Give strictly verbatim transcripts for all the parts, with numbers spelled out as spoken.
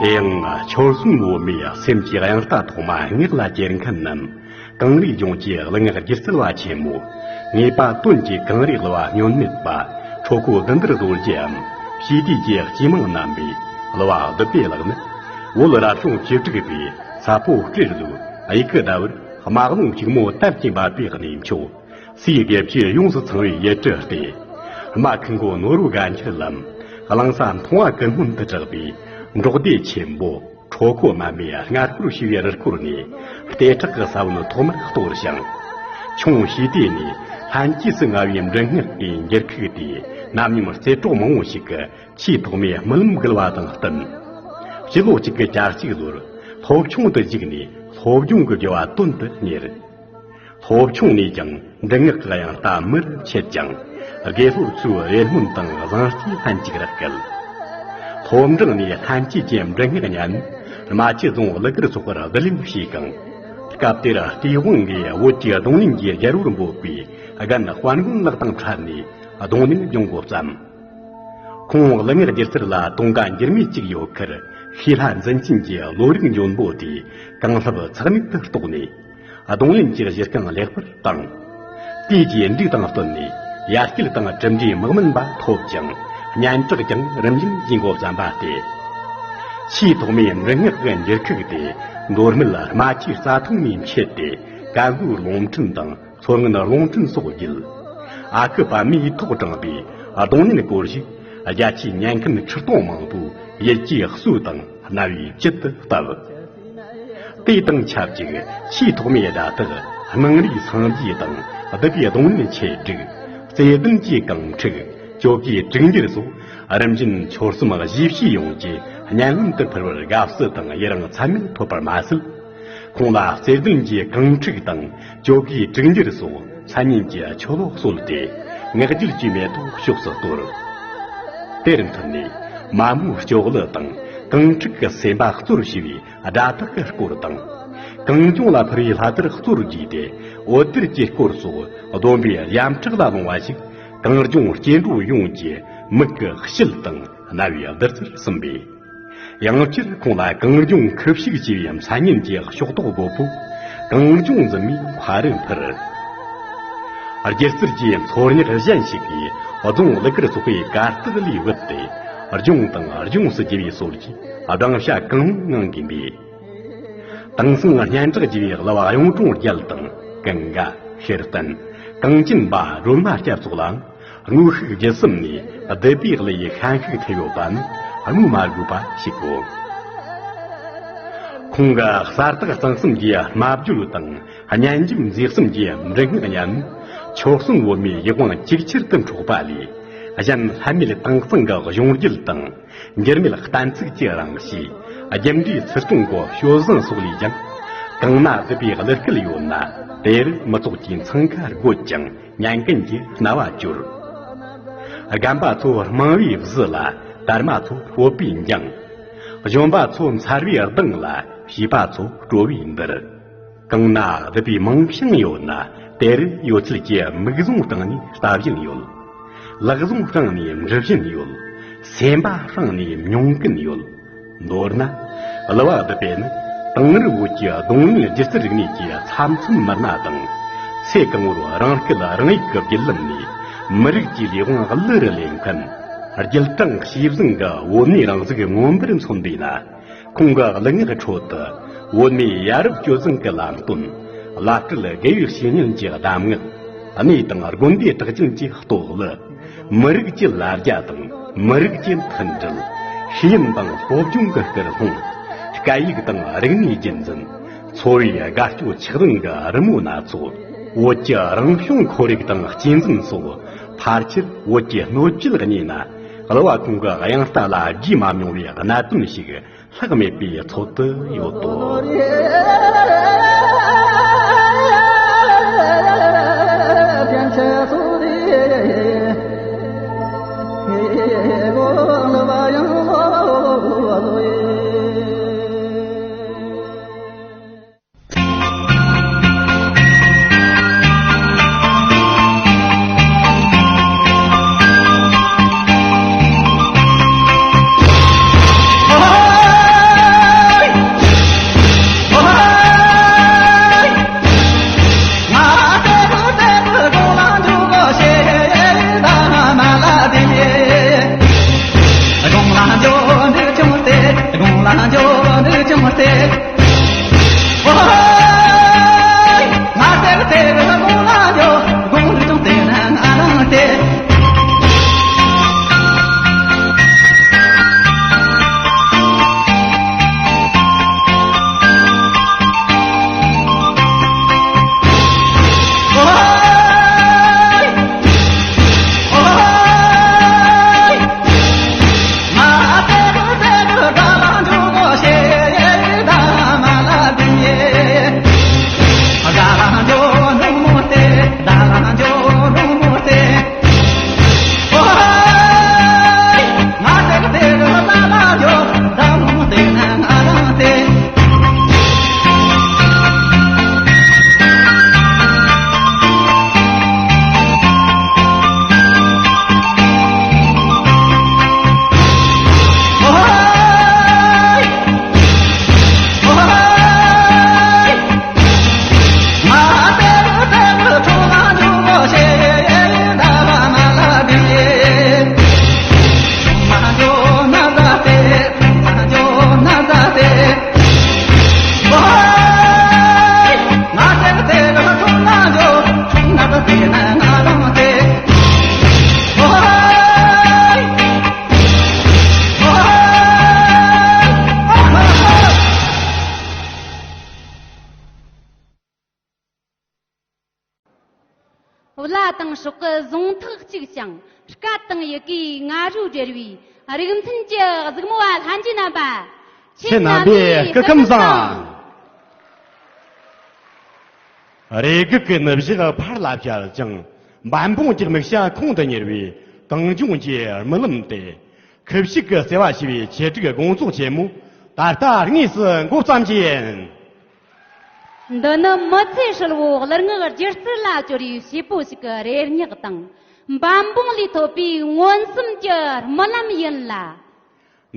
དེ་ཡང་ཆོལ་གསུམ་བོད་མིའི་སེམས་ཀྱི་དབྱངས་རྟ་ཐོག་མ་ངག་ལ་གྱེར་མཁན་ནམ། གངས་རིའི་ལྗོངས་ཀྱི་གླུ་ངག་སྒྱུ་རྩལ་བ་ཆེན་མོ། ངེས་པ་དོན་གྱི་གངས་རིའི་གླུ་བ་སྨྱོན་མེད་པ། ཁྲོ་ཁོ་བདུན་ཟླར་རྡོ་རྗེའམ། ཞི་བདེ་གི་སྐྱེས་མིང་བསྣམས་པའི་གླུ་བ་བདུད་བྷེ་ལགས་ནི། བོད་རབ་བྱུང་བཅུ་དྲུག་པའི་ས་ཕོ་སྤྲེལ་ལོའི་དབྱུག་གི་ཟླ་བར་དམག་རླུང་ལྕུག་མོ་དར་གྱིས་འབབ་པའི་གནས་མཆོག་སའི་དགེ་བཅུས་ཡོངས་སུ་ཚང་བའི་ཡུལ་གྲུ་སྟེ། རྨ་ཁུ་མགོ་ནོར་བུ་དགའ་འཁྱིལ་ལམ། གླིང་ས་མཐོང་བ་ཀུན་སྨོན་དུ་གྲགས་པའི་འབྲོག་སྡེ་ཆེན་པོ་ཁྲོ་ཁོ་མ་མའི་སྔ་སྐོར་ཞེས་པའི་རུ་སྐོར་ནས་ལྟེ་ཁྲག་གི་ས་བོན་ཐོག་མར་གཏོར་ཞིང་། ཁྱུང་ཞི་བདེ་ནས་ལྷན་སྐྱེས་སུ་མངའ་བའི་མགྲིན་ངག་གི་འགྱུར་ཁུག་དེས་ནམ་ཡང་རྩེ་གྲོགས་མང་བོ་ཞིག་གི་ཆེས་ཐོག་མའི་རྨི་ལམ་འགུལ་བ་དང་བསྟུན། སྤྱི་ལོ་གཅིག་དགུ་གྱ་གཅིག་ལོར་སློབ་ཆུང་དུ་བཅུག་ནས་སློབ་སྦྱོང་གི་དགེ་བ་དོན་དུ་གཉེར། སློབ་ཆུང་ནས་ཀྱང་མགྲིན་ངག་གི་དབྱངས་རྟ་མུ་རུ་མཆེད་ཅིང་། དགེ་སློབ་ཚོའི་རེ་སྨོན་དང་བཟང་བསྟོད་ལྷན་ཅིག་རག་སྐད། སློབ་འབྲིང་ནས་ལྷན་སྐྱེས་ཀྱི་མགྲིན་ངག་ཉན། རྨ་ཆུ་རྫོང་གླུ་གར་ཚོགས་པར་བསྡུ་ལེན་བྱས་ཤིང་། སྐབས་དེར་སྟེས་དབང་གིས་བོད་ཀྱི་རྡུང་ལེན་གྱི་རྒྱལ་པོར་འབོད་པའི་རྒན་དཔལ་མགོན་ལགས་དང་འཕྲད་ནས་རྡུང་ལེན་སྦྱོང་འགོ་བརྩམས། ཁོང་གླུ་ངག་སྒྱུ་རྩལ་ལ་དུང་དཀའ་འགྱུར་མེད་ཅིག་ཡོད་ཁར། ཤེས་ལྷ་འཛིན་ཅན་གྱི་བློ་རིག་འཇོན་པོ་དེས་གང་ལྷག་ཚེགས་མེད་དུ་རྟོགས་ནས། རྡུང་ལེན་གྱི་གཞི་རྐང་ལེགས་པར་བཏིང་། དེའི་རྗེས་འབྲུག་དང་བསྟུན་ནས་ཡར་སྐྱེད་དང་གྲུབ་འབྲས་དམག་མིན་པ་ཐོབ་ཅིང་། སྙན་གྲགས་ཀྱང་རིམ་བཞིན་རྒྱས་འགོ་བརྩམས་པ་སྟེ། ཆེས་ཐོག་མའི་མགྲིན་ངག་གི་འགྱུར་ཁུག་དེ་མདོ་སྨད་རྨ་ཆུའི་རྩྭ་ཐང་ནས་མཆེད་དེ། ཀན་ལྷོའི་ལུང་ཕྲན་དང་མཚོ་སྔོན་རླུང་ཕྲན་སོགས་བརྒྱུད། ཨ་ཁུ་པདྨས་ཐོག་དྲངས་པའི་རྡུང་ལེན་སྐོར་ཞིག་རྒྱ་ཆེའི་ཉན་མཁན་ཁྲི་སྟོང་མང་པོའི་ཡིད་ཀྱི་གསོས་དང་རྣ་བའི་བཅུད་དུ་བཏབ། དེ་དང་ཆབས་ཅིག་ཆེས་ཐོག་མའི་སྒྲ་དག་སྣང་རིས་སངས་རྒྱས་དང་བདུད་བྷེའི་རྡུང་ལེན་ཆེད་སྒྲིག། རྩེ་ལྡན་གྱི་གངས་ཕྲུག། ཇོ་བོའི་དྲུག་འགྱུར་སོགས་རིམ་བཞིན་ཆོལ་གསུམ་གཞིས་བྱེས་ཡོངས་ཀྱི་སྙན་ལམ་དུ་འཕུར་བར་དགའ་བསུ་དང་ཡི་རང་ཚད་མེད་ཐོབ་པར་མ་ཟད། ཁོང་ལ་རྩེ་ལྡན་གྱི་གངས་ཕྲུག་དང་ཇོ་བོའི་དྲུག་འགྱུར་སོགས་མཚན་སྙན་གྱི་ཆོ་ལོ་གསོལ་ཏེ། ངག་རྒྱུད་ཀྱི་མེ་ཏོག་ཕྱོགས་སུ་གཏོར། དེར་མཐུད་ནས་མ་མོའི་སྐྱོ་གླུ་དང་གངས་ཕྲུག་གི་སེམས་པ་གཙོར་བྱས་པའི་སྒྲ་དག་གི་སྐོར་དང་། གངས་ལྗོངས་ལ་འཕུར་བའི་ལྷ་དར་གཙོར་བགྱིས་ཏེ། འོད་སྡེར་གྱི་སྐོར་སོགས་བསྡོམས་པས་ཡ་མཚན་ལ་ལྷུང་བ་ཞིག་གངས་ལྗོངས་སྐྱེ་འགྲོ་ཡོངས་ཀྱི་མིག་གི་དཔྱིད་དང་རྣ་བའི་བདུད་རྩིར་ཟིན་པས། ཡང་སྤྱིར་ཁོང་ལ་གངས་ལྗོངས་ཁུ་བྱུག་ཅེས་པའི་མཚན་སྙན་གྱི་ཕྱོགས་གཏོགས་དགོས་པོ། གངས་ལྗོངས་འཛིན་མའི་མཁའ་རུ་འཕུར། སྒྱུ་རྩལ་གྱི་མཚོ་རྙོག་གཞན་ཞིག་གིས་རྫོང་གླུ་གར་ཚོགས་པའི་གར་སྟེགས་ལས་བུད་དེ། ལྗོངས་དང་ལྗོངས་སུ་རྒྱུ་བའི་སྲོལ་གྱི་སྦྲང་ཤ་གང་མང་ངང་གིས་འབུས། དེང་སང་སྙན་གྲགས་རྒྱས་པའི་གླུ་བ་གཡུང་དྲུང་རྒྱལ་དང་ཀུན་དགའ། ཤེར་བསྟན། གངས་ཅན་པ་སྒྲོལ་མ་སྐྱབས་སོགས་ལའང་དངོས་ཤུགས་བརྒྱུད་གསུམ་ནས་བདུད་བྷེའི་གླུ་ཡི་ཤན་ཤུགས་ཐེབས་ཡོད་པ་ནི་བསྔོ་མ་དགོས་པ་ཞིག་གོ། ཁོང་གི་གསལ་དག་གཙང་གསུམ་གྱི་སྨྲ་བརྗོད་དང་སྙན་འཇེབས་མཛེས་གསུམ་གྱི་མགྲིན་ངག་ཉམས་ནི་ཆོལ་གསུམ་བོད་མིའི་ཡིད་དབང་ཇེ་ཆེར་དུ་འཕྲོག་པ་ལས། གཞན་ལྷད་མེད་དྭངས་གཙང་གི་གཞུང་རྒྱུད་དང་། འགྱུར་མེད་གཏན་ཚིགས་ཀྱི་རང་གཤིས། རྒྱུ་འབྲས་ཚུལ་སྟོང་གི་སྤྱོད་བཟང་སོགས་ལས་ཀྱང་། གང་ན་བདུད་བྷེའི་གླུ་སྐད་ཡོད་ན། དེར་མི་ཚོགས་ཀྱི་འཚང་ཁ་རྒོད་ཅིང་ཉན་མཁན་གྱི་རྣ་བ་གྱུར། རྒན་པ་ཚོ་རྨང་བུའི་བཟི་ལ། དར་མ་ཚོ་སྤོབས་པས་འགྱིང་། གཞོན་པ་ཚོ་མཚར་བའི་གདངས་ལ། བྱིས་པ་ཚོ་སྤྲོ་བའི་འདིར། གང་ན་བདུད་བྷེའི་མིང་བྱང་ཡོད་ན། དེར་ཡོད་ཚད་ཀྱི་མིག་བཟུང་སྟེང་ནས་ལྟ་བཞིན་ཡོད། ལག་བཟུང་སྟེང་ནས་འབྲི་བཞིན་ཡོད། སེམས་པ་སྟེང་ནས་མྱོང་གིན་ཡོད། མདོར་ན། གླུ་བ་བདུད་བྷེ་ནི་དེང་རབས་བོད་ཀྱི་རྡུང་ལེན་སྒྱུ་རྩལ་རིག་གནས་ཀྱི་ཚབ་མཚོན་མི་སྣ་དང་། ཚེ་གང་བོར་རང་སྐད་རང་ཡིག་གི་བརྒྱུད་ལམ་ནས་མི་རིགས་ཀྱི་ལས་དབང་གླུ་རུ་ལེན་མཁན། རྒྱུད་དྲང་གཤིས་བཟང་གི་བོད་མིའི་རང་གཟུགས་མངོན་པར་མཚོན་པས་ན། ཁོང་གི་གླུ་ངག་ཁྲོད་དུ། བོད་མིའི་ཡ་རབས་སྤྱོད་བཟང་གི་ལམ་སྟོན། བླ་སྤྲུལ་དགེ་བའི་བཤེས་གཉེན་གྱི་གདམས་ངག། གནས་དང་དགོན་སྡེ་གྲགས་ཅན་གྱི་བསྟོད་གླུ། མི་རིགས་ཀྱི་ལ་རྒྱ་དང་མི་རིགས་ཀྱི་མཐུན་སྒྲིལ། ཤེས་ཡོན་དང་སློབ་སྦྱོང་གི་སྐུལ་སློང་། སྐད་ཡིག་དང་རིག་གནས་རྒྱུན་འཛིན། འཚོ་བའི་དགའ་སྐྱོ་ཆགས་སྡང་གི་རི་མོ་སྣ་ཚོགས། བོད་ཀྱི་རང་བྱུང་ཁོར་ཡུག་དང་གཅེས་འཛིན་སོགས། ཕལ་ཆེར་བོད་ཀྱི་སྣོད་བཅུད་གཉིས་ན་གླུ་བ་ཁོང་གི་དབྱངས་རྟ་ལ་བརྗེས་མ་མྱོང་བའི་གནད་དོན་ཞིག་ལྷག་མེད་པའི་ཚོད་དུ་ཡོད་དོ། བླ་དང་སྲོག་གི་གཟུངས་ཐག་གཅིག་ཞིང་། སྐད་དང་ཡི་གེའི་ང་རོས་སྦྲེལ་བའི་རིག་འཛིན་གྱི་གཟིགས་མོ་བ་ལྷན་རྒྱས་རྣམ་པ། ཁྱེད་རྣམ་པའི་སྐུ་ཁམས་བཟང་། རེ་སྒུག་གི་ནུབ་ཞག་ཕར་ལ་བཅད་ཅིང་། འབད་འབུངས་ཀྱི་དམིགས་བྱ་ཁོང་དུ་གཉེར་བའི་གངས་ལྗོངས་ཀྱི་རྨི་ལམ་སྟེ། ཁུ་བྱུག་གི་བརྩེ་བ་ཞེས་པའི་ཆེད་སྒྲིག་དགོང་ཚོགས་ཆེན་མོ་ད་ལྟ་དངོས་སུ་འགོ་བརྩམས་རྒྱུ་ཡིན། འདི་ནི་མི་ཚེ་ཧྲིལ་བོ་གླུ་ངག་སྒྱུ་རྩལ་ལ་བཅོལ་བའི་བྱེད་པོ་ཞིག་གི་རེ་སྙེག་དང་། འབད་འབུངས་ལས་ཐོབ་པའི་མངོན་སུམ་གྱི་རྨི་ལམ་ཡིན་ལ།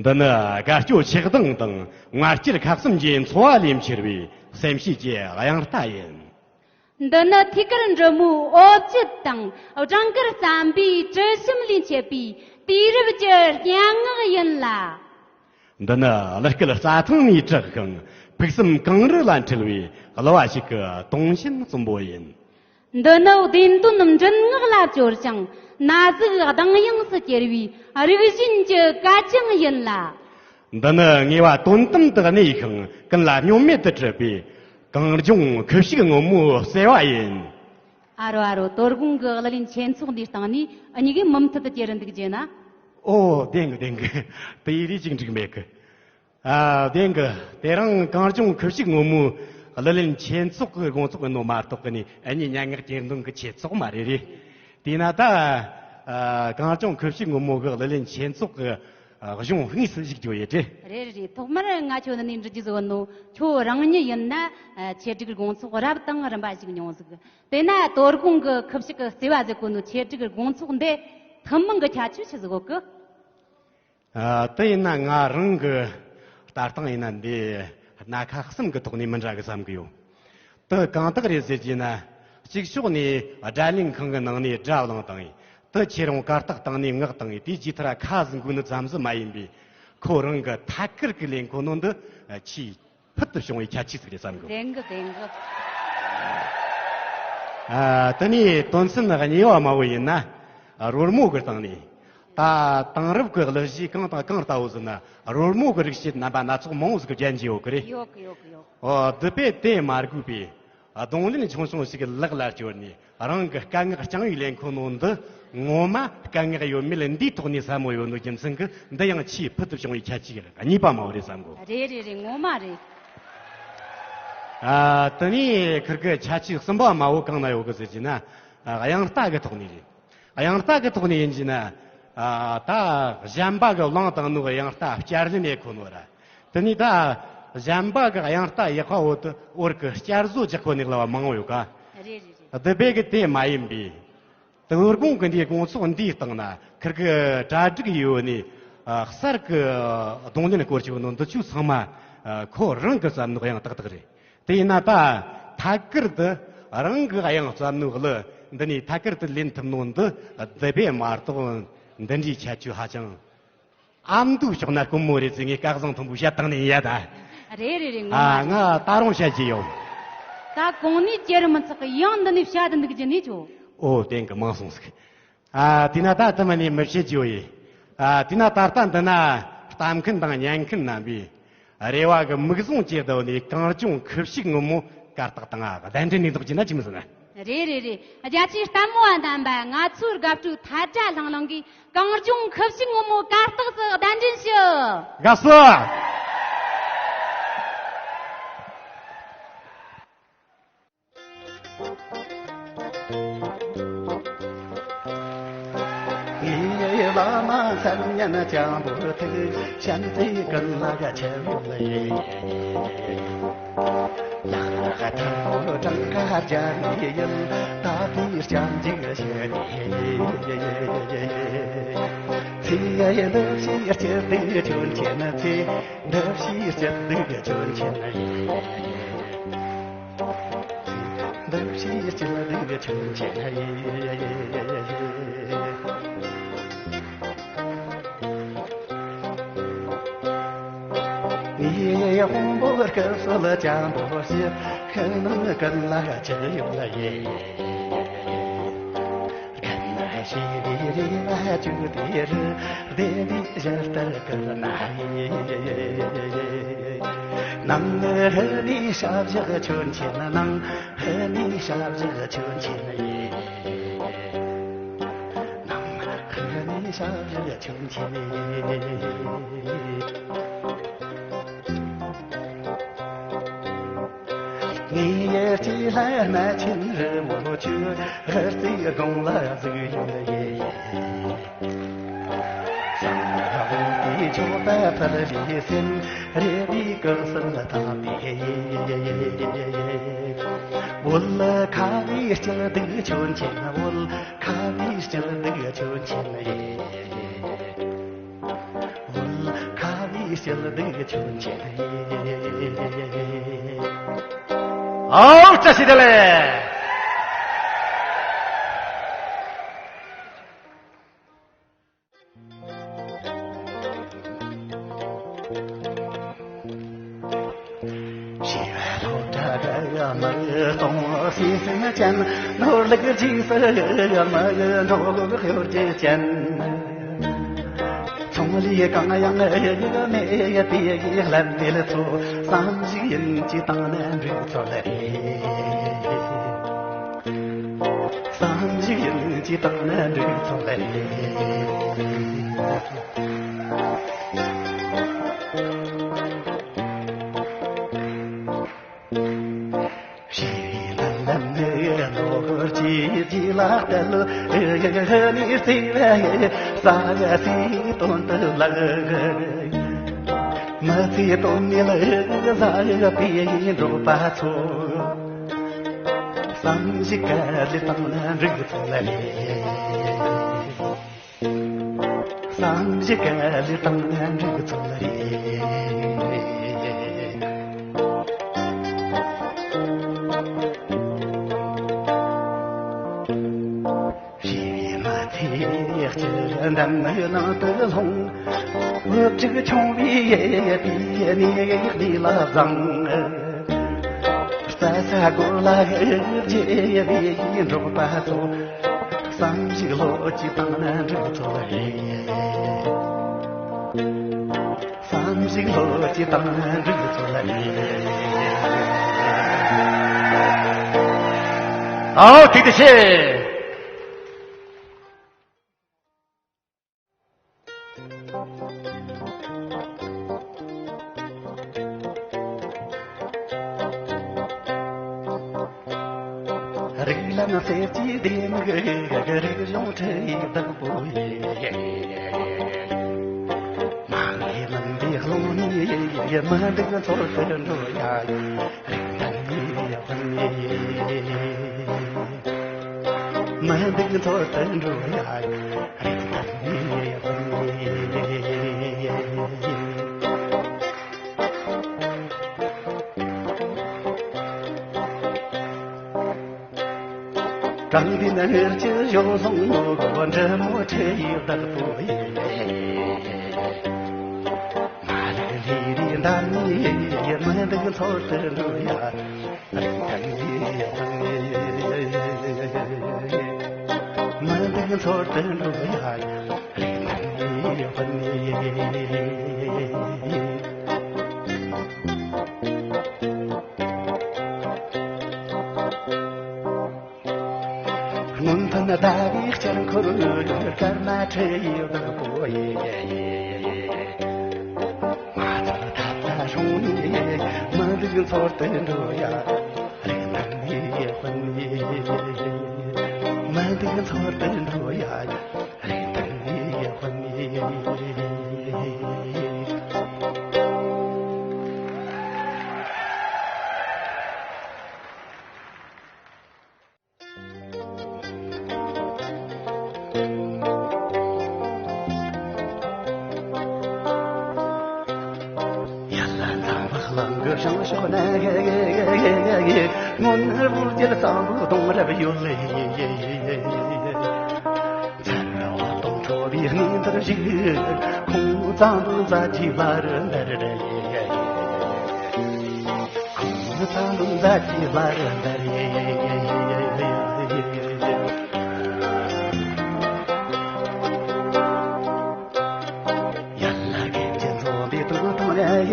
འདི་ནི་དགའ་སྐྱོ་ཆགས་སྡང་དང་ངར་སྐྱེད་ཁ་གསུམ་གྱི་འཚོ་བ་ལས་འཁྱེར་བའི་སེམས་བསྐྱེད་ཀྱི་དབྱངས་རྟ་ཡིན། འདི་ནི་ཐུགས་ཀར་འབྲི་མོའི་འོ་བརྒྱལ་དང་སྦྲང་དཀར་བརྩམས་པའི་དྲི་ཞིམ་ལས་མཆེད་པའི་དུས་རབས་ཀྱི་སྙན་ངག་ཡིན་ལ། འདི་ནི་གླུ་སྐད་རྩྭ་ཐང་ནས་གྲགས་ཤིང་ཕུགས་བསམ་གངས་རི་ལ་འཁྲིལ་བའི་གླུ་བ་ཞིག་གི་དུང་ཞེན་གསུམ་པོ་ཡིན། འདི་ནི་བདེན་དོན་མགྲིན་ངག་ལ་བཅོལ་ཞིང་ན་ཟུག་གདངས་དབྱངས་སུ་གྱེར་བའི་རིག་གཞུང་གི་སྐད་ཅིག་ཡིན་ལ། འདི་ནི་ངེས་པ་དོན་དམ་དུ་གནས་ཤིང་ཀུན་ལ་སྙོམས་མེད་དུ་གྲུབ་པའི་གངས་ལྗོངས་ཁུ་བྱུག་སྔོན་མོའི་བརྩེ་བ་ཡིན། ཨ་རོ་ཨ་རོ། དོ་དགོང་གི་གླུ་ལེན་ཆེན་ཚོགས་འདིའི་སྟེང་ནས་འུ་གཉིས་ཀས་མུ་མཐུད་དུ་གྱེར་རུ་འདུག་རྒྱུ་ན། ཨོ། བདེན་གི་བདེན་གི། དེ་ཡི་རིགས་ཅིག་འགྲིག་མེད་གི། ཨ། བདེན་གི། དེ་རིང་གངས་ལྗོངས་ཁུ་བྱུག་སྔོན་མོའི་གླུ་ལེན་ཆེན་ཚོགས་ཀྱི་དགོང་ཚོགས་ཡིན་ནོ་མ་གཏོགས་ཀྱི་ནི་ཨ་ནི་སྙན་ངག་གྱེར་འདོན་གྱི་ཆེན་ཚོགས་མ་རེད་རེད། དེས་ན་ད། ཨ། གངས་ལྗོངས་ཁུ་བྱུག་སྔོན་མོ་གི་གླུ་ལེན་ཆེན་ཚོགས་ཀྱི་ཨ། གཞུང་དངོས་སུ་ཞུགས་རྒྱུ་ཡིན་ཏེ། རེད་རེད་རེད། ཐོག་མར་ང་ཁྱོད་འདི་ནས་འབྲི་རྒྱུ་བཟོ་ནོ། ཁྱོད་རང་ཉིད་ཡིན་ན་ཨ། ཆེད་སྒྲིག་དགོང་ཚོགས་རབ་དང་རིམ་པ་ཞིག་མྱོང་ཟིག། དེས་ན་དོ་དགོང་གི་ཁུ་བྱུག་གི་བརྩེ་བ་ཟེར་གོ་ནོ་ཆེད་སྒྲིག་དགོང་ཚོགས་འདི་ཐུན་མོང་གི་ཁྱད་ཆོས་ཆི་ཟིག་ཡོད་གི། ཨ། དེ་ཡིན་ན་ང་རང་གི་ལྟ་སྟངས་ཡིན་ན་འདི་སྣ་ཁ་གསུམ་གི་ཐོག་ནས་མི་འདྲ་གི་བསམ་གི་ཡོད། དེ་གང་དག་རེད་ཟེར་གྱི་ན། གཅིག་ཕྱོགས་ནས་སྒྲ་གླེང་ཁང་གི་ནང་ནས་སྒྲ་བླངས་བཏང་ཡིན། དེ་ཁྱེད་རང་གར་སྟེགས་སྟེང་ནས་ངག་བཏང་ཡིན། དེའི་རྗེས་མཐར་ཁ་ཟིག་འགུལ་ནི་ཙམ་ཟིག་མ་ཡིན་པས། ཁོ་རང་གི་ཐད་ཀར་གི་ལས་ཁོ་ནོ་འདི་ཆེས་ཕུལ་དུ་བྱུང་བའི་ཁྱད་ཆོས་ཟིག་རེད་བསམ་གི། བདེན་གི་བདེན་གི། ཨ། དེ་ནས་དོན་ཚན་གཉིས་པ་མ་བོ་ཡིན་ན། རོལ་མོ་གི་སྟེང་ནས། ད་དེང་རབས་ཀྱི་གླུ་གཞས་གང་དང་གང་ལྟ་བུ་ཟིན་ན་རོལ་མོ་གི་རིག་བྱེད་རྣམ་པ་སྣ་ཚོགས་མང་བོ་ཟིག་གི་རྒྱན་གྱི་ཡོད་གི་རེད། ཡོད་གི་ཡོད་གི་ཡོད། ཨོ། དེ་པས་དེ་མ་དགོས་པའི་རྡུང་ལེན་ཆུང་ཆུང་ཞིག་གི་ལག་ལ་སྐྱོར་ནས་རང་གི་སྐད་ངག་རྐྱང་བའི་ལེན་ཁོ་ནོ་འདི་ངོ་མ་སྐད་ངག་ཡོད་མེད་འདིའི་ཐོག་ནས་ཟབ་མོ་ཡོད་ནོ་རྒྱུ་མཚན་གྱིས་འདི་ཡང་ཆེས་ཕུལ་དུ་བྱུང་བའི་ཁྱད་ཆོས་གཉིས་པ་མ་བོ་རེད་བསམ་གོ། རེད་རེད་རེད། ངོ་མ་རེད། ཨ། དེ་ནས་ཁིར་གི་ཁྱད་ཆོས་གསུམ་པ་མ་བོ་གང་ན་ཡོད་གི་ཟེར་གྱི་ན། ཨ། དབྱངས་རྟ་གི་ཐོག་ནས་རེད། དབྱངས་རྟ་གི་ཐོག་ནས་ཡིན་གྱི་ན། ཨ། ད་གཞན་པ་གི་བླངས་བཏང་ནོ་དབྱངས་རྟ་བསྐྱར་ལེན་ཡེད་ཁོ་ནོ་ར། དེ་ནས་ད་གཞན་པ་གི་དབྱངས་རྟ་ཡག་པ་བོ་དེ་བོར་གི་བསྐྱར་བཟོ་རྒྱག་ཁོ་ནི་གླུ་བ་མང་བོ་ཡོད་ག། རེད་རེད་རེད། དེ་པས་གི་དེ་མ་ཡིན་པས། དོ་དགོང་གི་འདིའི་དགོང་ཚོགས་འདིའི་སྟེང་ན་ཁིར་གི་གྲ་སྒྲིག་ཡོད་ནི། ཨ། གསར་གི་རྡུང་ལེན་སྐོར་ཞིག་ནོ་འདི་ཆོ་ཚང་མ། ཨ། ཁོ་རང་གི་བརྩམས་ནོ་དབྱངས་ཏག་ཏག་རེད། དེ་ཡིན་ན་ད་ཐད་ཀར་དུ་རང་གི་དབྱངས་བརྩམས་ནོ་གླུ་འདི་ནས་ཐད་ཀར་དུ་ལེན་ཐུབ་ནོ་འདི་དེ་པས་མ་གཏོགས་འདི་འདྲའི་ཁྱད་ཆོས་ཧ་ཅང་ཨ་མདོའི་ཕྱོགས་ན་དཀོན་མོ་རེད་ཟེར། ངས་སྐལ་བཟང་མཐོན་པོས་བཤད་བཏང་ནི་ཡིན་ཡ་ད། རེད་རེད་རེད། ངོ་མ། ཨ། རེད། ང་ད་རུང་བཤད་ཀྱི་ཡོད། ད་གོང་ནས་ཅེར་མི་ཚག་གི་ཡང་འདི་ནས་བཤད་དུ་འདུག་རྒྱུ་ནས་ཆོ། ཨོ། བདེན་གི། མང་སོང་ཟིག། ཨ། དེས་ན་ད་དེ་མ་ནས་མི་བཤད་རྒྱུ་ཡིན། ཨ། དེས་ན་ད་ལྟ་འདི་ན་ལྟ་མཁན་དང་ཉན་མཁན་རྣམ་པས་རེ་བ་གི་མིག་ཟུང་ཅེར་བསྡད་ནས་གངས་ལྗོངས་ཁུ་བྱུག་སྔོན་མོ་གར་སྟེགས་སྟེང་ང་གདན་འདྲེན་ནས་འདུག་རྒྱུ་ན་ཅི་མི་ཟེར་ན། རེད་རེད་རེད། རྒྱ་ཆེའི་ལྟད་མོ་བ་རྣམ་པ། ང་ཚོའི་དགའ་སྤྲོའི་ཐལ་སྒྲ་ལྷང་ལྷང་གིས་གངས་ལྗོངས་ཁུ་བྱུག་སྔོན་མོ་གར་སྟེགས་སུ་གདན་འདྲེན་ཞུ། དགའ་བསུ། ངའི་བླ་མ་མཚན་སྙན་སྤྱང་པོ་ཐུགས། གཞན་ཚེ་ཀུན་ལ་ཆེ་བའི་ལས། ལག་ཐལ་མོ་བྲང་ཁ་སྦྱར་ནས་ཡིན། ད་ལྟའི་སྐྱབས་འཇུག་ཞུ་ནས་ཡིན། ཚེ་འདི་ཕྱིར་སྐྱིད་སྡུག་ཆོས་མཁྱེན་ཚེ། འདི་ཕྱིར་སྐྱིད་སྡུག་ཆོས་མཁྱེན་ཡིན། འདི་ཕྱིར་སྐྱིད་སྡུག་ཆོས་མཁྱེན་ཡིན། ངའི་དཔོན་པོ་སྐུ་གསོལ་སྤྱང་པོ་ཞིག། ཤིང་ནང་ཀུན་ལ་ཆུ་ཡོད་ལ་ཡིན། ཀུན་ཤེས་པའི་རེ་བ་བཅོལ་ཏེ་རུ། བདེ་བའི་གཞི་ལྟར་བཀུར་ན་ཡིན། ནང་ཧི་ནི་ཞབས་བཞག་ཆོས་མཁྱེན། ནང་ཧི་ནི་ཞབས་བཞག་ཆོས་མཁྱེན་ཡིན། ཤར་ཆུང་ཆེན། ངའི་ཡེ་སྐྱེས་ལྷ་རྨ་ཆེན་རི་བོ་ཆུ་ཧར་རྩེའི་སྒང་ལ་བཞུགས་ཡོད་ཡེ། ཞིང་རང་དེ་མཆོད་པ་ཕུལ་བའི་སེམས་རེ་བའི་སྐུ་གསུམ་དང་པོའི་བོད་ཁ་བའི་སྐྱིད་སྡུག་ཆོས་ཆེན། བོད་ཁ་བའི་སྐྱིད་སྡུག་ཆོས་ཆེན་ཡེ། བོད་ཁ་བའི་སྐྱིད་སྡུག་ཆོས་ཆེན་ཡེ། ཨའོ་བཀྲ་ཤིས་བདེ་ལེགས། ཞི་བ་ལྷོ་བྲག་མི་སྟོང་སྲིད་སེམས་ཅན། ནོར་ལུག་རྗེས་སུ་མི་འགྲོ་གཡོ་སྒྱུ་ཅན། ཚོང་ལས་གང་ཡང་ཡུལ་མེད་པའི་ལྷ་མེད་ཚོ། བསམ་གཞིག་ཡིན་གྱི་བཏང་ན་འགྲིག་ཚོད་རེད། བསམ་གཞིག་ཡིན་གྱི་བཏང་ན་འགྲིག་ཚོད་རེད། ཞི་བའི་ལམ་ནི་ནོར་གྱི་རྗེས་ལ་གཏད། ནི་བརྩེ་བའི་ས་ཡ་སའི་དོན་དུ་ལགས། མི་ཚེ་དོན་ནི་ལ་ཟ་ཡ་པའི་འགྲོགས་པ་ཚོ། བསམ་གཞིག་ག་ལེ་བཏང་ན་འགྲིག་ཚོད་རེད། བསམ་གཞིག་ག་ལེ་བཏང་ན་འགྲིག་ཚོད་རེད། ཞི་བའི་མི་ཚེ་སྤྱི་འདམ་ནང་དུ་ལྷུང་། བུ་ཕྲུག་ཆུང་བའི་ཡེ་པའི་གནས་ལ་བཟང་། རྩྭ་ས་སྒོ་ལ་རྒྱས་པའི་འགྲོགས་པ་ཚོ། བསམ་གཞིག་ལོ་གཅིག་བཏང་ན་འགྲིག་ཚོད་རེད། བསམ་གཞིག་ལོ་གཅིག་བཏང་ན་འགྲིག་ཚོད་རེད། ཨའོ་ཐུགས་རྗེ་ཆེ། རིགས་ལམ་གསེར་གྱི་ལྡེ་མིག་རིག་གཞུང་ཁྲི་ཡི་བདག་པོ་ཡིན། མ་ངེས་མིན་པའི་ཀློང་ནས་མི་འདུག་འཚོལ་དུ་འགྲོ་ཡ། རིག་ལམ་ནས་དབང་ངེས། མི་འདུག་འཚོལ་དུ་འགྲོ་ཡ། རིག་ལམ་ནས་དབང་ངེས། གངས་ལྡན་ལྔ་བཅུ་ཞོ་ལྷུང་ངོ་། འབྲི་མོ་ཁྲི་ཡི་བདག་པོ་ཡིན། མ་ལུས་ལས་རིགས་འདའ་ནས། མི་འདུག་འཚོལ་དུ་འགྲོ་ཡ། རིག་ལམ་ནས་དབང་ངེས། མི་འདུག་འཚོལ་དུ་འགྲོ་ཡ། རིག་ལམ་ནས་དབང་ངེས། སྔོན་ཐོན་ཟླ་བའི་དཀྱིལ་འཁོར། སྐར་མ་ཁྲི་ཡི་བདག་པོ་ཡིན། ང་ཚོ་ཐབས་ལ་སྲུང་ནས། མི་འདུག་འཚོལ་དུ་འགྲོ་ཡ། རིག་ལམ་ནས་དབང་ངེས། མི་འདུག་འཚོལ་དུ་འགྲོ་ཡ། རིག་ལམ་ནས་དབང་ངེས། ཡར་ལ་འཛམ་བུ་གླིང་གི་བྱང་ཕྱོགས་ན། སྔོན་བོད་རྒྱལ་གཙང་པོའི་གདུང་རབས་ཡོད། མཚན་འོད་སྟོང་འཕྲོ་བའི་གནས་འདིར་བཞུགས། ཁོང་གཙང་པོའི་མཛད་རྗེས་ལ་རེ་འདར། ཁོང་གཙང་པོའི་མཛད་རྗེས་ལ་རེ་འདར། ཡར་ལ་དགེ་བཅུ་འཛོམས་པའི་སྟོད་ཐུང་ནས།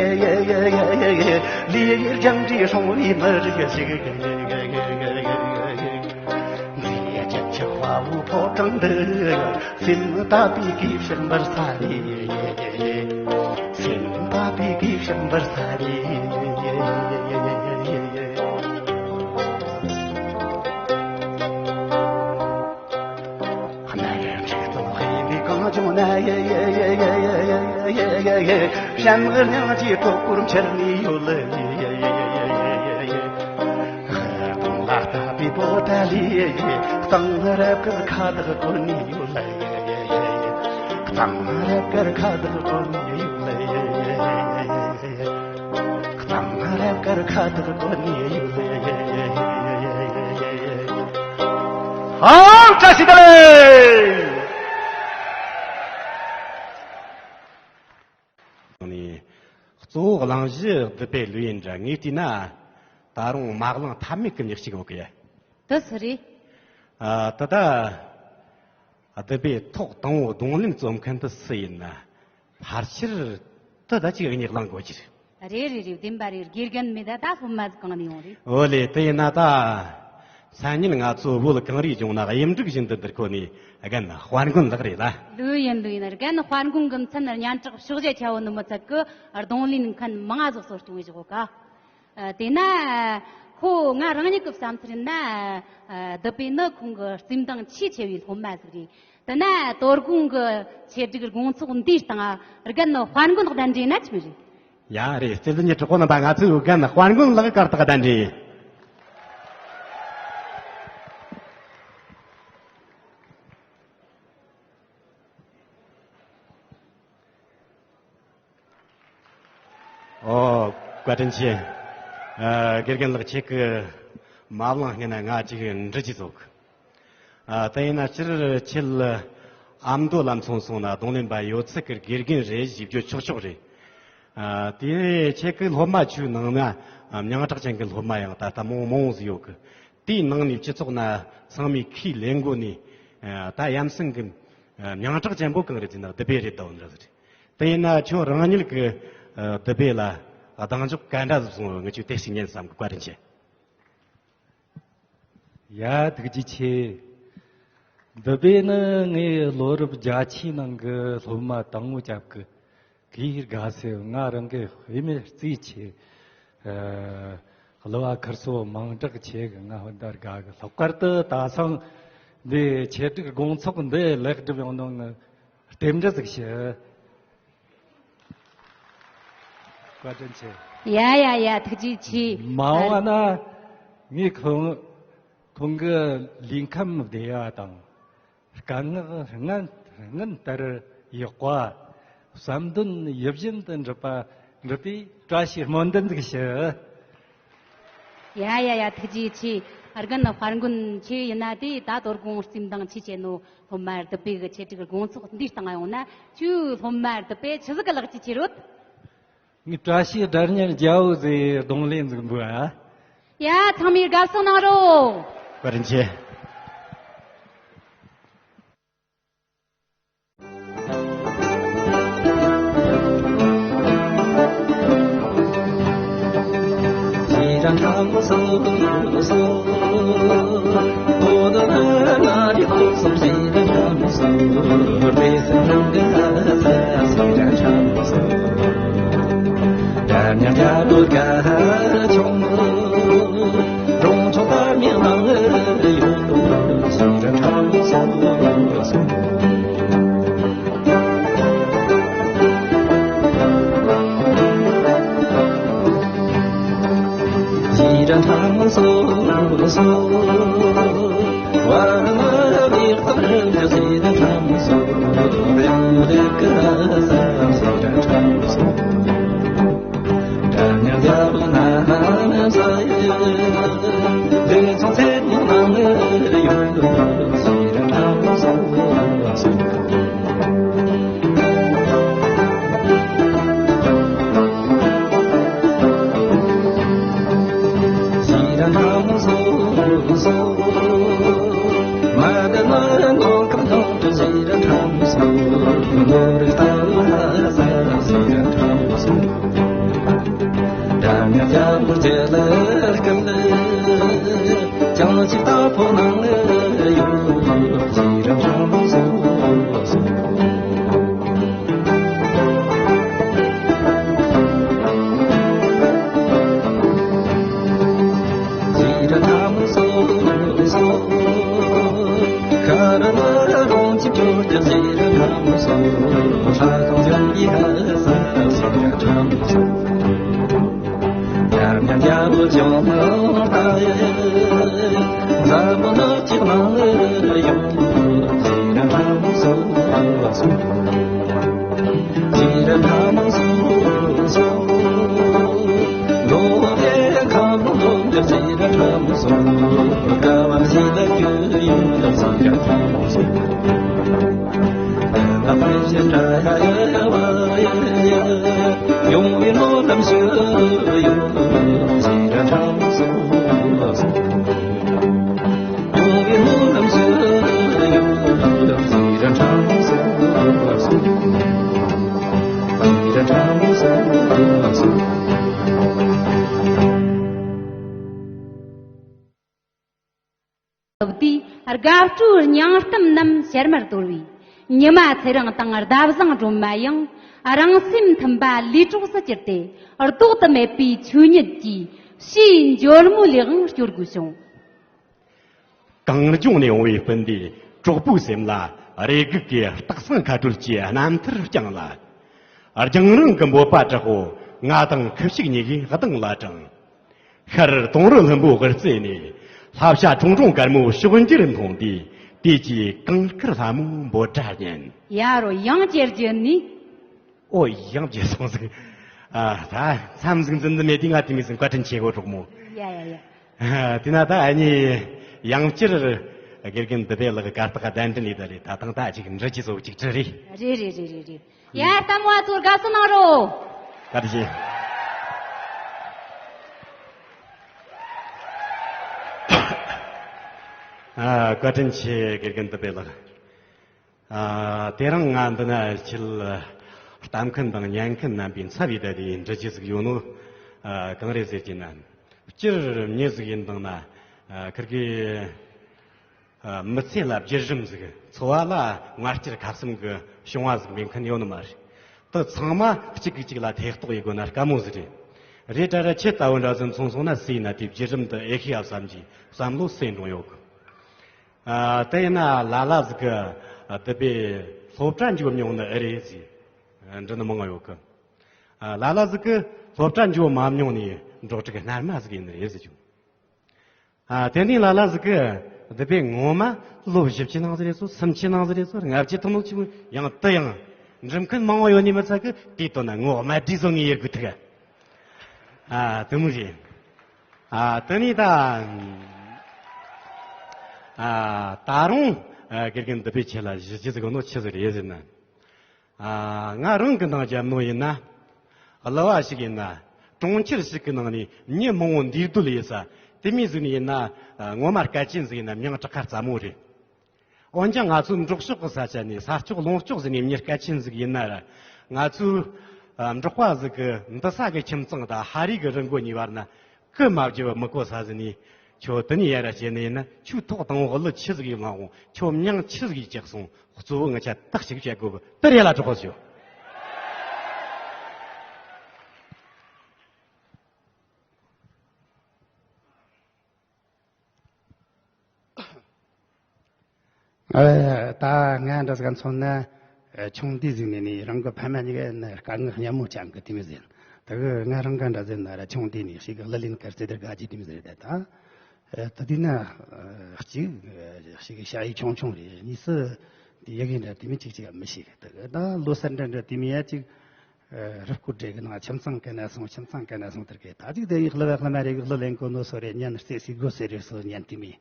ལི་ཡུལ་རྒྱང་བསྒྲིགས་སྲུང་བའི་མི་རིགས་ཤིག། མཛེས་རྒྱ་ཆེ་བ་ ཕོ་བྲང་འདི་སེམས་དག་པའི་གོས་ཕྱག་འབར་ས་རེད། སེམས་དག་པའི་གོས་ཕྱག་འབར་ས་རེད། གནའ་རབས་འཁྲུག་རྩོད་དཔེ་འདི་གངས་ལྗོངས་ན། བྱམས་སྙིང་རྗེའི་གྲོགས་པོར་འཕྱུར་ནས་ཡོད། གདོང་ལ་ལྟ་བའི་པོ་ཏ་ལི། གཙང་རབ་ཀྱི་ཁ་བཏགས་བཀོད་ནས་ཡོད། གཙང་རབ་ཀྱི་ཁ་བཏགས་བཀོད་ནས་ཡོད། གཙང་རབ་ཀྱི་ཁ་བཏགས་བཀོད་ནས་ཡོད། ཧའོ། བཀྲ་ཤིས་བདེ་ལེགས། ནས་གཙོ་བོ་གླེང་གཞི་སྡུད་པའི་ལོས་ཡིན་འདྲ། ངས་བལྟས་ན་ད་རུང་མ་གླེང་ཐབས་མེད་ཀྱི་མྱི་གཅིག་ཡོད་གི་ཡ། དེ་སུ་རེད། ཨ། ད་ལྟ་སྡུད་པའི་ཐོག་དང་པོ་རྡུང་ལེན་རྩོམ་མཁན་དེ་སུ་ཡིན་ན། ཕལ་ཆེར་དེ་ད་ཅིག་ངས་གླེང་དགོས་ཀྱི་རེད། རེད་རེད་རེད། བདེན་པ་རེད། དགེ་རྒན་མེད་ད་ད་སློབ་མ་ཟིག་གང་ནས་ཡོང་རེད། འོ་ལེ། དེ་ཡིན་ན་ད། སང་ཉིན་ང་ཚོ་བོད་གངས་རིའི་ལྗོངས་ན་གཡུ་འབྲུག་བཞིན་དུ་འདིར་འཁོད་ནས་རྒན་དཔལ་མགོན་ལགས་རེད་ལ། ལོས་ཡིན་ལོས་ཡིན། རྒན་དཔལ་མགོན་གྱི་མཚན་སྙན་གྲགས་ཕྱོགས་བཞི་ཁྱབ་པོ་ནི་མི་ཚད་གི། རྡུང་ལེན་མཁན་མང་ང་ཟིག་གསོ་སྐྱོང་བྱེད་གོ་ག། ཨ། དེས་ན་ཁོ་ང་རང་ཉིད་ཀྱི་བསམ་ཚུལ་ཡིན་ན། ཨ། སྡུད་པའི་ནི་ཁོང་གི་རྩིས་འདང་ཆེས་ཆེ་བའི་སློབ་མ་ཟིག་རེད། དེས་ན་དོ་དགོང་གི་ཆེད་སྒྲིག་དགོང་ཚོགས་འདིའི་སྟེང་རྒན་དཔལ་མགོན་གདན་འདྲེན་ན་ཆི་མི་རེད། ཡ། རེད། བརྩེ་ལྡན་གྱི་གྲོགས་པོ་རྣམ་པ། ང་ཚོའི་རྒན་དཔལ་མགོན་ལགས་གར་སྟེགས་གདན་འདྲེན། ཨོ། བཀའ་དྲིན་ཆེ། ཨ། དགེ་རྒན་ལགས། ཁྱེད་ཀྱི་མ་གླེང་སྔོན་ན་ང་ཅིག་འདྲི་རྒྱུ་ཟིག། ཨ། དེ་ཡིན་ན་སྤྱིར་ཁྱེད་ཨ་མདོ་ལ་མཚོན་སོང་ན་རྡུང་ལེན་པ་ཡོད་ཚད་ཀྱི་དགེ་རྒན་རེད་ཞེས་བརྗོད་ཆོག་ཆོག་རེད། ཨ། དེ་ཁྱེད་ཀྱི་སློབ་མ་ཚོའི་ནང་ན་མྱིང་གྲགས་ཅན་གྱི་སློབ་མ་ཡང་ད་ལྟ་མང་མང་ཟིག་ཡོད་གི། དེའི་ནང་ནས་སྤྱི་ཚོགས་ན་ཚང་མས་ཁས་ལེན་གོ་ནས། ཨ། ད་ཡ་མཚན་གྱི་མྱིང་གྲགས་ཅན་པོ་གང་རེད་ཟེར་ན་སྡུད་པ་རེད་དོ་འདྲ་ཟིག་རེད། དེ་ཡིན་ན་ཁྱོད་རང་ཉིད་ཀྱིས་སྡུད་པ་ལ་གདེང་འཇོག་ག་འདྲ་ཟིག་བྱུང་བ། ངས་ཁྱོད་དེ་ཞིག་ཉན་བསམ་གི། བཀའ་དྲིན་ཆེ། ཡ། ཐུགས་རྗེ་ཆེ། སྡུད་པ་ནི་ངའི་ལོ་རབས་བརྒྱད་ཅུའི་ནང་གི་སློབ་མ་དང་པོ་རྒྱབ་གི། གུས་དགའ་ཟེར། ང་རང་གི་དཔེ་མེད་རྩེ་ཆེ། ཨ། གླུ་བ་ཁིར་སོ་མང་དྲགས་ཆེ་གི། ང་ཧོན་དར་དགའ་གི། ལྷག་པར་དུ་ད་སང་འདི་ཆེད་སྒྲིག་དགོང་ཚོགས་འདི་ལེགས་གྲུབ་ཡོང་ནོ་ངི་རྟེན་འབྲེལ་ཟིག་ཞུ། བཀའ་དྲིན་ཆེ། ཡ་ཡ་ཡ། ཐུགས་རྗེ་ཆེ། མ་འོངས་པ་ན་ངས་ཁོང་ཁོང་གི་ལུས་ཁམས་བདེ་བ་དང་། དཀའ་ངལ་སྔར་སྔར་ལྟར་ཡག་པ། བསམ་དོན་ཡིད་བཞིན་དུ་འགྲུབ་པ། འགྲུབ་པའི་བཀྲ་ཤིས་སྨོན་འདུན་ཟིག་ཞུ། ཡ་ཡ་ཡ། ཐུགས་རྗེ་ཆེ། རྒན་དཔལ་མགོན། ཁྱེད་ཡིན་ན་དེ་ད་དོ་དགོང་རྩིས་འདང་ཆེ་བྱེད་ནོ་སློབ་མ་སྡུད་པའི་གི་ཆེད་སྒྲིག་དགོང་ཚོགས་འདིའི་སྟེང་ཡོང་ན། ཁྱོའི་སློབ་མ་སྡུད་པས་ཆི་ཟིག་གི་ལེགས་སྐྱེས་ཁྱེར་ཡོད། ངས་བཀྲ་ཤིས་སྒྲ་སྙན་རྒྱལ་པོ་ཟེར་རྡུང་ལེན་ཟིག་འབུལ་ཨ། ཡ། ཚང་མས་དགའ་བསུ་གནང་རོགས། བཀའ་དྲིན་ཆེ། སྟབས་དེས་དགའ་སྤྲོའི་སྙིང་གཏམ་རྣམས་ཞལ་མར་དོར་བས། ཉི་མ་ཚེ་རིང་དང་ཟླ་བཟང་སྒྲོལ་མ་ཡང་རང་སེམས་མཐུན་པ་ལས་གྲོགས་སུ་གྱུར་ཏེ། ལྡོག་ཏུ་མེད་པའི་ཆོས་ཉིད་ཀྱི་ཕྱིའི་འཇོལ་མོའི་ལས་དབང་སྐྱོར་དགོས་བྱུང་། གངས་ལྗོངས་ནས་འོང་བའི་སྤུན་ཟླའི་གྲོགས་པོའི་སེམས་ལ། རེ་སྒུག་གི་སྟག་ཚང་ཁ་སྦྲུལ་གྱི་རྣམ་ཐར་བསྐྱངས་ལ། རྒྱང་རིང་གི་འབོད་པ་དྲག་པོ། ང་དང་ཁུ་བྱུག་གཉིས་ཀའི་གདངས་ལ་དྲངས། ཤར་དུང་རི་ལྷུན་པོའི་དབུ་རྩེ་ནས། ལྷ་བྱ་ཁྲུང་ཁྲུང་དཀར་མོའི་ཕྱོགས་འགྱུར་མཐོང་དུས། དུས་ཀྱི་གངས་དཀར་ལྷ་མོའི་འབོད་སྒྲ་སྙན། ཡ་རོ། ཡང་བསྐྱར་བརྗོད་ནས། ཨོ། ཡང་བརྗོད་སོང་ཟིག་ཨ། ད་མཚམས་ཟིག་འཛིན་འཛིན་མེད་དུས་ང་དེ་མོ་ཟིག་བཀའ་དྲིན་ཆེ་གོ་གྲོགས་མོ། ཡ་ཡ་ཡ། ཨ། དེ་ན་ད་ཨ་ནི་ཡང་བསྐྱར་དགེ་རྒན་བདུད་བྷེ་ལགས་གར་སྟེགས་གདན་འདྲེན་ཡས་ད་རེད། ད་ཐེངས་ད་ཅིག་འདྲི་རྒྱུ་ཟིག་ཅིག་དྲི་རེ། རེད་རེད་རེད་རེད་རེད། ཡ། ལྟད་མོ་བ་ཚོ་དགའ་བསུ་གནང་རོགས། བཀའ་དྲིན་ཆེ། ཨ། བཀའ་དྲིན་ཆེ་དགེ་རྒན་བདུད་བྷེ་ལགས། ཨ། དེ་རིང་ང་འདི་ན་ཁྱེད་ལྟ་མཁན་དང་ཉན་མཁན་རྣམ་པའི་འཚབ་ཡས་ད་དེ་འདྲི་རྒྱུ་ཟིག་ཡོད་ནོ། ཨ། གང་རེད་ཟེར་གྱི་ན། སྤྱིར་མྱི་ཟིག་ཡིན་དང་ན། ཨ། ཁིར་གི། ཨ། མི་ཚེ་ལ་བརྒྱུད་རིམ་ཟིག་འཚོ་བ་ལ་ངར་སྐྱེད་ཁ་གསུམ་གི་བྱུང་བ་ཟིག་མེད་མཁན་ཡོད་ནི་མ་རེད། དེ་ཚང་མ་གཅིག་གིས་གཅིག་ལ་ཐེ་གཏོགས་ཡེད་དགོས་ན་དཀའ་མོ་ཟིག་རེད། རེད་དྲ་ར། ཁྱེད་ལྟ་བུ་འདྲ་ཟིག་མཚོན་སོང་ན་སུ་ཡིན་ན་དེ་བརྒྱུད་རིམ་དེ་ཨེ་ཤེས་ཡ་བསམ་གྱི་བསམ་བློ་སེ་འགྲོ་ཡོད་གི། ཨ། དེ་ཡིན་ན་ལ་ལ་ཟིག་གི། ཨ། བདུད་བྷེ་སློབ་གྲྭ་འགྱོ་མྱོང་ནི་ཨེ་རེད་ཟེར་འདྲི་ནི་མང་ང་ཡོད་གི། ཨ། ལ་ལ་ཟིག་གི་སློབ་གྲྭ་འགྱོ་མ་མྱོང་ནི་འབྲོག་ཕྲུག་རྣལ་མ་ཟིག་ཡིན་ནི་རེད་ཟེར་བྱུང་། ཨ། དེ་ནས་ལ་ལ་ཟིག་གི་བདུད་བྷེ་ངོ་མ་ལོ་བཞི་བཅུ་ནང་ཟིག་རེད་སོ། སུམ་ཅུ་ནང་ཟིག་རེད་སོ། ལྔ་བཅུ་ཐུབ་ནོ་ཆུང་ཡང་དུ་ཡང་འགྲིམ་མཁན་མང་བོ་ཡོད་ནི་མི་ཚད་གི། དེའི་དོན་ན་ངོ་མ་བྲིས་སོང་ངས་ཡེ་དགོས་ཐུག་ཨ། དེ་མོ་རེད། ཨ། དེ་ནས་ད། ཨ། ད་རུང་། ཨ། དགེ་རྒན་བདུད་བྷེ་ཁྱེད་ལ་ཞུ་རྒྱུ་ཟིག་ནོ་ཆི་ཟིག་རེད་ཟེར་ན། ཨ། ང་རང་གི་ནང་རྒྱབ་ནོ་ཡིན་ན། གླུ་བ་ཞིག་ཡིན་ན། གྲོང་ཁྱེར་ཞིག་གི་ནང་ནས་མྱི་མང་བོ་འདུས་སྡོད་ཡིན་ས། དེ་མོ་ཟིག་ནས་ཡིན་ན། ཨ། ངོ་མ་སྐད་ཅན་ཟིག་ཡིན་ན་མྱིང་དྲག་ཁ་སླ་མོ་རེད། འོན་ཀྱང་ང་ཚོའི་འབྲོག་ཕྱོགས་ཀྱི་ས་ཆ་ནས་ས་ཕྱོགས་ལུང་ཕྱོགས་ཟིག་ནས་མྱི་སྐད་ཅན་ཟིག་ཡིན་ན་ར། ང་ཚོའི། ཨ། འབྲོག་པ་ཟིག་གི་འདི་ས་གི་ཁྱིམ་ཚང་དང་ཧ་རི་གི་རི་མགོ་གཉིས་བར་ན། སྐུ་མ་བརྗེ་བར་མི་གོ་ས་ཟིག་ནས། ཁྱོད་དེ་ནས་ཡར་ར་བྱས་ནས་ཡིན་ན། ཁྱོའི་ཐོག་དང་པོ་གླུ་ཆི་ཟིག་ཡིན་མ་འོང་། ཁྱོད་མྱིང་ཆི་ཟིག་ཡིན་ཅིག་གསུངས། གཙོ་བོ་ངི་ཆ་ཏག་ཞིག་བྱེད་དགོས་གི། དེ་རེད་ལ་གྲོགས་པོ་ཚོ། ཨ། ད་ང་འདྲ་ཟིག་མཚོན་ན། ཨ། ཆུང་དུས་ཟིག་ནས་ནི་རང་གི་ཕ་མ་གཉིས་ཀ་ནི་དཀའ་ངལ་མཉམ་མོ་བཅངས་གི་དེ་མོ་ཟིག་ཡིན། ད་གི་ང་རང་ག་འདྲ་ཟིག་ན་ར། ཆུང་དུས་ནས་ཞིག་གི་གླུ་ལེན་གར་རྩེ་དར་དགའ་རྒྱུ་དེ་མོ་ཟིག་རེད། ད་ད། ཨ། ད་དེ་ན། ཨ། གཅིག་ཞིག་གི་ཞ་ཡི་ཆུང་ཆུང་རེད། གཉིས་སུ་དེ་ཡི་གེ་འདྲ་དེ་མོ་གཅིག་གཅིག་མི་ཤེས་གི། ད་གི་ད་ལོ་གསར་འདྲ་འདྲ་དེ་མོ་ཡ་གཅིག་ཨ། རུ་སྐོར་སྦྲེལ་གི་ནང་ཁྱིམ་ཚང་གན་ན་སོང་། ཁྱིམ་ཚང་གན་ན་སོང་། དེར་གི་ད་ཅིག་དེ་ཡི་གླུ་བ་གླུ་མ་རེ་གི་གླུ་ལེན་གོ་ནོ་སོ་རེ། ཉན་རྩེ་སི་གོ་སེ་རེ་སོ་ཉན་དེ་མི།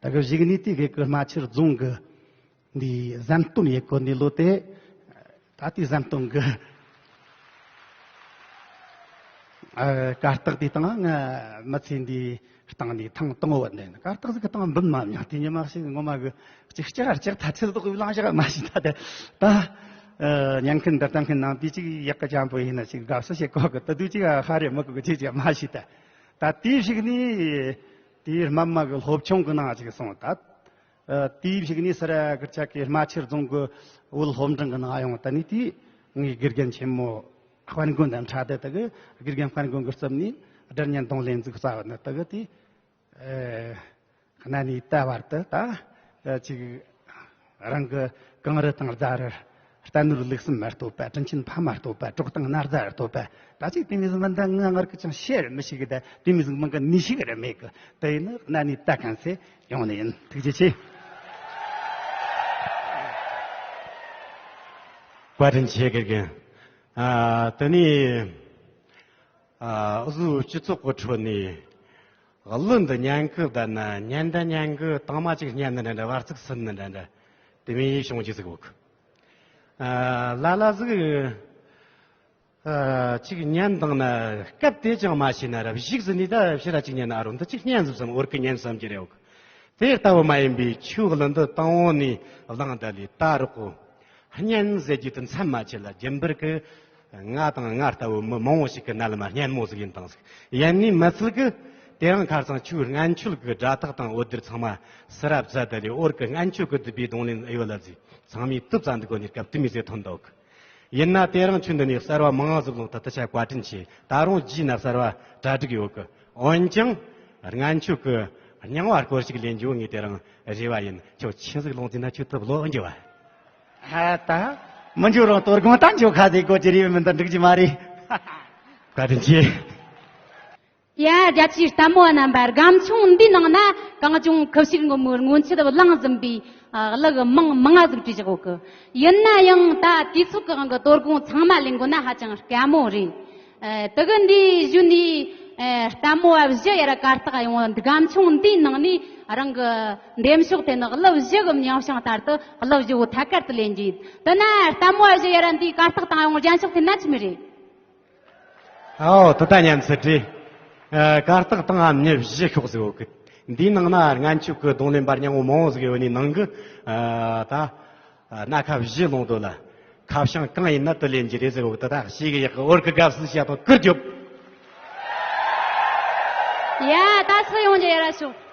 ད་གི་གཞིག་ནི་དེ་གི་གི་རྨ་ཆུ་རྫོང་གི་འདི་ཟམ་སྟོན་ཡེ་གོ་ནི་ལོ་དེ། ད་དེ་ཟམ་སྟོན་གི། ཨ། གར་སྟེགས་དེ་སྟེང་ང་མི་ཚེ་འདི་སྟེང་ནས་ཐེངས་དང་པོ་བ་འདི་ཡིན། གར་སྟེགས་ཟིག་གི་སྟེང་འབུད་མ་མྱོང་། དེ་ཉི་མ་ཞིག་ངོ་མ་གི་ཅིག་ལྕགས་ལྕགས་ཐ་ཚིལ་དོག་གི་བླང་བཞག་མ་ཤེས། ད་དེ་ད་ཨ་ཉན་མཁན་འདིར་ལྟ་མཁན་ནང་དེ་ཅིག་ཡག་གི་ཅང་པོ་ཡིན་ན་ཅིག་དགའ་བསུ་བྱེད་གོ་གི། ད་དུས་ཅིག་ཧ་རེ་མི་གོ་གི་ཅིག་ཅིག་མ་ཤེས། ད་ད་དེའི་ཞིག་ནི་དེའི་རྨ་མ་གི་སློབ་ཆུང་གི་ནང་ཅིག་སོང་། ད་ཨ་དེའི་ཞིག་ནི་སི་ར་གི་ཅག་གི་རྨ་ཆུ་རྫོང་གི་བོད་སློབ་འབྲིང་གི་ནང་ཡོང་། ད་ནི་དེ་ངའི་དགེ་རྒན་ཆེན་མོ་དཔལ་མགོན་དང་འཕྲད་དེ། ད་གི་དགེ་རྒན་དཔལ་མགོན་གི་རྩིབ་ནས་སྒྲ་སྙན་རྡུང་ལེན་ཟིག་བསླབས་ནི། ད་གི་དེ། ཨེ། གནའ་ནས་ད་བར་དུ་ད་ཅིག་ རང་གི་གངས་རི་དང་རྫ་རི། རྟ་ནོར་ལུག་གསུམ་མ་གཏོགས་པ། དྲིན་ཆེན་ཕ་མ་གཏོགས་པ། གྲོགས་དང་ན་བཟའ་གཏོགས་པ། ད་ཅིག་དེ་མི་ཟིག་མིན་ད་ངའི་ངར་གི་ཅང་ཤེས་ར་མི་ཤེས་གི། ད་དེ་མི་ཟིག་མིན་གི་ནི་ཤེས་གི་ར་མེད་གི། དེ་ཡིན་ན་གནའ་ནས་ད་གང་སེ་ཡོང་ནི་ཡིན། ཐུགས་རྗེ་ཆེ། བཀའ་དྲིན་ཆེ་དགེ་རྒན། ཨ། དེ་ནས། ཨ། འུ་ཟོའི་སྤྱི་ཚོགས་ཀྱི་ཁྲོད་ནས་གླུ་འདི་ཉན་གི་བསྡད་ན། ཉན་ད་ཉན་གི། དང་མ་ཅིག་སྙན་ནི་འདྲ་འདྲ། བར་ཚིགས་སུན་ནི་འདྲ་འདྲ། དེ་མིན་ཡིད་བྱུང་རྒྱུ་ཟིག་ཡོད་གི། ཨ། ལ་ལ་ཟིག་ཨ། ཅིག་ཉན་བཏང་ན་སྐབས་དེ་ཅང་མ་ཤེས་ན་ར། གཞུག་ཟིན་ནས་ད་ཕྱིར་ར་ཅིག་ཉན་ན། ཨ་རོ། འདི་ཅིག་སྙན་ཟིག་བསམ། འོར་གི་སྙན་བསམ་གྱི་རེད་ཡོད་གི། དེ་ལྟ་བུ་མ་ཡིན་པའི་ཆོས་གླུ་འདི་དང་པོ་ནས་བླངས་ད་ལས་ད་རག་གོ། སྙན་ཟེར་རྒྱུ་དེ་མཚམས་མ་ཆད་ལ། རྒྱུན་པར་གི་ང་དང་ང་ལྟ་བུ་མི་མང་བོ་ཞིག་གི་རྣ་ལམ་སྙན་མོ་ཟིག་ཡིན་བཏང་ཟིག། ཡིན་ནི་མི་ཚད་གི། དེ་རིང་ཁ་སང་ཆོས་སྔན་ཆད་གི་སྒྲ་ཐག་དང་འོད་སྡེར་ཚང་མ་སུ་ར་བཟའ་ད་ལས། འོར་གི་སྔན་ཆད་གི་བསྡུས་པའི་རྡུང་ལེན་ཨེ་ཡོད་ལ་ཟིག། ཚང་མས་དུབ་ཙམ་འདུག་གོ་ནི་སྐབས་དེ་མོ་ཟིག་ཐོན་འདུག། ཡིན་ན་དེ་རིང་ཁྱོད་འདི་ནས་གསར་བ་མང་ང་ཟིག་བླངས་ད། ད་ཆ་བཀའ་དྲིན་ཆེ། ད་རུང་རྗེས་ན་གསར་བ་གྲ་སྒྲིག་ཡོད་གི། འོན་ཀྱང་སྔན་ཆད་གི་རྙིང་བ་སྐོར་ཞིག་ལེན་རྒྱུ་ངས་དེ་རིང་རེ་བ་ཡིན། ཁྱོད་ཆི་ཟིག་ལོང་ཟེར་ན་ཁྱོད་ཐུབ་ལོ་འགྱོ་བ། ཨ། ད་མི་འགྱོ་རུང་དོ་དགོང་ད་འགྱོ་ཁ་ཟིག་གོ་ཅི་རེད་མིན་ད་འགྲིག་གི་མ་རེད། བཀའ་དྲིན་ཆེ། ཡ། རྒྱ་ཆེའི་ལྟད་མོ་བ་རྣམ་པ། སྒམ་ཆུང་འདིའི་ནང་ན་གངས་ལྗོངས་ཁུ་བྱུག་མགོན་པོའི་སྔོན་ཆད་བླངས་ཟིན་པའི་གླུ་གི་མིང་མང་ང་ཟིག་བྲིས་བཞག་ཡོད་གི། ཡིན་ན་ཡང་ད་དུས་ཚོད་ཀྱི་དབང་གིས་དོ་དགོང་ཚང་མ་ལེན་དགོས་ན་ཧ་ཅང་དཀའ་མོ་རེད། ཨ། དེ་གི་འདིའི་གཞུག་ནས། ཨ། ལྟད་མོ་བ་བཞི་ཡར་གར་སྟེགས་ཡོང་། སྒམ་ཆུང་འདིའི་ནང་ནས་རང་གི་འདེམས་ཤོག་དེ་ནི་གླུ་བཞི་གི་མིང་བྱང་ལྟར་དུ་གླུ་བཞི་བོ་ཐད་ཀར་དུ་ལེན་རྒྱུ་ཡིན། དེ་ན་ལྟད་མོ་བ་བཞི་ཡར་འདིའི་གར་སྟེགས་སྟེང་ཡོང་། རྒྱན་ཤོག་དེ་ན་ཆི་མི་རེད། ཨའོ། དེ་ད་ཉན་ཚུལ་རེད། ཨ། གར་སྟེགས་སྟེང་ང་མི་བཞི་ཤོག་ཟིག་ཡོད་གི། འདིའི་ནང་ན་སྔན་ཆད་གི་རྡུང་ལེན་པ་རྙིང་བོ་མང་བོ་ཟིག་ཡོད་ནི་ནང་གི། ཨ། ད། ཨ། སྣ་ཁ་བཞི་ལོང་དོ་ལ། ཁ་བྱང་གང་ཡིན་ན་དེ་ལེན་རྒྱུ་རེད་ཟེར་གོ་གི། ད་ད་ཞིག་གི་ཡག་གི། འོར་གི་དགའ་བསུ་བྱ་དང་ཀིར་རྒྱོབ། ཡ། ད་སུ་ཡོང་རྒྱུ་ཡར་ཤོག།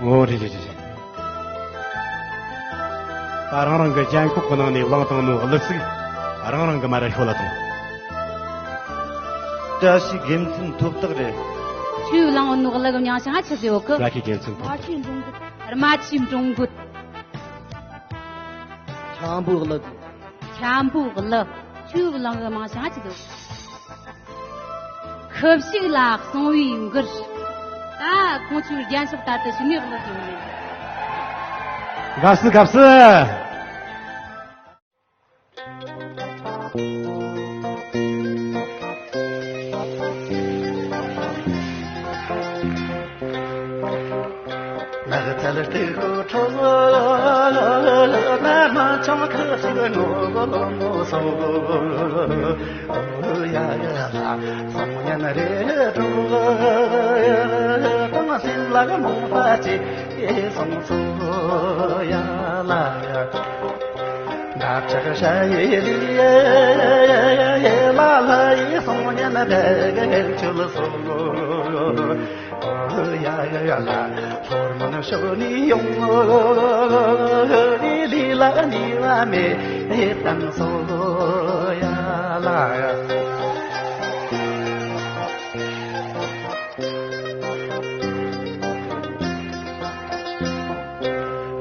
ཨོ། རེད་རེད་རེད་རེད། ད་རང་རང་གི་རྒྱན་ཁོག་གི་ནང་ནས་བླངས་བཏང་ནོ་གླུ་ཚིག་རང་རང་གི་མ་ར་ཤོད་ལ་ཐོངས། བཀྲ་ཤིས་དགེ་མཚན་ཐོབ་རྟགས་རེད། ཁྱོས་བླངས་ནོ་གླུ་གི་མིང་བྱང་ང་ཆི་ཟེར་ཡོད་གི། བཀྲ་ཤིས་དགེ་མཚན་ཐོབ་རྟགས། རྨ་ཆུའི་འབྲོང་རྒོད། རྨ་ཆུའི་འབྲོང་རྒོད། འཁྱམ་པོའི་གླུ། འཁྱམ་པོའི་གླུ། ཁྱོས་བླངས་གི་མིང་བྱང་ང་ཆི་ཟེར་ཡོད་གི། ཁུ་བྱུག་ལ་གསང་བའི་མགུར། ད་ཁོང་ཚོའི་རྒྱན་ཤོག་ལྟར་དུ་ཞུ་ནས་གླུ་ཞུ་ནས། དགའ་བསུ་དགའ་བསུ། ནགས་ཚལ་སྟེགས་བུ་ཁྲོད་ན། རྨ་བྱུང་ཁུ་བྱུག་ནོར་བུ་ལོ་མོ་སོགས། ཡ་ཡ་ལ་སོང་ཉན་རེ་དྲུག་དང་སྲིན་ལག་མོ་པ་ཅི་སོང་སོ་ཡ་ལ་ཡ། འདབ་ཆགས་ཤ་ཡི་ལི་ལ་ལ་ཡི་སོང་ཉན་བེ་གེ་ཆུལ་སོ། ཡ་ཡ་ཡ་ལ། ཧོར་མོན་ཤོ་ནི་ཡོང་། ལི་ལི་ལ་ནི་བ་མེ་ཡེ་ཏན་སོ་ཡ་ལ་ཡ།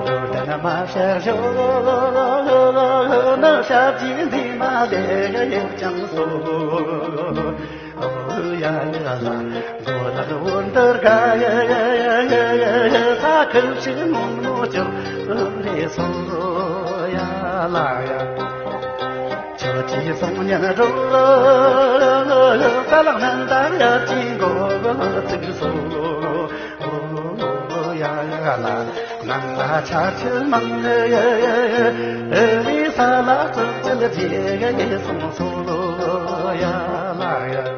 རོ་ལྡན་མ་ཤར་ཞོ་ནི་ཤར་གྱི་འཛིན་མ་ལེ་ཡེ་ཅང་སོ། ཨོ་ཡ་ཡ་ལ་མགོ་ལག་བོ་འདི་དགའ་ས་ཁུ་བྱུག་ནོར་མོ་ཅོ་རེ་སོ་ཡ་ལ་ཡ། ཁྱོད་ ཅེས་གསུངས་ཉན་འགྲོ། ས་ལག་ནན་ཏན་ཡ་ཅི་མགོ་ཚིགས་སོ། ཡ་ལ་ནན་ལ་ཆ་ཆེ་མང་། ཨེ་རི་ས་ལ་ཙུག་ཅི་ལ་ཅི་ག་ཡེ་སོང་སོ། ཡ་ལ་ཡ།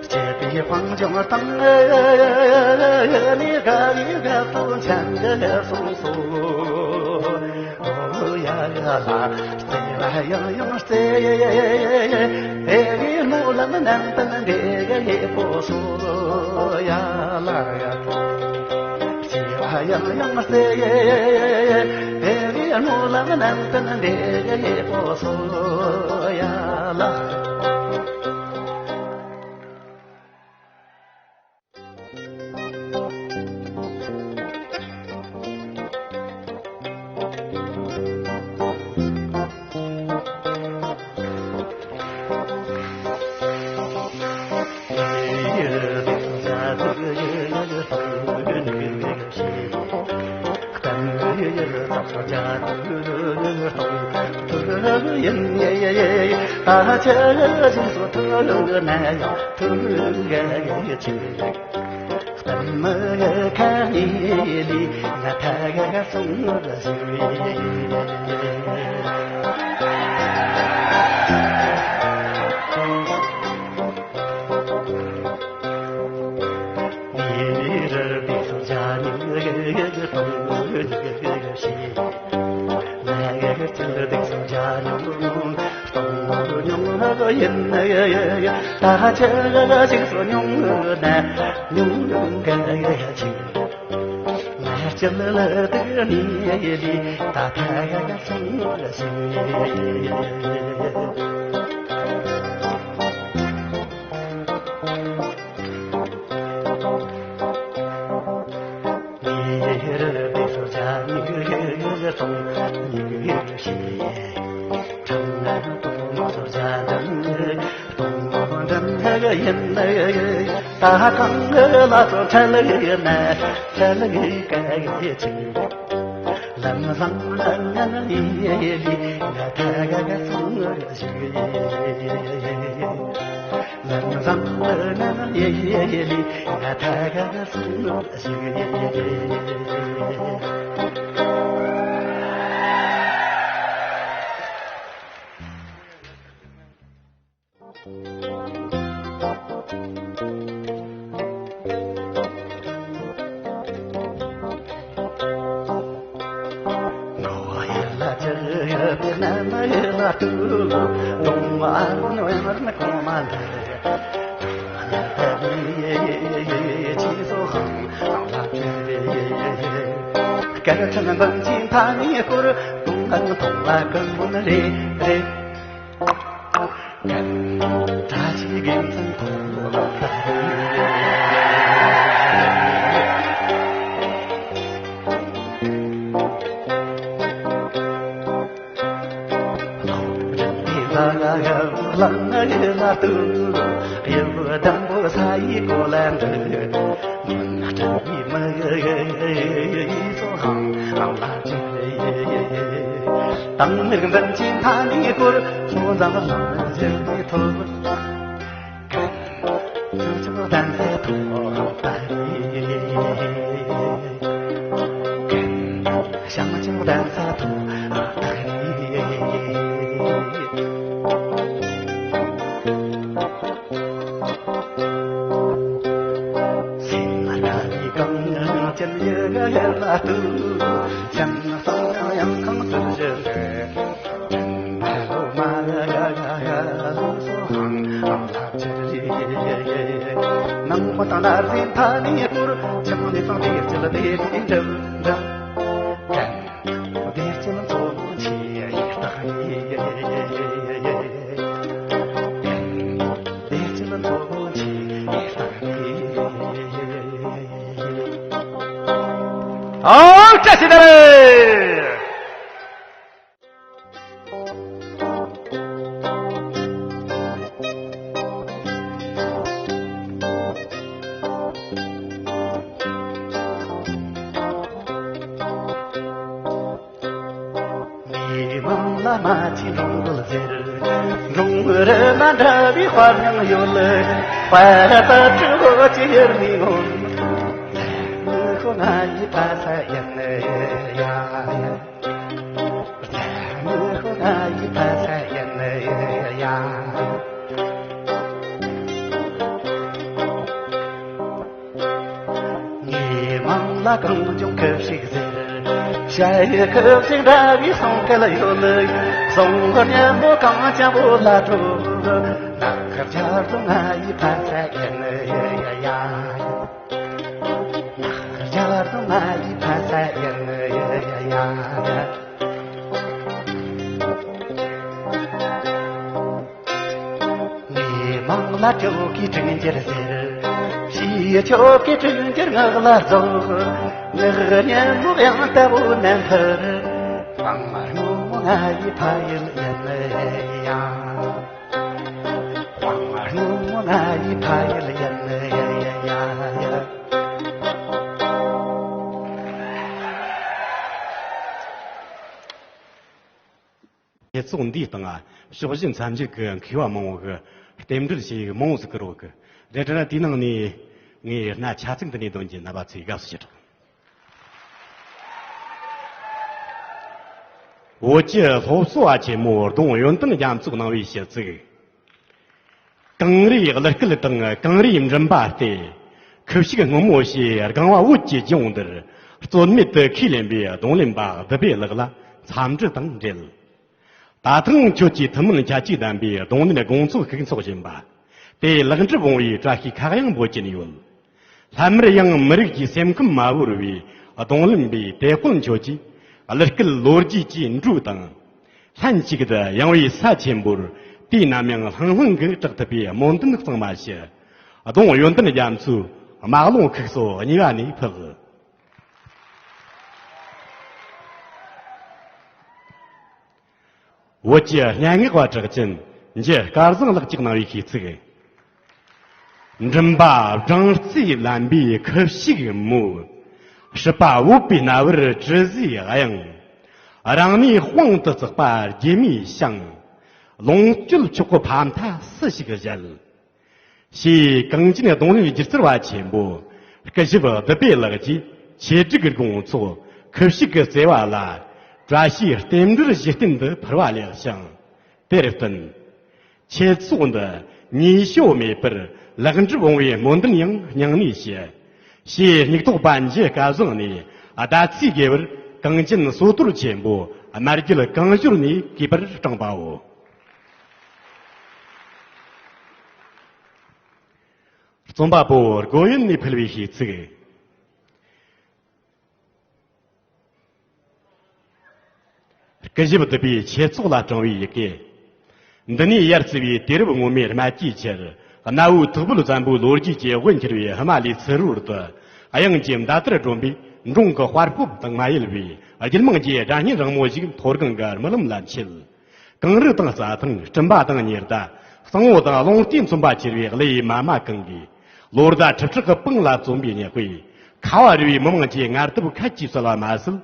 སྐྱེས་པའི་དཔལ་འབྱོར་དང་། ནི་དགའ་བའི་དགའ་སྟོན་ཆེན་གྱི་གསུངས་སོ། ཡ་ཡ་ལ་རྩེ་ལ་ཡང་ཡང་རྩེ། དེ་གའི་སྨོན་ལམ་ནན་ཏན་འདི་གའི་ཡེ་པོ་སོ། ཡ་ལ་ཡ། སྐྱེ་བ་ཡང་ཡང་རྩེ། དེ་གའི་སྨོན་ལམ་ནན་ཏན་འདི་གའི་ཡེ་པོ་སོ། ཡ་ལ། སྐད་ཆ་འདི་ཅི་མཐའ་ནས་སྐོར་དུང་ལ་དུང་ལ་ཀུན་སློང་རེ་རེ། བཀྲ་ཤིས་དགེ་མཚན་ཐོག་ལ་དང་མིག་འཛིན་གྱི་མཐའ་ནས་སྐོར། ཚོ་འཛམ་གླིང་བཞི་པའི་ཐོག་ནང་པ་དང་ནར་སེམས་མཐའ་ནས་སྐོར། ཆང་ནས་སང་དེར་ཅི་ལ་དེ་དེ་འདྲ་འདྲ། དེར་ཅི་ལ་མཚོ་མོ་ཆེ་ཡི་རྟགས་ཡིན། དེར་ཅི་ལ་མཚོ་མོ་ཆེ་ཡི་རྟགས་ཡིན། ཨོ་བཀྲ་ཤིས་བདེ་ལེགས། མི་མང་ལ་མ་ཕྱི་འགྲོ། ཟེར། ལུང་རི་ན་འདྲ་བའི་དཔའ་ཉང་ཡོད། དཔའ་ར་ད་ཁྲི་བོ་ཅི་ཡེར་མི་ངོམ། ཁོ་ང་ཡི་ཕ་ས་ཡིན་ཡ། ཁོ་ང་ཡི་ཕ་ས་ཡིན་ཡ། ངའི་མིང་ལ་གངས་ལྗོངས་ཁུ་བྱུག་ཟེར། ཞྭ་ཡི་ཁུ་བྱུག་འདྲ་བའི་གསུང་སྐད་ཡོད། གསུང་སྙན་པོ་གངས་ཅན་པོ་ལ་འགྲོ། ནགས་ཁར་རྒྱ་རྡོ་ང་ཡི་ཕ་ས་ཡིན་ཡ། ནགས་ཁར་རྒྱ་རྡོ་ང་ཡི་ཕ་ས་ཡིན་ཡ། ངའི་མིང་ལ་སྤྲེའུ་གི་དྲུང་འགྱེལ་ཟེར། ཕྱིའི་ཁྱོད་ཀྱི་དྲུང་འགྱེལ་ངག་ལ་རྫོགས། ངག་སྙན་མོ་དབྱངས་ལྟ་བུ་ནམ་མཁར། བང་སྔོན་མོ་ང་ཡི་ཕ་ཡུལ་ཡིན་ཡ། བང་སྔོན་མོ་ང་ཡི་ཕ་ཡུལ་ཡིན་ཡ། ཁྱེད་ཚོ་འདིའི་སྟེང་ཕྱོགས་བཞི་མཚམས་བཞི་གི་མཁས་པ་མང་བོ་གི་རྟེན་འབྲེལ་བྱེད་ཡིག་མང་བོ་ཟིག་བསྐུར་ཡོད་གི། དེ་འདྲ་ན་དེའི་ནང་ནས་ངས་སྣ་ཆ་ཚིག་འདི་ནས་འདོན་གྱི། རྣམ་པ་ཚོས་དགའ་བསུ་ཞུ་དྲག། བོད་ཀྱི་སློབ་གསོ་བ་ཆེན་མོ་ལྡོང་ཡོན་ཏན་རྒྱ་མཚོས་གནང་བའི་ཞུ་ཚིག། གངས་རིའི་གླུ་སྐད་དང་གངས་རིའི་མགྲིན་པ་སྟེ། ཁུ་བྱུག་སྔོན་མོ་ཞེས་རྒང་བ་བོད་ཀྱི་ལྗོངས་འདིར་རྩོད་མེད་དུ་ཁས་ལེན་པའི་རྡུང་ལེན་པ་བདུད་བྷེ་ལགས་ལ་འཚམས་འདྲི་དང་འབྲེལ། ད་ཐེངས་ཁྱོད་ཀྱིས་ཐུན་མིན་ཁྱད་ཆོས་ལྡན་པའི་རྡུང་ལེན་དགོང་ཚོགས་ཤིག་འཚོགས་བཞིན་པ་དེ་ལེགས་འགྲུབ་འོང་བའི་བཀྲ་ཤིས་ཁ་གཡང་འབོད་ཀྱིན་ཡོད། སླད་མར་ཡང་མི་རིགས་ཀྱི་སེམས་ཁམས་མ་བོར་བའི་རྡུང་ལེན་པའི་དེད་དཔོན་ཁྱོད་ཀྱིས་གླུ་སྐད་ལོ་རྒྱུས་ཀྱི་འགྲོས་དང་། ལྷན་ཅིག་ཏུ་ཡངས་པའི་ས་ཆེན་པོར་དུས་ནམ་ཡང་ལྷང་ལྷང་གིས་གྲགས་ཐུབ་པའི་སྨོན་འདུན་གཙང་མ་ཞུ། ལྡོང་ཡོན་ཏན་རྒྱ་མཚོའི་དམག་རླུང་ཁུག་སོ་གཉིས་པ་ནས་ཕུབ། བོད་ཀྱི་སྙན་ངག་པ་གྲགས་ཅན་འཇུ་སྐལ་བཟང་ལགས་ཀྱིས་གནང་བའི་ཤིས་ཚིག། མགྲིན་པ་སྦྲང་རྩིས་བརླན་པའི་ཁུ་བྱུག་མོ། སྲིད་པ་འོད་པའི་རྣ་བར་དྲི་ཟའི་དབྱངས། རང་ནུས་དཔང་དུ་བཙགས་པ་སྒྱེ་མའི་ཞིང་། ལོངས་སྤྱོད་མཆོག་གི་ཕ་མཐའ་སུ་ཞིག་བཞད། ཞེས་གངས་ཅན་རྡུང་ལེན་སྒྱུ་རྩལ་བ་ཆེན་པོ་སྐུ་ཞབས་བདུད་བྷེ་ལགས་ཀྱིས་ཆེད་སྒྲིག་དགོང་ཚོགས་ཁུ་བྱུག་གི་བརྩེ་བ་ལ་བཀྲ་ཤིས་རྟེན་འབྲེལ་གཞི་རྟེན་དུ་འཕུར་བ་ལེགས་ཤིང་། དེར་བརྟེན། ཆེད་ཚོགས་འདི་ཉེས་ཤོས་མེད་པར་ལེགས་འགྲུབ་འོང་བའི་སྨོན་འདུན་ཡང་སྙིང་ནས་ཞུ། ཞེས་སྙིགས་ཐོག་པ་འཇུ་སྐལ་བཟང་ནས་ཟླ་ཚེས་དགེ་བར་གངས་ཅན་སོ་ཐོར་ཆེན་པོ་རྨ་རྒྱལ་གངས་ཞོར་ནས་གུས་པར་དྲངས་པའོ། རྩོམ་པ་པོ་སྒོ་ཡོན་ནས་ཕུལ་བའི་ཤིས་ཚིག། སྐུ་ཞབས་བདུད་བྷེའི་ཆེད་ཚོགས་ལ་དྲངས་པའི་ཡི་གེ། འདི་ནས་ཡར་བརྩིས་པའི་དུས་རབས་སྔོན་མའི་རྨ་ཆུའི་ཆར། གནའ་བོའི་ཐུག་པོད་བཙན་པོའི་ལོ་རྒྱུས་ཀྱི་དབུ་འཁྱེར་བའི་ཧི་མ་ལའི་ཚུ་རོལ་དུ། དབྱངས་ཀྱི་མདའ་དར་སྒྲོན་པའི་འབྲོང་གི་དཔའ་སྤོབས་དང་མ་ཡལ་བའི་རྒྱུད་མང་གི་སྒྲ་སྙན་རིང་མོ་ཞིག་མཐོ་སྒང་གི་རྨི་ལམ་ལ་མཆེད། གངས་རི་དང་རྩྭ་ཐང་སྤྲིན་པ་དང་ཉི་ཟླ། གཙང་བོ་དང་རླུང་རྟས་མཚོན་པ་གྱུར་བའི་གླུ་ཡི་མ་མ་གང་གིས། ལོ་ཟླ་ཁྲི་ཕྲག་གི་པང་ལ་བཙོན་པའི་ཉི་དཔེ། ཁ་བ་རི་བའི་མི་དམངས་ཀྱི་ངལ་དུབ་ཁད་ཀྱིས་བསལ་བ་མ་ཟད།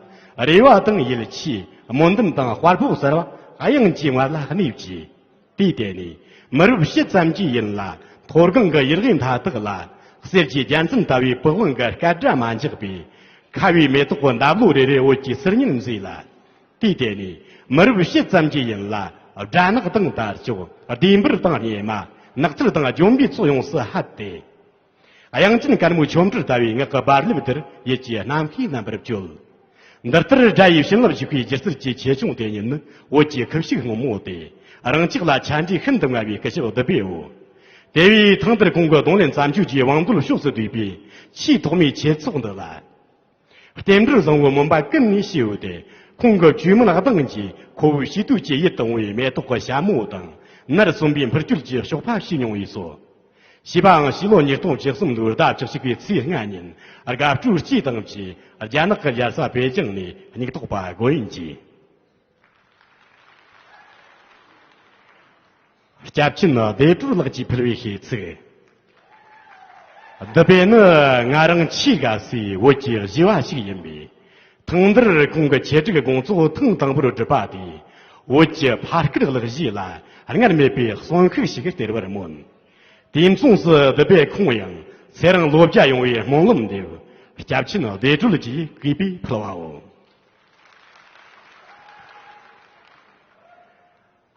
རེ་བ་དང་ཡིད་ཆེས། སྨོན་འདུན་དང་དཔའ་སྤོབས་གསར་བ་དབྱངས་ཀྱི་ངོ་ལ་གནས་བཅས། དེའི་དེ་ནས་མི་རབས་ཕྱེད་ཙམ་གྱི་ཡུན་ལ་མཐོ་སྒང་གི་ཡུལ་དབུས་མཐའ་དག་ལ་གསེར་གྱི་རྒྱལ་མཚན་ལྟ་བུའི་པི་ཝང་གི་སྐད་སྒྲ་མ་འཇགས་པས། ཁ་བའི་མེ་ཏོག་གི་འདབ་ལོ་རེ་རེ་འོད་ཀྱི་སིལ་སྙན་མཛེས་ལ། དེའི་དེ་ནས་མི་རབས་ཕྱེད་ཙམ་གྱི་ཡུན་ལ་སྦྲ་ནག་དང་དར་ལྕོག་ལྡེ་འབུར་དང་སྙེ་མ། ནགས་ཚལ་དང་ལྗོན་པའི་ཚོགས་ཡོངས་སུ་ཧད་དེ། དབྱངས་ཅན་དཀར་མོའི་ཆོ་འཕྲུལ་ལྟ་བུའི་ངག་གི་རྦ་རླབས་དེར་ཡིད་ཀྱི་རྣམ་ཤེས་རྣམ་པར་བསྐྱོད། འདི་ལྟར་སྒྲ་ཡི་བྱིན་རླབས་ཞུགས་པའི་སྒྱུ་རྩལ་གྱི་ཆེ་ཆུང་དེ་ཉིད་ནི་བོད་ཀྱི་ཁུ་བྱུག་སྔོན་མོ་སྟེ། རང་ཅག་ལ་ཆ་འདྲིས་ཤིན་ཏུ་མངའ་བའི་སྐུ་ཞབས་བདུད་བྷེའོ། དེ་བས་ཐེངས་འདིར་ཁོང་གི་རྡུང་ལེན་བརྩམས་ཆོས་ཀྱི་དབང་རྡོལ་ཕྱོགས་སུ་བསྡུས་པའི་ཆེས་ཐོག་མའི་ཆེད་ཚོགས་འདི་ལ། རྟེན་འབྲེལ་བཟང་བོའི་སྨོན་པ་ཀུན་ནས་ཞུ་ཡོད་དེ། ཁོང་གི་བཅོས་མིན་གདེང་གིས་ཁོ་བོའི་བྱིས་དུས་ཀྱི་ཡིད་དུ་འོང་བའི་མེ་ཏོག་གི་ཞྭ་མོ་དང་། ནར་སོན་པའི་འཕུར་སྐྱོད་ཀྱི་གཤོག་པ་ཞུས་མྱོང་བས་སོ། བྱིས་པའང་ཕྱི་ལོ་ཉིས་སྟོང་བཅུ་གསུམ་ལོའི་ཟླ་བཅུ་གཅིག་པའི་ཚེས་ལྔ་ཉིན་དགའ་སྤྲོའི་སྐྱིད་དང་བཅས་རྒྱ་ནག་གི་རྒྱལ་ས་པེ་ཅིང་ནས་སྙིགས་ཐོག་པ་སྒོ་ཡོན་གྱིས། སྐྱབས་ཆེན་བདེ་གྲོལ་ལགས་ཀྱིས་ཕུལ་བའི་ཤིས་ཚིག། བདུད་བྷེ་ནི་ང་རང་ཆེས་དགའ་སའི་བོད་ཀྱི་གཞས་པ་ཞིག་ཡིན་པས། ཐེངས་འདིར་ཁོང་གི་ཆེད་སྒྲིག་དགོང་ཚོགས་ཐེངས་དང་པོར་གྲུབ་པ་དེས། བོད་ཀྱི་ཕ་སྐད་ལེགས་བཅོས་ལ་སྔར་མེད་པའི་གསོན་ཤུགས་ཤིག་སྟེར་བར་སྨོན། དུས་མཚུངས་སུ་བདུད་བྷེ་ཁོང་ཡང་ཚེ་རིང་ལོ་བརྒྱ་ཡོང་བའི་སྨོན་ལམ་འདེབས། སྐྱབས་ཆེན་བདེ་གྲོལ་གྱིས་གུས་པས་ཕུལ་བའོ།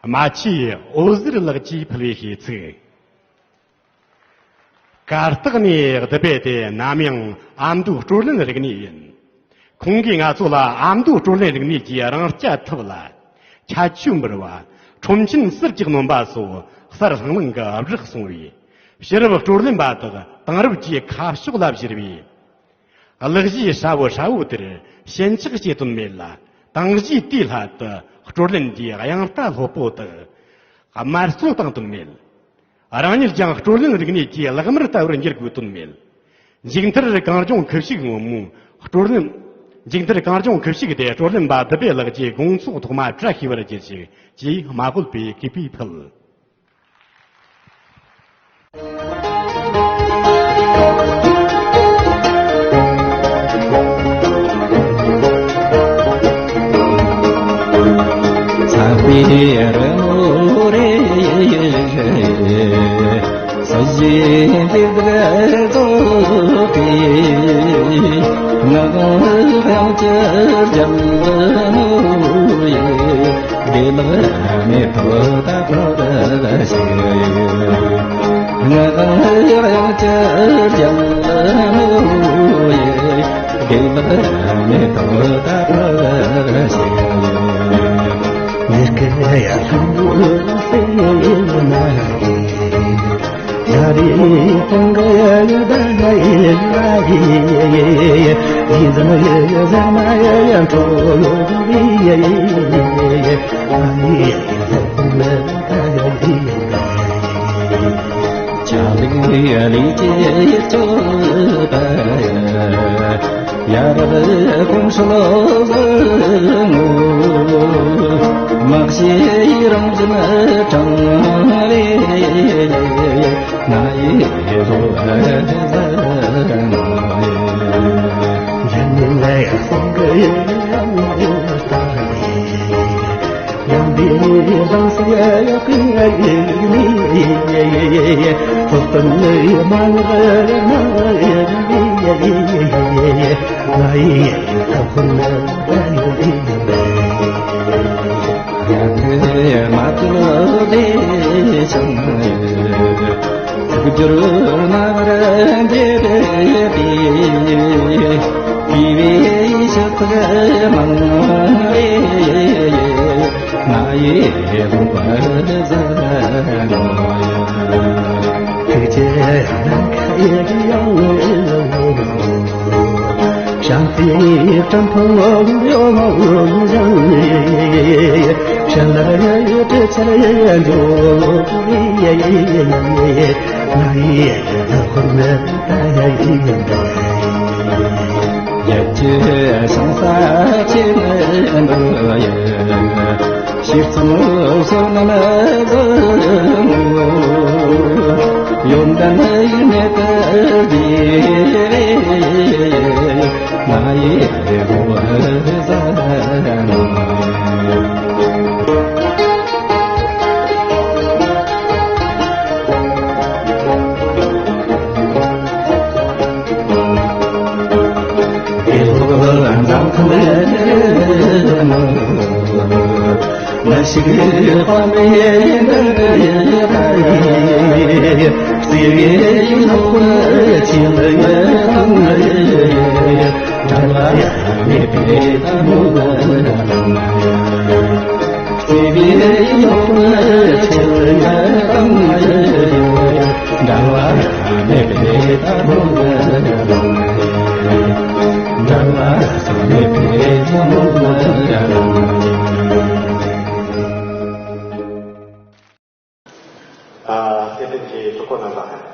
རྨ་ཆུའི་འོད་ཟེར་ལགས་ཀྱིས་ཕུལ་བའི་ཤིས་ཚིག་གར་སྟེགས་ནས་བདུད་བྷེ་དེ་ནམ་ཡང་ཨ་མདོའི་སྲོལ་རྒྱུན་རིག་གནས་ཡིན། ཁོང་གིས་ང་ཚོ་ལ་ཨ་མདོའི་སྲོལ་རྒྱུན་རིག་གནས་ཀྱི་རང་རྐྱ་ཐུབ་ལ། ཁྱད་ཆོས་འབུལ་བ། ཁྲོམ་ཆེན་གསེར་གྱི་སྣོན་པ་སོགས་གསར་ལྷང་ལྷང་གི་བསྒྲགས་སོང་བས། ཕྱི་རབས་སྲོལ་རྒྱུན་པ་དག་དེང་རབས་ཀྱི་ཁ་ཕྱོགས་ལ་བཞུར་བས། གླུ་གཞས་ཧྲ་བོ་ཧྲ་བོ་དེར་ཞེན་ཆགས་བྱེད་དོན་མེད་ལ། དང་བཞིའི་དུས་ལྷ་དུ་སྲོལ་རྒྱུན་གྱི་དབྱངས་རྟ་ལྷོད་པོ་དག་དམར་གསོད་བཏང་དོན་མེད། རང་ཉིད་ཀྱང་སྲོལ་རྒྱུན་རིག་གནས་ཀྱི་བླ་མར་ལྟ་བུར་འགྱུར་དགོས་དོན་མེད། མཇུག་མཐར་གངས་ལྗོངས་ཁུ་བྱུག་སྔོན་མོའི་སྲོལ་རྒྱུན། མཇུག་མཐར་གངས་ལྗོངས་ཁུ་བྱུག་དེ་སྲོལ་རྒྱུན་པ་བདུད་བྷེ་ལགས་ཀྱི་དགོངས་ཚོགས་ཐོག་མ་བཀྲ་ཤིས་པར་གྱུར་ཅིག་ཅེས་རྨ་བོད་པས་གུས་པས་ཕུལ། ཨ། དེ་རིང་གི་གྲོགས་པོ་རྣམ་པ།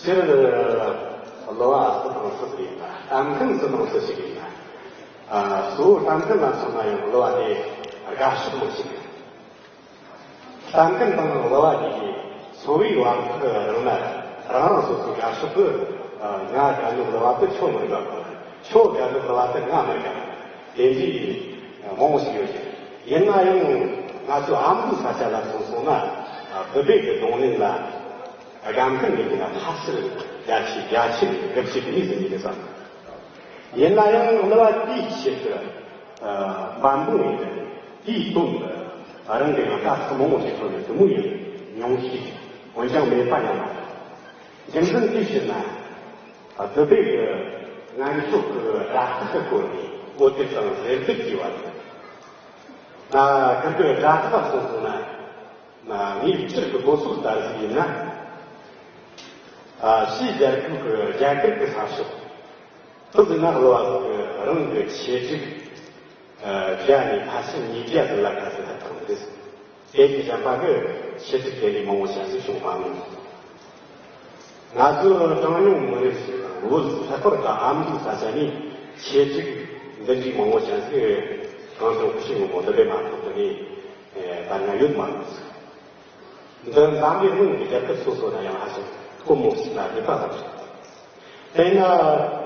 སྤྱིར་གླུ་བ་སུ་དང་སུ་ཞིག་ཡིན་ན། གཏམ་མཁན་སུ་དང་སུ་ཞིག་ཡིན་ན། ཨ། གཙོ་བོ་གཏམ་མཁན་ལ་མཚོན་ན་ཡང་གླུ་བ་དེ་དགའ་ཕྱོགས་མོ་ཞིག་ཡིན། གཏམ་མཁན་དང་གླུ་བ་གཉིས་ཀྱི་འཚོ་བའི་བར་ཐག་རིང་ན། རང་རང་སོ་སོའི་དགའ་ཕྱོགས་དེ། ཨ། ང་དགའ་ནི་གླུ་བ་དེ་ཁྱོད་མི་དགའ། ཁྱོད་དགའ་ནི་གླུ་བ་དེ་ང་མི་དགའ། དེ་འདྲའི་མང་བོ་ཞིག་ཡོད་ཀྱང་། ཡིན་ན་ཡང་ང་ཚོ་ཨ་མདོའི་ས་ཆ་ལ་སོང་སོང་ན། བུ་སྦེ་གི་གདོང་ལེན་ལ་དགའ་མཁན་གྱི་ནང་ཕ་སེར་བརྒྱ་ཆ་བརྒྱ་ཆ་དགུ་བཅུ་གཉིས་ཟིན་གྱི་རེད་བསམ། ཡིན་ན་ཡང་གླུ་བ་དེའི་ཆེད་དུ་འབད་འབུངས་ཡིན་དུས་དེའི་དོན་དུ་རང་གི་ཡང་དཀའ་ཁག་མང་པོ་ཞིག་ཐོན་ནས་དེ་མོ་ཡང་མྱོང་ཤེས་འོན་ཀྱང་མེད་པ་ཡང་མ་རེད། རྒྱུ་མཚན་དེ་ཕྱིར་ན། བུ་སྦེ་གི་ངན་ཕྱོགས་ཀྱི་དགྲ་ཐག་གི་སྐོར་ནས་འོ་དེ་ཙམ་ཟེར་སྡུག་གི་བར་དུ། ང་ཁིར་གི་དགྲ་ཐག་སོང་སོང་ན། ངའི་སྤྱིར་གི་གོ་སོགས་ལྟར་ཞིག་ཡིན་ན། ཕྱིའི་རྒྱལ་ཁབ་ཀྱི་རྒྱ་གར་གྱི་ས་ཕྱོགས། དེ་ཟིན་ན་གླུ་བ་ཟིག་གི་རང་གི་ཆེད་སྒྲིག་བརྒྱ་ནས་ཕལ་ཆེར་ཉིས་བརྒྱ་ཟིན་ལ་ཁ་ཟིག་ཐག་ཐག་མི་འདུག་དེ་གི་གཞན་པ་གི་ཆེད་སྒྲིག་དེ་ལས་མང་བོ་ཞིག་བྱུང་མ་མྱོང་། ང་ཚོ་གྲངས་ཉུང་མི་རིགས་ཤིག་དང་བོད་ལྷག་པར་དུ་ཨ་མདོའི་ས་ཆ་ནས་ཆེད་སྒྲིག་འདི་འདྲའི་མང་བོ་ཞིག་གང་བྱུང་ཁུ་ཤི་ངོ་མོ་འདི་འདྲས་མ་ཐོབ་པ་ནས་ད་ང་ཡོད་མ་རེད། འདི་འཛམ་བུའི་གླིང་གི་རྒྱལ་ཁབ་སོ་སོ་ན་ཡང་ཧ་ཅང་དཀོན་མོ་ཞིག་ལ་འདི་ལྟ་བུ་རེད། དེས་ན་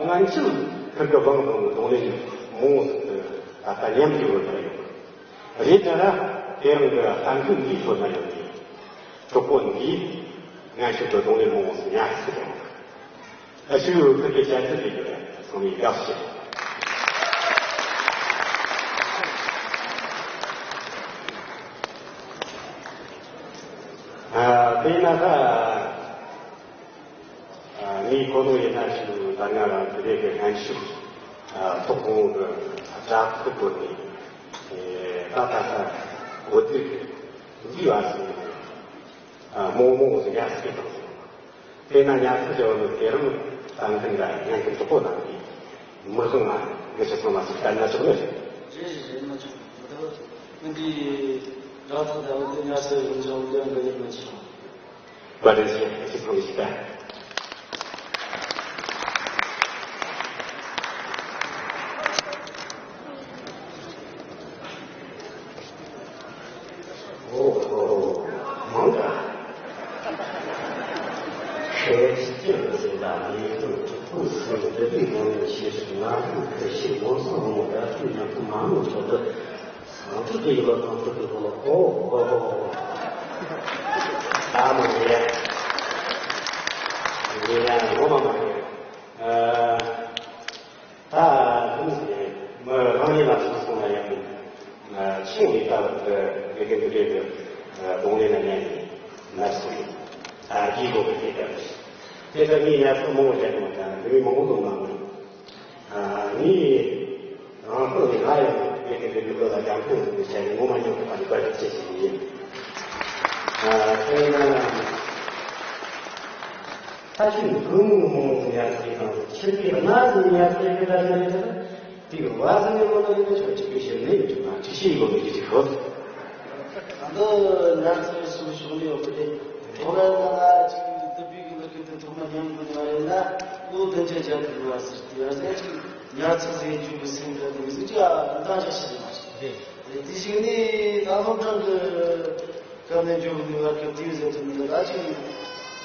སྔན་ཆད་ཁིར་གི་དབང་དང་གདོང་ལེན་མང་བོ་ཟིག་ཏུ་ད་ལྟ་ཉམས་ཀྱི་ཡོད་པ་ཡོད། རེད་ན་ར་དེ་རིང་གི་གཏམ་རྒྱུད་འདིའི་ཁྲོད་ན་ཡོད་ནི་གྲོགས་པོ་འདིས་སྔན་ཆད་དུ་གདོང་ལེན་མང་བོ་ཟིག་ཉར་ཚུལ་དང་། ཨ་ཞུ་ཁིར་གི་བྱ་ཚུལ་ལས་ཀྱི་ཚང་མས་དགའ་བསུ་ཞུ། ཨ་དེས་ན་ད། ངའི་གོ་ནོ་ཡིན་ན་ཞུ་ད་ང་རང་དེ་རེ་གི་ངན་ཤུགས་ཐོག་ཁོང་གི་དྲག་ཐུག་གོ་ནི་ད་ད་ད་འོ་དེ་འདི་བ་སི་མོ་མོ་ཟི་ཡ་སི་དང་དེ་ན་ཉ་ཐུ་ཇོ་ནི་དེ་རང་ད་མཐུན་ད་ཉན་མཁན་གྲོགས་པོ་དང་གི་མི་ཧང་ང་ངི་ཆ་ཚང་མ་ཟི་ད་ན་ཆོག་ནི་རེད། རེད་རེད་རེད། མ་ཆོག་མི་ཐུབ། འདི་ར་ཐུག་ད་འོ་དེ་ཉ་སི་ཡོང་ཆོག་འདི་ཡང་འདི་ཡིན་མ་ཆོག། But it's, it's from Japan. Oh, oh, manga. Shakespeare is in the middle to put some of the people in the system. Now, the shit was on the back, you know, to my own sort of ང་ཚོ་དེ་ཡི་ལོ་ནང་ཚོ་དེ་ཚོ་ལ་ཨོ་ཨོ་ཨོ་ཨོ། ད་མ་རེད། ངས་ཡང་ངོ་མ་མ་རེད། ད་དུང་ཟེར་མི་རང་ཉིད་ལ་སོང་སོང་ལ་ཡང་ཆིང་ལི་ལྟ་བུ་དེ་དགེ་རྒན་དེ་རེད་དེ་གདོང་ལེན་ན་ཉན་ནས་ནར་སོང་ཡིན། ད་རྒྱུས་ལོ་གི་དེ་ལྟ་བུ་ཞིག་དེ་ལྟར་ངས་ཡར་ཚོ་མང་བོ་བྱས་སོང་ཙང་དེ་མི་མང་པོ་འདུག་མ་མང་། ངས་རང་ཁོ་ནས་ང་ཡང་དེ་གི་འདི་འདི་ལ་རྒྱང་ཐུང་ཟིག་བྱས་ནས་ངོ་མ་ཉོ་ཐུབ་པ་ནི་བཀའ་དྲིན་ཆེ་ཞིག་ཡིན། དེ་ན་ད་ཆུ་ནི་ཕུང་མོ་མོ་ཡར་ཞིག་དང་ཆུ་ཀི་ན་ཟིན་ཡར་ཞིག་གི་ད་ཆ་ནི་ད་དེ་གི་བ་ཟིན་ནི་མོ་ན་ཡིན་ན་ཆོག་ཅིག་གི་ཞེ་ནི་ཡིན་ཆོག་ན་ཅིག་ཤེས་ཡོད་མི་ཅིག་ཅིག་ཧོ། ད་འདི་ཡར་ཚུར་སུ་ཤོག་ནི་ཡོད་པ་དེ་ཐོག་ལ་ན་ཅིག་འདི་བི་གི་ལ་གི་དེ་ཐོག་མ་ཉམས་དགོས་ནི་མ་ཡིན་ན་ལོ་བདུན་ཅན་བརྒྱད་དུ་འགྲོ་བ་ཟེར་དེ་ཡར་ཟེར་ཅིག་ཉར་ཚགས་ཟེར་རྒྱུ་གི་སེམས་ཁྲལ་དེ་མི་ཟིག་ཅིག་ཨ་འདང་ཞིག་ཞིག་མ་རེད། དེ་ཞིག་ནི་ད་སློབ་གྲྭ་གི་སྐབས་ནས་འཇོག་གི་བར་གྱི་དུས་ཟེར་དུ་མི་འདུག་ད་ཅིག་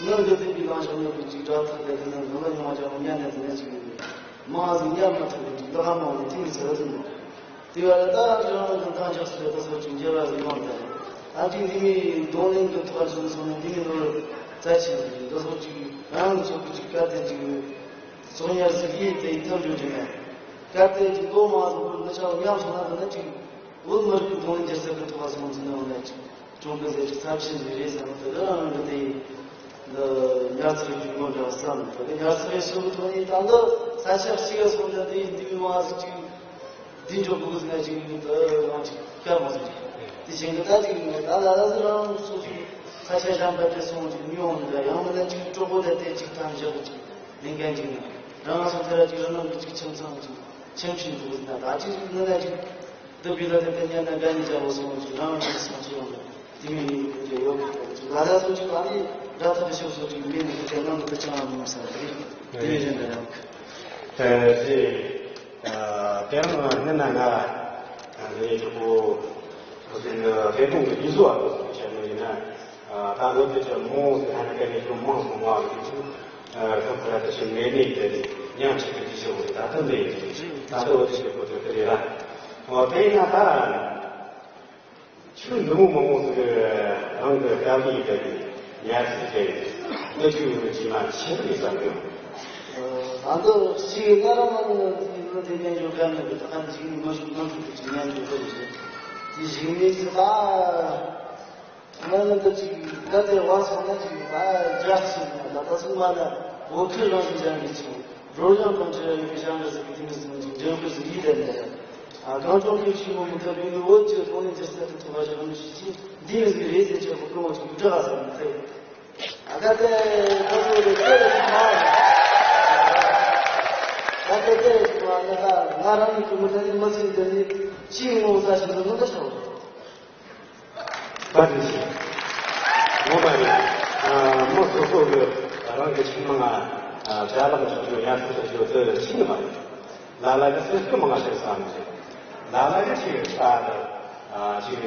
ནང་གི་དེ་གི་ལངས་ཤོག་ནང་གི་ཅིག་དྲ་ཐག་དེ་དེ་ནང་ལ་ཉུང་བ་ཅག་ཉན་ནས་དེ་ནས་ཅིག་མང་ཟིག་ཉར་མ་ཐུབ་པའི་ཅིག་ལ་ཧ་མང་ནས་དེ་གི་ཟེར་ཟིན་མོ། དེ་བ་ལ་ད་རང་གི་འདང་རྒྱག་སྲིད་པའི་ད་སོ་ཅིག་འགྱུར་བ་ཟིག་ཡོང་དང་། ད་ཅིག་འདི་མི་གདོང་ལེན་གྱི་ཐོག་ཅིག་སོང་ནས་འདི་མི་ནོར་རྩ་ཆེན་ཟིག་འདི་སོ་ཅིག་རང་གི་ཚོགས་པ་ཅིག་སྐབས་དེ་ཅིག་ཚོགས་ཉར་ཟིག་ཡིན་དེ་ཐབས་འགྲོ་རྒྱུ་མེད། སྐབས་དེ་ཅིག་ལོ་མང་ཟིག་བོར་འདི་ཆགས་ཉམས་སོང་ན་ད་ན་ཅིག་བོད་མི་རིགས་གདོང་ལེན་སྒྱུ་རྩལ་གྱི་ཐོག་སོང་ཟིན་ན་འོང་ན་ཅིག་གྲོང་གི་ཟས་ཀྱི་ཚབས་ཆེན་ཟིག་རེད་བསམ་ད་རང་གི་དེ། འདི་ཉར་ཚགས་རྒྱུ་མོ་འདྲ་བསམ་ད་གི་ཉར་ཚགས་རེ་ཞུ་གི་ཐོག་ནས་ད་འདི་ས་ཆ་གཅིག་ག་སོང་ད་དེ་འདི་མི་མང་ཟིག་ཅིག་འདི་འཇོག་དགོས་ཟེར་ན་ཅིག་འདི་རང་ཅིག་སྐལ་མ་ཟིག་དེ་བཞིན་གི་ད་ཅིག་ད་ལ་ལ་ཟིག་རང་སོ་སོའི་ས་ཆ་གཞན་པ་དེ་སོང་ཅིག་མི་ཡོང་འདྲ་ཡང་མིན་ན་ཅིག་གྲོགས་པོ་དེ་དེ་ཅིག་ཐང་བཞག་གི་ཅིག་ལས་འགན་ཅིག་ན་རང་སོང་དེ་ར་ཅིག་རང་རང་གི་ཅིག་ཁྱིམ་ཚང་ཅིག་ཁྱིམ་ཆུང་དགོས་ཟེར་ན་ད་ཅིག་ཅིག་མིན་ན་ཅིག་འདི་བི་ལ་དེ་དེ་ཉན་ན་དགའ་ནི་བྱ་བོ་སོང་ཅིག་རང་རང་གི་སོང་ཅིག་ཡོང་ན། དེ་མིན་ཡིན་དེ་ཡོད་ལ་ད་སོ་ཅིག་ཨ་ནི་དགྲ་ཐག་ཤོར་སོ་ཅིག་མིན་ནི་དེ་ནང་དུ་ཅང་མི་ས་རེད། དེ་མིན་གཞན་དུ་ཡང་དེ་དེ་རང་ནི་ན་ང་རེ་ཆུ་པོ་ཁོ་ཚོ་ནི་རེ་ཐོང་གི་ཡིད་བཟོ་བ་ཁོ་ཚོ་བྱས་ནོ་ཡིན་ན་ད་ལོ་དེ་ཚོ་མོ་དེ་ཧ་ན་ཀ་ནས་ཁྱོད་མང་སོང་བ་རེད་ཚུ་ཁོ་ཚོ་ར་དེ་ཚོ་ནས་ནས་དེ་ཉམས་ཆག་གི་དེ་ཚོ་ད་ལྟ་འདི་ཡིན་ད་ལྟ་འོ་དེ་ཚོ་ཁོ་ཚོ་དེ་རེད་ར། འོ་དེ་ཡིན་ན་ད། ཆུ་འདི་མོ་མང་པོ་ཟིག་རང་གི་དཀའ་ལས་བརྒྱབ་ནས་ཉར་ཚགས་བྱས་ཡོད། འདི་ཆུ་ཡོད་ན་ཇི་མ་ཆེན་པོ་ཡིན་བསམ་གི་ཡོད། ད་འདི་གཅིག་ང་རང་ནི་འདི་ཉན་རྒྱུ་ག་ནི་གི་ད་ག་ནི་གཅིག་ནི་མ་ཞུ་མ་ཞུ་གི་གཅིག་ཉན་རྒྱུ་ག་རེ་རེད། དེ་གཞིགས་ནས་ཟིག་ད་ང་ནི་འདི་གཅིག་ད་དེ་བ་སོང་ན་གཅིག་ད་རྒྱག་ཤིག་ན་ད་ད་སོང་མ་ན་འོ་ཐུག་རང་གི་ཅང་གི་གཅིག་བགྲོ་གླེང་དང་འབྲེལ་བའི་ཞང་གི་ཟིག་གི་དེ་མི་ཟིག་མི་འཇིག་འབྲེལ་གི་ཟིག་ཡིད་ལྡན་ནས། ཨ། གངས་ལྗོངས་ཀྱི་ཆེན་མོ་མི་ཐུབ་པའི་བོད་ཀྱི་གོང་ནས་འགྱུར་ཚད་དུ་ཐུབ་པ་ཞིག་མི་ཤེས་ཀྱི་འདི་ཡིན་ཟིག་རེད་ཟེར་ཆེད་དུ་སྐུ་ངོ་ཅིག་འདྲི་ག་ཟེར་མི་ཚེ། ཨ་ད་དེ་ཁོ་ཚོ་རེ་ཚེ་རེ་ཞིག་མ་ད་དེ་དེ་རེ་ཞིག་མ་ང་ད་ང་རང་ཉིད་ཀྱི་མི་ཚེ་ནི་མི་ཚེ་འདི་ནི་ཅིའི་ངོ་ཚ་ཞིག་ཏུ་མི་འདུག་ཤོག་བཀའ་དྲིན་ཆེ། ངོ་མ་རེད། ཨ། མི་སོ་སོ་གི་རང་གི་ཁྱིམ་ནང་ང་ཅ་ལག་འཇོག་རྒྱུ་ཡར་ཐོན་བྱ་རྒྱུ་དེ་ཤེས་ནི་མ་རེད། ལ་ལ་གི་སེམས་ཁུར་མང་ང་བྱེད་བསམ་གི། ལ་ལ་གི་ཅིག་ཨ། ཨ། ཅིག་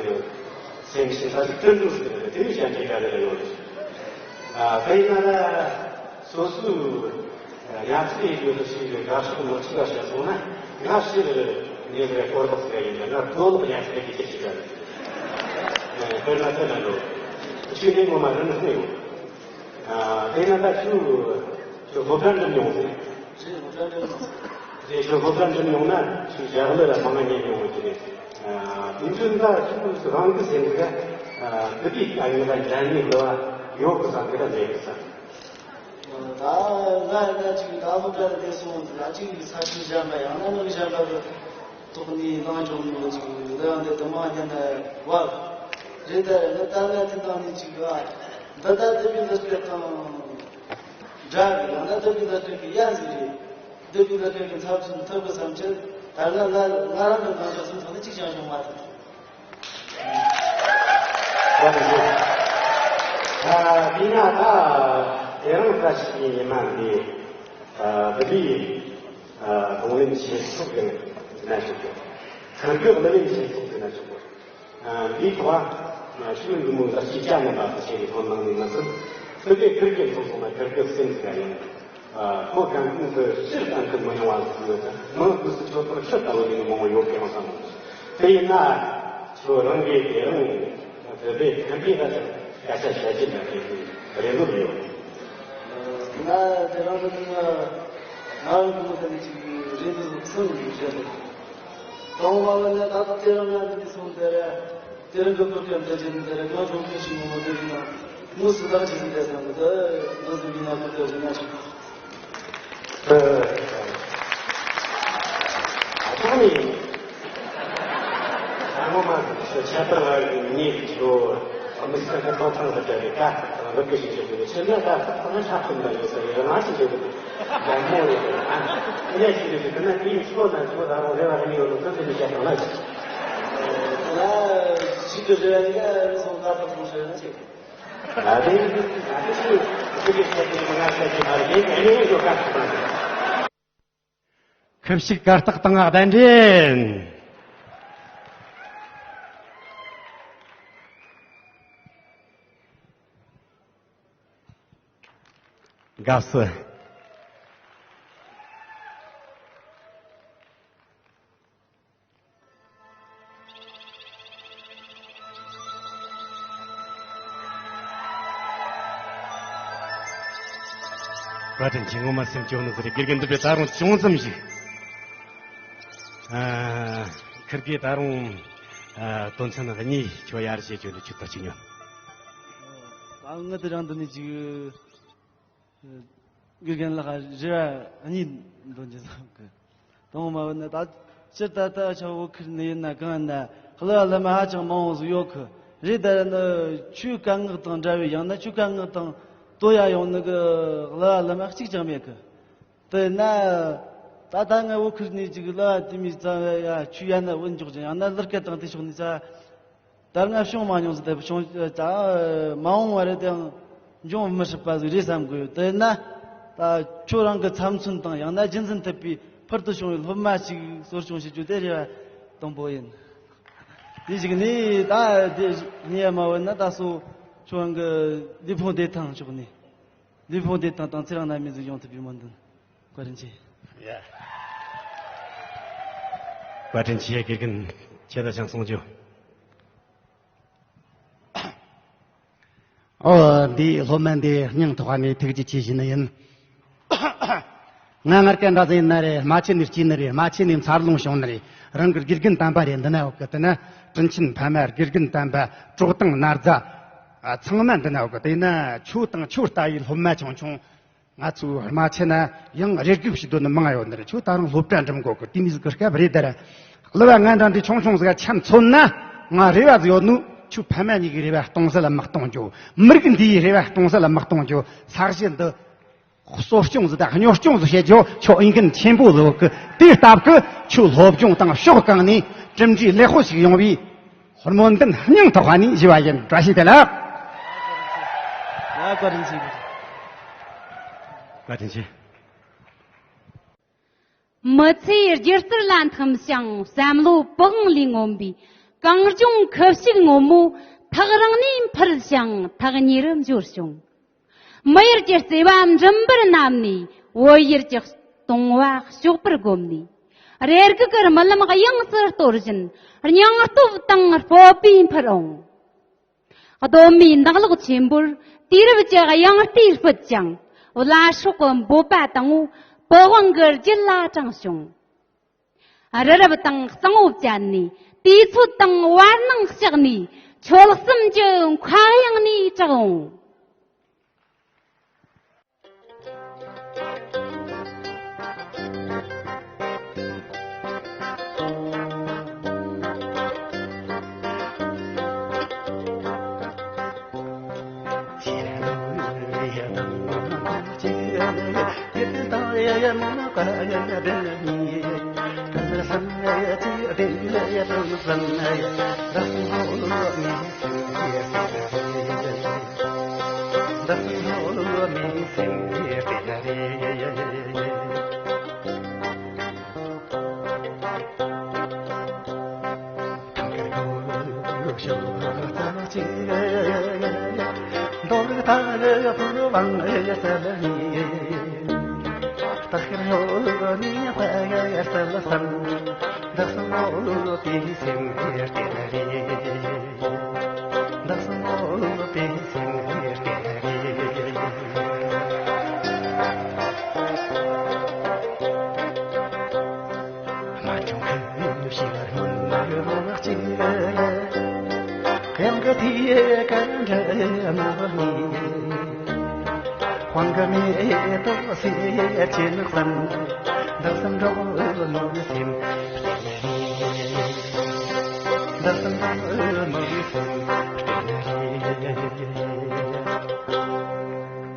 སེམས་ཤིང་ས་ཅིག་བསྟུན་འགྲོ་ཟེར་གི་དེ་བས་ཀྱང་སྐྱེ་ག་རེ་ལ་ཡོད་རེད། ཨ། དེ་ཡིན་ན་ལ་སོ་སོའི་ཡང་ཚིག་ཡོད་དུ་ཞིག་གི་དགའ་ཕྱོགས་མི་གཅིག་ལ་བཤད་སོང་ན། ང་ཕྱིར་ངེས་པའི་སྐོར་ལོག་ཟེར་ཡིན་པས་ང་རྡོ་ལོག་ཡང་ཚིག་གི་ཅིག་ཞིག་ག་རེད། དཔེར་ན་དེ་ལ་འགྲོ། ཆོས་ནི་ངོ་མ་རིན་ནི་སེ་ཡོད། ཨ། དེ་ན་ད་ཁྱོད་ཁྱོད་སློབ་གྲྭ་འགྲིམ་མྱོང་ཟེར། རེད། སློབ་གྲྭ་འགྲིམ་མྱོང་ཟེར། རེད། ཁྱོད་སློབ་གྲྭ་འགྲིམ་མྱོང་ན་ཁྱོད་ཞྭ་གླུ་ལ་མང་ང་ཉན་མྱོང་བ་ཅི་རེད། ཨ། དེ་འདྲ་ད་ཁྱོད་རང་གི་སེམས་ཀྱི། ཨ། དེ་དུས་ཨ་ཡོད་ལ་འཇལ་ནི་འདི་བ་ཡོད་གི་བསམ་གི་ད་མེད་གི་བསམ། ད་ང་ཡིན་ན་ཅིག་ད་སློབ་གྲྭ་ལ་བསྡད་སོང་ཟེར་ན་ཅིག་ས་ཆ་གཞན་པ་ཡང་ན་མི་གཞན་པ་གི་ཐོག་ནས་ལངས་འཇོག་མྱོང་ཅིག་ལ་ཡང་དེ་དུ་མ་ཉན་ན་བབ་རེད། ད་ཡང་ན་ད་ང་དེ་དང་ནི་ཅིག་ཨ། འདི་ལྟ་དེ་བས་ལ་སྤྲད་དང་། འདྲ་གི་ཡང་ན་འདི་བས་ལ་སྤྲད་གི་ཡ་ཟིག་རེད། འདི་བས་ལ་སྤྲད་གི་འཚབ་ཚུབ་ཐུབ་གི་བསམ་ཕྱིར་ད་ང་ང་ང་རང་གི་ང་ཚོ་སུ་ཚོ་ནི་ཅིག་ཀྱང་བྱུང་མ་ཐུབ། ཨ། དེ་ན་ད་དེ་རིང་ད་ཞིག་གི་ཉི་མ་འདི། ཨ། བུ་ལི། ཨ། གདོང་ལེན་བྱེད་ཚུགས་ཀྱི་ན་ཞུ་གི། ཁུར་གི་གླུ་ལེན་བྱེད་ཚུགས་ཀྱི་ན་ཞུ་གི། ཨ། འདིའི་ཐོག་ཨ། ཤུལ་འདི་མོ་ལ་ཅིག་ཅ་མོ་ལ་ཟེར་བྱས་ནས་ཐོན་གནང་ནས་མ་ཚུད། ཁུར་གི་ཁུར་གི་ཐོག་སོང་ན་ཁུར་གི་སེམས་ཀྱི་ཡང་། ཨ། ཁོ་གང་ཀུན་ཏུ་སྤྱིར་བཏང་གི་མི་ཡོང་བ་ཟིག་ཡོད་ན་མི་དུས་སུ་ཁྱོད་ཚོར་ཤི་ལྟ་བུ་ནས་མང་བོ་ཡོད་ཀྱང་བསམ། དེ་ཡིན་ན་ཁྱོད་རང་གིས་དེ་རིང་བོད་པའི་ཁམས་པའི་ཁ་ཐུག་སྐད་ཆ་བཤད་ཀྱི་མེད་པའི་རེ་འདུན་ཡོད། ང་དེ་རིང་དུ་ང་ང་རང་གི་ངོས་ནས་ཅིག་རེ་འདུན་གསུམ་ཡོད་རེད། དང་པོ་བ་ནི་ད་ལྟ་དེ་རིང་ང་འདི་སོང་དེ་རེད། དེ་རིང་གི་བོད་ཀྱི་འདི་བཞིན་དེ་རེད། ང་གྲོང་ཁྱེར་ཞིག་ངོ་མ་དེ་རིང་ན་དངོས་སུ་ལག་ཅིག་ཟིན་དེ་སང་གི་དེ་ང་ཟིན་གི་ན་གི་དེ་རིང་ན་ཞིག་ཨ། ད་ནི། ཨ། ངོ་མ་ཁྱད་པར་ལ་ངེད་ཚོ་མི་སེར་གྱི་ཐོབ་ཐང་ལ་བལྟས་ཏེ་ད་རང་འདོད་སྐད་ཞིག་བྱེད་དགོས་ཕྱིར་ན་ད་ཐོབ་ཐང་ཆ་ཚང་ལ་ཡོད་ས་ཡོད་ང་ཞིག་བྱེད་དགོས། ལད་མོ་རེད། ཨ། ངས་ཞིག་རེད་ཟེར་ན་དེའི་ཕྱོགས་ན་ཁྱོད་ད་རུང་རེ་བ་རེ་ཡོད་ལ་ཚོད་ཚོད་ནས་བཤད་དང་ལ་ཞིག་ང་ཞིག་གི་རེ་བ་ཡིན་ན་རེ་སོང་ད་ཐོབ་ཐང་ཞིག་ཡོད་ན་ཞིག་ད་དེ་ད་དེ་ཚོ་ཚིག་གི་ཆ་དེ་མི་ང་ཆ་དེ་མ་རེད། དེ་ནས་ཡོད་ཀ་ཐུབ་པ། ཁུ་བྱུག་གར་སྟེགས་སྟེང་གདན་འདྲེན། དགའ་བསུ། བཀའ་དྲིན་ཆེ། ངོ་མ་སེམས་སྐྱོ་ནི་ཟེར་དགེ་རྒན་འདི་པས་ད་རུང་ཅུང་ཙམ་ཞིག་ཨ། ཁིར་གེ་ད་རུང་ཨ། དོན་ཚན་གཉིས་ཁྱོད་ཡར་བཤད་རྒྱུ་ནི་ཁྱོད་ད་ཅི་ཉོན། ད་ངི་དེ་རང་འདི་ནས་ཅིག་དགེ་རྒན་ལགས་རེ་བ་གཉིས་འདོན་གྱི་བསམ་གི། དང་པོ་མ་བུད་ན་ད་སྤྱིར་ད་ལྟ་ཆ་བོད་ཁུལ་ནས་ཡིན་ན་གང་ཡིན་ན་གླུ་བ་གླུ་མ་ཧ་ཅང་མང་བོ་ཟིག་ཡོད་གི་རེད། ད་ནི་ཆོས་སྐད་ངག་དང་འདྲ་བའི་ཡང་ན་ཆོས་སྐད་ངག་དང་དོ་ཡ་ཡོང་ནི་གི་གླུ་བ་གླུ་མ་གཅིག་ཀྱང་མེད་གི། དེ་ན་ད་ལྟ་ང་བོད་ཁུལ་ནས་ཅིག་གླུ་བ་དེ་མོ་རྩ་བ་ཡ་ཆོས་ཡ་ན་བུད་འཇོག་ཅིང་ཡང་ན་གླུ་སྐད་དང་དེ་ཕྱོགས་ནས་རྩ་ད་སྔ་བྱུང་མ་མྱོང་ཟིག་དེ་བྱུང་ད་མ་འོངས་པ་རེ་དེའང་འབྱུང་མི་སྲིད་པ་ཟིག་རེད་བསམ་གི་ཡོད། དེ་ན་ད་ཁྱོད་རང་གི་ཚབ་མཚོན་དང་ཡང་ན་རྒྱུན་འཛིན་ཐུབ་པའི་ཕུལ་དུ་བྱུང་བའི་སློབ་མ་ཞིག་གསོ་སྐྱོང་བྱེད་རྒྱུ་དེ་རེ་བ་དང་པོ་ཡིན། དེ་ཞིག་ནས་ད་དེ་ནས་མ་བུད་ན་ད་སོ་ཁྱོད་རང་གི་ལུས་ཕུང་བདེ་ཐང་ཕྱོགས་ནས་ལུས་ཕུང་བདེ་ཐང་དང་ཚེ་རིང་རྣམ་གཉིས་ཟིག་ཡོང་ཐུབ་པའི་སྨོན་འདུན། བཀའ་དྲིན་ཆེ། ཡ། བཀའ་དྲིན་ཆེ། དགེ་རྒན་ཁྱེད་ད་ཅང་གསུང་རྒྱུ། ཨོ། འདིའི་སློབ་མ་འདི་སྙིང་ཐག་པ་ནས་ཐུགས་རྗེ་ཆེ་ཞུ་ནི་ཡིན། ང་སྔར་ག་འདྲ་ཟིག་ཡིན་ན་རེད། རྨ་ཆུ་ནས་སྐྱེས་ནི་རེད། རྨ་ཆུ་ནས་འཚར་ལོངས་བྱུང་ནི་རེད། རང་གི་དགེ་རྒན་དམ་པ་རེད། འདི་ན་ཡོད་གི། དེ་ན་དྲིན་ཆེན་ཕ་མ། དགེ་རྒན་དམ་པ། གྲོགས་དང་ན་བཟའ། ཨ། ཚང་མ་འདི་ན་ཡོད་གི། དེ་ན་ཁྱོད་དང་ཁྱོད་ལྟ་བུའི་སློབ་མ་ཆུང་ཆུང་། ང་ཚོའི་རྨ་ཆུ་ན་ཡང་རེ་སྒུག་བྱེད་དོན་ནི་མང་ཡོད་ནི་རེད། ཁྱོད་ད་རུང་སློབ་གྲྭ་འགྲིམ་དགོས་གི། དེ་མོ་ཟིག་གི་སྐབས་རེད་དར། གླུ་བ་ང་འདྲ་འདི་ཆུང་ཆུང་ཟིག་ག་ཆམ་མཚོན་ན། ང་རེ་བ་ཟིག་ཡོད་ནོ། ཁྱོད་ཕ་མ་གཉིས་ཀྱི་རེ་བ་སྟོང་ཟད་ལ་མི་གཏོང་རྒྱུ། མི་རིགས་འདིའི་རེ་བ་སྟོང་ཟད་ལ་མི་གཏོང་རྒྱུ། ས་གཞི་འདི་གསོ་སྐྱོང་ཟིག་དང་གཉོར་སྐྱོང་ཟིག་བྱེད་རྒྱུ་ཁྱོད་འོས་འགན་ཆེན་པོ་ཟིག་ཡོད་གི། དེའི་སྟབས་ཀྱིས་ཁྱོད་སློབ་སྦྱོང་དང་ཕྱོགས་གང་ནས་གྲུབ་འབྲས་ལེགས་པོ་ཞིག་ཡོང་བའི་སྨོན་འདུན་སྙིང་ཐག་པ་ནས་ཞུ་བ་ཡིན། བཀྲ་ཤིས་བདེ་ལེགས། ལགས། བཀའ་དྲིན་ཆེ། བཀའ་དྲིན་ཆེ། མི་ཚེའི་སྒྱུ་རྩལ་ལ་འཐིམ་ཞིང་བསམ་བློ་པི་ཝང་ལས་མངོན་པའི་གངས་ལྗོངས་ཁུ་བྱུག་སྔོན་མོ། ཐག་རིང་ནས་འཕུར་ཞིང་ཐག་ཉེ་རུ་འབྱོར་བྱུང་། མི་ཡུལ་གྱི་བརྩེ་བ་མགྲིན་པར་བསྣམས་ནས། བོད་ཡུལ་གྱི་གཏོང་བ་ཕྱོགས་པར་བསྒོམས་ནས། རེ་སྒུག་གི་རྨི་ལམ་དབྱངས་སུ་སྟོར་བཞིན། སྙིང་སྟོབས་དང་སྤོབས་པས་འཕུར་འོང་། གདོད་མའི་ནགས་ལོགས་ཆེན་པོར་དུས་རབས་ཀྱི་དབྱངས་རྟས་ཕུད་ཅིང་། བླ་སྲོག་གི་འབོད་པ་དང་པོ་པི་ཝང་གི་རྒྱུད་ལ་དྲངས་བྱུང་། རི་རབ་དང་གཙང་བོ་བཅད་ནས། དུས་ཚོད་དང་བར་སྣང་གཤེགས་ནས། ཆོལ་གསུམ་གྱི་མཁའ་དབྱིངས་ནས་གྲགས་འོང་།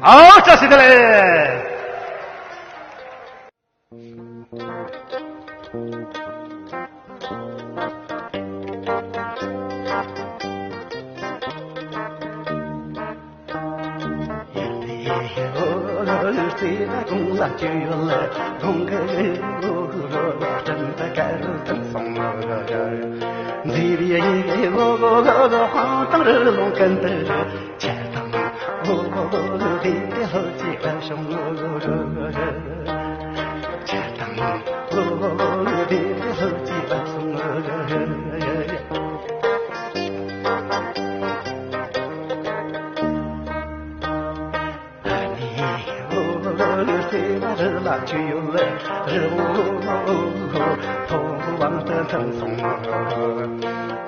ཨའོ། བཀྲ་ཤིས་བདེ་ལེགས།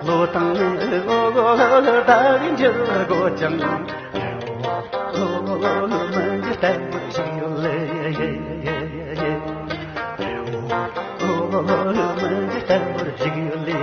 ལོ་དང་ཟླ་བའི་འགྱུར་དགོས་ཀྱང་། མི་འགྱུར་བརྟན་པོར་བཞུགས་ཡོད་ལེ། མི་འགྱུར་བརྟན་པོར་བཞུགས་ཡོད་ལེ།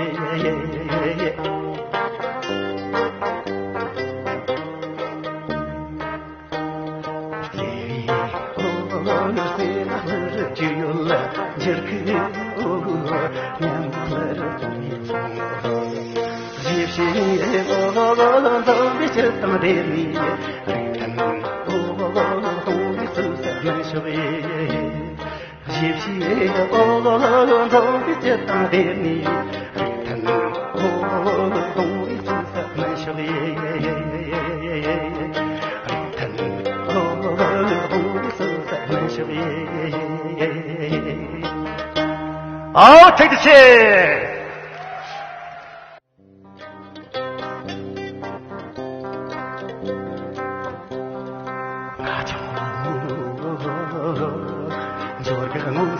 ཨའོ། ཐུགས་རྗེ་ཆེ།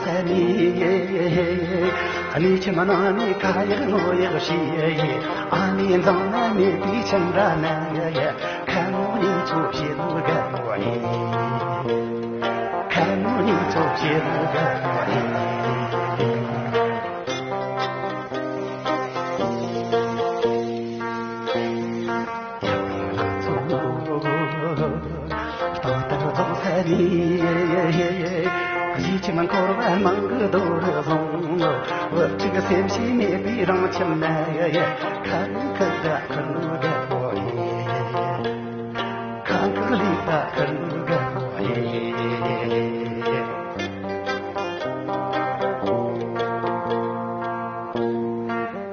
ས་ནི། གནས་ཁྱིམ་ནང་ནས་ཁ་ཡག་ངོ་ཡག་བྱས། ཨ་ནེ་འཛང་ན་མེད་པའི་ཆང་ར་ན། ཁ་ངོ་ནས་ཚོ་བྱེད་དགའ་མོ་ཨེ། ཁ་ངོ་ནས་ཚོ་བྱེད་དགའ་མོ་ཨེ། ཏག་ཏག་རྫོགས་ས་ནས། གཞིས་ཁྱིམ་འཁོར་བ་མང་གི་རྡོ་རུ་བཟུང་། བུ་ཕྲུག་སེམས་ཤེས་མེད་པའི་རང་ཁྱིམ་ན། ཁ་ཁ་དགའ་ཁུར་དགའ་པོ་ཡིན། ཁ་ཁ་ལས་ད་ཁུར་དགའ་པོ་ཡིན།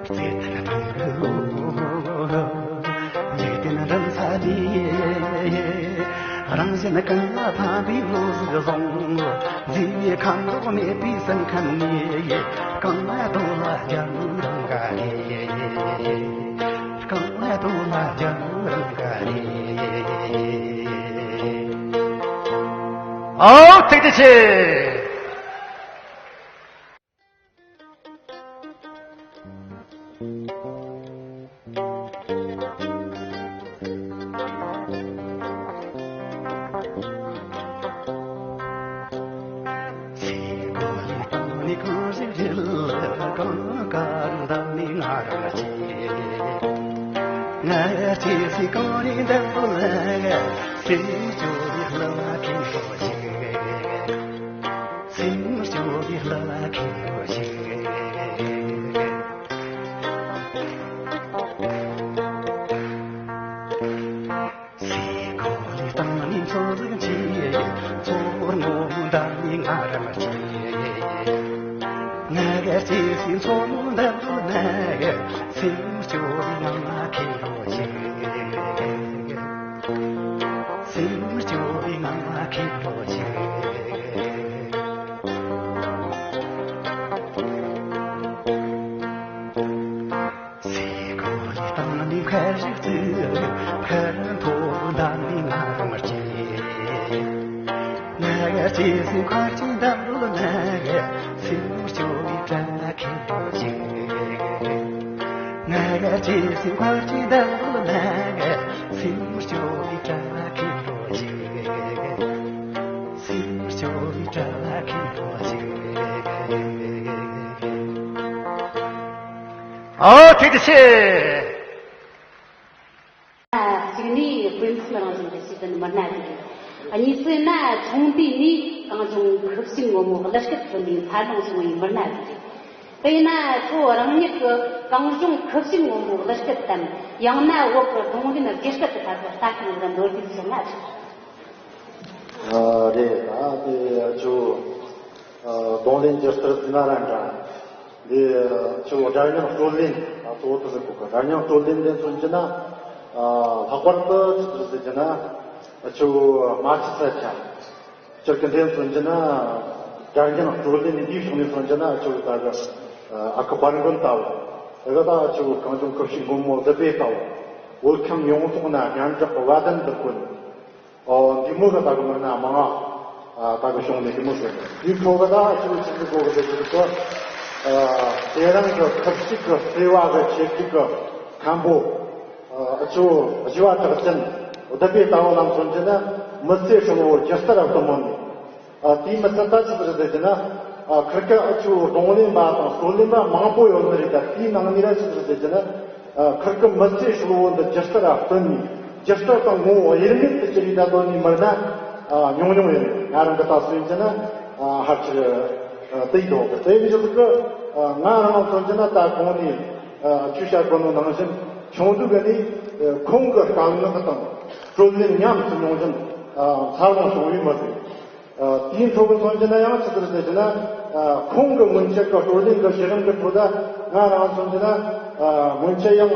བརྩེ་ལྡན་དང་གི་འཇིག་རྟེན་འགྲིམ་ས་ནས། རང་བཞིན་གང་ལ་ཕན་པའི་བློ་ཟིག་བཟུང་། མཛེས་མའི་ཁམས་འདོགས་མེད་པའི་སེམས་ཁམས་ནས། རྐང་མ་རྡོ་ལ་རྒྱབ་རང་ག་རེ། རྐང་མ་རྡོ་ལ་རྒྱབ་རང་ག་རེ། ཨའོ་ཐུགས་རྗེ་ཆེ། ང་ཅི་སི་གང་རེད་འདི་ཚོ་ལ། སེམས་སྐྱོ་བའི་ལ་ཁེངས་པོ་ཞིག་སེམས་སྐྱོ་བའི་ལ་ཁེངས་པོ་ཞིག་སའི་གོ་ལའི་སྟེང་ནས་མཚོ་ཟིག་མཆེད། མཚོ་སྔོན་འདབས་ནས་ང་རང་མཆེད། ང་ག་སྐྱེ་སའི་མཚོ་སྔོན་འདབས་ན། སེམས་སྐྱོ་བའི་ངང་ང་ཁེངས་པོ་ཞིག་སེམས་སྐྱོ་བའི་ངང་ང་ཁེངས་པོ་ཞིག་སའི་གོ་ལའི་སྟེང་ནས་མཁར་ཞིག་བརྩིགས། མཁར་མཐོ་པོ་འདབས་ནས་ང་རང་སྐྱེས། ང་ག་སྐྱེ་སའི་མཁར་གྱི་འདམ་རོལ་ན། སེམས་སྐྱོ་བའི་སྐྲ་ཁེངས་པོ་ཞིག་ང་ག་སྐྱེ་སའི་མཁར་གྱི་འདམ་རོལ་ན། སེམས་སྐྱོ་བའི་སྐྲ་ཁེངས་པོ་ཞིག་སེམས་སྐྱོ་བའི་སྐྲ་ཁེངས་པོ་ཞིག་ཨོ་ཐུགས་རྗེ་ཆེ། གཅིག་ནས་དཔེ་མཚོན་རང་བཞིན་གྱི་ཞི་བདེ་མི་སྣ་ཟིག་གཉིས་ནས་ཆུང་དུས་ནས་གངས་ལྗོངས་ཁུ་བྱུག་སྔོན་མོའི་གླུ་སྐད་ཐོས་ནས་འཚར་ལོངས་བྱུང་བའི་མི་སྣ་ཟིག་དཔེར་ན་ཁྱོད་རང་ཉིད་ཀྱིས་གངས་ལྗོངས་ཁུ་བྱུག་སྔོན་མོའི་གླུ་སྐད་དམ། ཡང་ན་བོད་ཀྱི་རྡུང་ལེན་སྒྱུ་སྐད་ཀྱི་ཐད་ཀྱི་ལྟ་སྟངས་ལ་མདོར་བསྡུས་ཤིག་གནང་ཞིག་ཨ་རེད། ད་དེ་ཁྱོད་རྡུང་ལེན་སྒྱུ་རྩལ་ཟེར་ན་ར་འདྲ། འདི་ཁྱོད་སྒྲ་སྙན་དཀྲོལ་ལེན་ད་གཙོ་བོ་དེ་ཟེར་གོ་གི། སྒྲ་སྙན་དཀྲོལ་ལེན་དེ་མཚོན་རྒྱུ་ན། ཨ་ལྷག་པར་དུ་ཆི་ཟིག་ཟེར་རྒྱུ་ན། ཁྱོད་རྨ་ཆུ་ས་ཆ། སྤྱིར་གི་འདི་མཚོན་རྒྱུ་ན་སྒྲ་སྙན་དཀྲོལ་ལེན་ནི་འདིའི་ཕྱོགས་ནས་མཚོན་རྒྱུ་ན་ཁྱོད་ད་གི་ཨ་ཁུ་དཔལ་མགོན་ལྟ་བུ། དེ་ག་ད་ཁྱོད་གངས་ལྗོངས་ཁུ་བྱུག་སྔོན་མོ་བདུད་བྷེ་ལྟ་བུ། བོད་ཁམས་ཡོངས་རྫོགས་ན་སྙན་གྲགས་ཀྱི་བ་དན་དུ་བཀོད། ཨོ་འདི་མོ་གི་ད་གི་མི་སྣ་མང་ང་ད་གི་བྱུང་ནས་འདི་མོ་ཟེར། དེའི་ཁྲོད་གི་ད་ཁྱོད་ཆི་ཟིག་གོ་གི་དེ་ཟིག་གི། ཨ་དེ་རིང་གི་ཁུ་བྱུག་གི་བརྩེ་བ་གི་ཆེ་སྒྲིག་གི་མཁན་པོ། ཨ་ཁྱོད་བཞི་བ་གྲགས་ཅན་བདུད་བྷེ་ལྟ་བུ་ལ་མཚོན་རྒྱུ་ན་མི་ཚེ་ཧྲིལ་བོ་སྒྱུ་རྩལ་ར་བསྟུན་མོ་ནི། ཨ་དེའི་མི་ཚད་ད་ཆི་ཟིག་རེད་ཟེར་རྒྱུ་ན། ཨ་ཁིར་ཀ་ཨ་ཆུ་རྡུང་ལེན་པ་དང་དཀྲོལ་ལེན་པ་མང་པོ་ཡོད་ནི་རེད། ད་དེའི་ནང་ནས་ར་ཆི་ཟིག་རེད་ཟེར་རྒྱུ་ན། ཨ་ཁིར་ཀ་མི་ཚེ་ཧྲིལ་བོ་འདི་སྒྱུ་རྩལ་ར་བསྟུན་ནས་སྒྱུ་རྩལ་དང་ངོ་བོ་དབྱེར་མེད་དུ་གྱུར་ནས་ད་དོན་ནི་མི་སྣ་ཨ་ཉུང་ཉུང་ཡིན། ང་རང་གི་ལྟ་ཚུལ་ཡིན་རྒྱུ་ན། ཨ་ཧར་ཆེར་ཨ་དེ་ཡོད་གི། དེ་ཡིན་ཟིག་གི། ཨ་ང་རང་མཚོན་རྒྱུ་ན་ད་གོང་ནས་ཨ་ཆུ་བཤད་གོ་ནོ་ནང་བཞིན་ཆུང་དུས་ག་ནས་ཨ་ཁོང་གི་རྐང་ངག་དང་དཀྲོལ་ལེན་ཉམས་སུ་མྱོང་བཞིན་ཨ་འཚར་ལོངས་བྱུང་བའི་མི་ཟིག་ཨ་དེའི་འཕྲོ་གི་མཚོན་རྒྱུ་ན་ཡང་ཆི་ཟིག་རེད་ཟེར་རྒྱུ་ན། ཨ་ཁོང་གི་སྔོན་ཆད་ཀྱི་དཀྲོལ་ལེན་གྱི་བརྒྱུད་རིམ་གྱི་ཁྲོད་ད་ང་རང་མཚོན་རྒྱུ་ན། ཨ་སྔོན་ཆད་ཡང་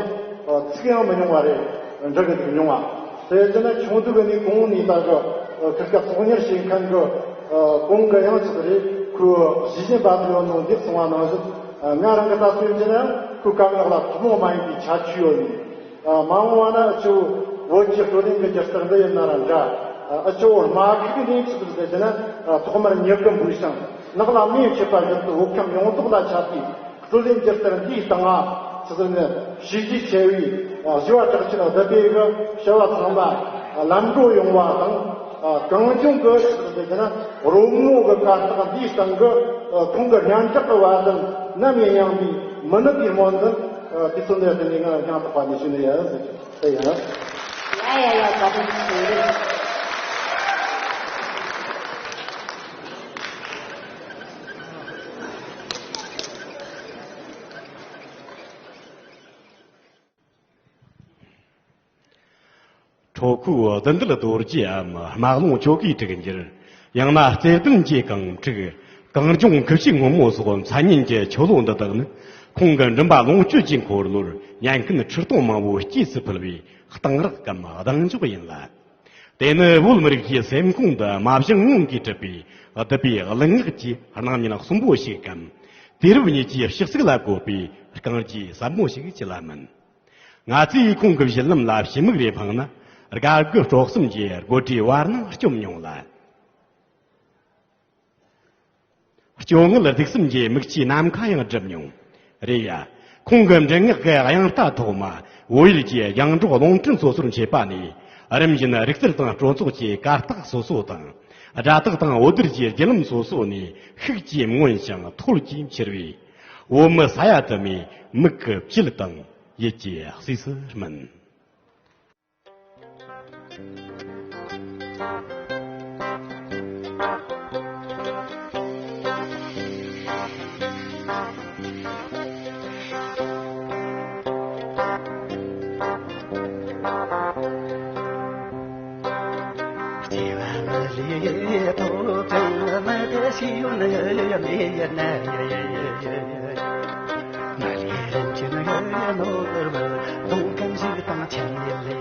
ཨ་ཚིག་ཡང་མི་ཉུང་བ་རེད། འབྲི་གི་འདུག་མྱོང་བ། དེ་ཡིན་ན་ཆུང་དུས་ཀྱི་ནས་གོང་ནས་ད་གི་ཨ་ཁིར་ཀ་གསོག་ཉར་བྱེད་མཁན་གྱི་ཨ་གོང་གི་ཡང་ཆི་ཟིག་རེད། ཁོའི་གཞི་ཞིང་བ་དུ་ཡོད་ནོ་འདེབས་སོང་བ་ནང་བཞིན། ཨ་ང་རང་གི་ལྟ་ཚུལ་ཡིན་རྒྱུ་ན་ཡང་ཁོའི་རྐང་ངག་ལ་ཐུན་མོང་མ་ཡིན་པའི་ཁྱད་ཆོས་ཡོད་ནས། ཨ་མ་འོངས་པ་ན་ཨ་ཆུ་བོད་ཀྱི་དཀྲོལ་ལེན་གྱི་སྒྱུ་རྩལ་འདི་ཡིན་ན་ར་འདྲ། ཨ་ཨ་ཆུ་བོད་རྨ་ཁུག་གི་ནས་ཆི་ཟིག་རེད་ཟེར་རྒྱུ་ན། ཨ་ཐོག་མར་མྱུ་གུ་འབུས་ཤིང་། ནགས་ལ་མེ་མཆེད་པ་བཞིན་དུ་བོད་ཁམས་ཡོངས་རྫོགས་ལ་ཁྱབ་པའི། སྲོལ་ལྡན་སྒྱུ་རྩལ་འདིའི་སྟེང་ང་ཆི་ཟེར་ནས་བྱས་རྗེས་ཆེ་བའི་བཞི་བ་གྲགས་ཅན་བསྡུ་བའི་གི་བྱ་བ་ཚང་མ་ལམ་འགྲོ་ཡོང་བ་དང་། གངས་ལྗོངས་ཀྱི་ཆི་ཟེར་ན་རོལ་མོ་གི་གར་སྟེགས་འདིའི་སྟེང་གི་ཁོང་གི་སྙན་གྲགས་ཀྱི་བ་དན་ནམ་ཡང་ཡང་བའི་མི་ནུབ་པའི་སྨོན་འདུན་དུས་ཚོད་འདིར་བརྟེན་ནས་ང་སྙིང་ཐག་པ་ནས་ཞུ་ནི་ཡིན། དེ་ཡིན། ཡ་ཡ་ཡ། བཀའ་དྲིན་ཆེ། ཁྲོ་ཁོའི་བདུད་འདུལ་རྡོ་རྗེའམ་དམག་ལོང་ཆོ་གའི་དྲུག་འགྱུར། ཡང་ན་རྩེ་བདུན་གྱི་རྐང་དྲུག། གངས་ལྗོངས་ཁུ་བྱུག་སྔོན་མོ་སོགས་མཚན་སྙན་གྱི་ཆོ་ལོ་འདི་དག་ནི། ཁོང་གི་མགྲིན་པ་ལོངས་སྤྱོད་ཀྱི་འཁོར་ལོར་སྙན་ཀུན་ཁྲི་སྟོང་མང་པོ་སྐྱེས་སུ་ཕུལ་བའི་གཏང་རག་གམ་གདེང་འཇོག་ཡིན་ལ། དེ་ནི་བོད་མི་རིགས་ཀྱི་སེམས་ཁོང་དུ་རྨ་བྱང་ངོམ་གྱིས་གྲུབ་པའི་བདུད་པའི་གླུ་ངག་གི་སྣང་བརྙན་གསོན་པོ་ཞིག་གམ། དུས་རབས་གཉིས་ཀྱི་གཤིས་གཟུགས་ལ་བཀོད་པའི་རྐང་རྗེས་ཟབ་མོ་ཞིག་ཅི་ལ་མིན། ང་ཚོས་ཁོང་གི་བཞེད་ལམ་ལ་ཕྱི་མིག་རེ་འཕངས་ན། དགའ་དགུ་སྤྲོ་གསུམ་གྱི་དགོད་བྲོའི་བར་སྣང་སྐྱོམ་མྱོང་ལ། སྐྱོ་ངལ་གདུག་གསུམ་གྱི་མིག་ཆུའི་ནམ་མཁའ་ཡང་བསྒྲིབས་མྱོང་། རེད་ཡ། ཁོང་གི་མགྲིན་ངག་གི་དབྱངས་རྟ་ཐོག་མ་བོད་ཡུལ་གྱི་རྒྱང་སྒྲོག་རླུང་འཕྲིན་སོ་སོར་མཆེད་པ་ནས། རིམ་བཞིན་རིག་རྩལ་དང་སྤྲོ་ཚོགས་ཀྱི་གར་སྟེགས་སོ་སོ་དང་། སྒྲ་དག་དང་འོད་སྡེར་གྱི་བརྒྱུད་ལམ་སོ་སོ་ནས་ཤུགས་ཀྱིས་མངོན་ཞིང་ཐོལ་གྱིས་འཕྱུར་བའི། བོད་མི་ས་ཡ་དུ་མའི་མིག་གི་དཀྱིལ་དང་ཡིད་ཀྱི་གསོས་སུ་སྨིན། སྐྱེ་བ་མི་ལུས་ཐོབ་ཀྱང་མི་དེ་ཤེས་ཡོད་ནི་མེད་ན། མ་ལུས་རིན་ཆེན་ནོར་བུ་གདུང་ཀུན་ཞིག་དང་ཆད་ལས།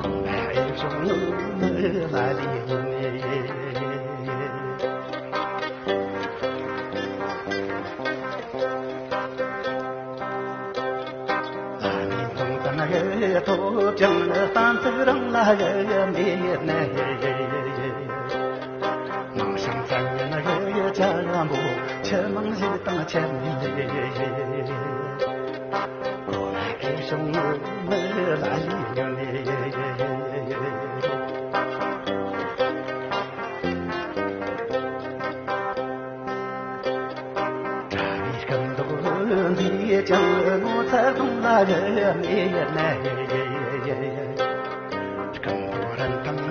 གོང་མ་ཨེ་བྱུང་མི་ལ་ལས་ནས། ལ་ནི་མཐོང་ཙམ་ཐོབ་ཀྱང་གཏན་ཚིགས་རང་ལ་མེད་ནས། ནང་བྱང་ཙམ་ཉན་ཅ་ལམ་པོ་ཆུ་མང་ཞིག་དང་ཆད་ནས། གོ་ལ་ཨེ་བྱུང་མི་ལ་ལས་ཉོན་ནས། གྲྭ་བའི་སྐུ་མདོག་འདིས་ཀྱང་ངོ་ཚ་གདོང་ལ་མེད་ན། སྐུ་མདོག་རིན་ཐང་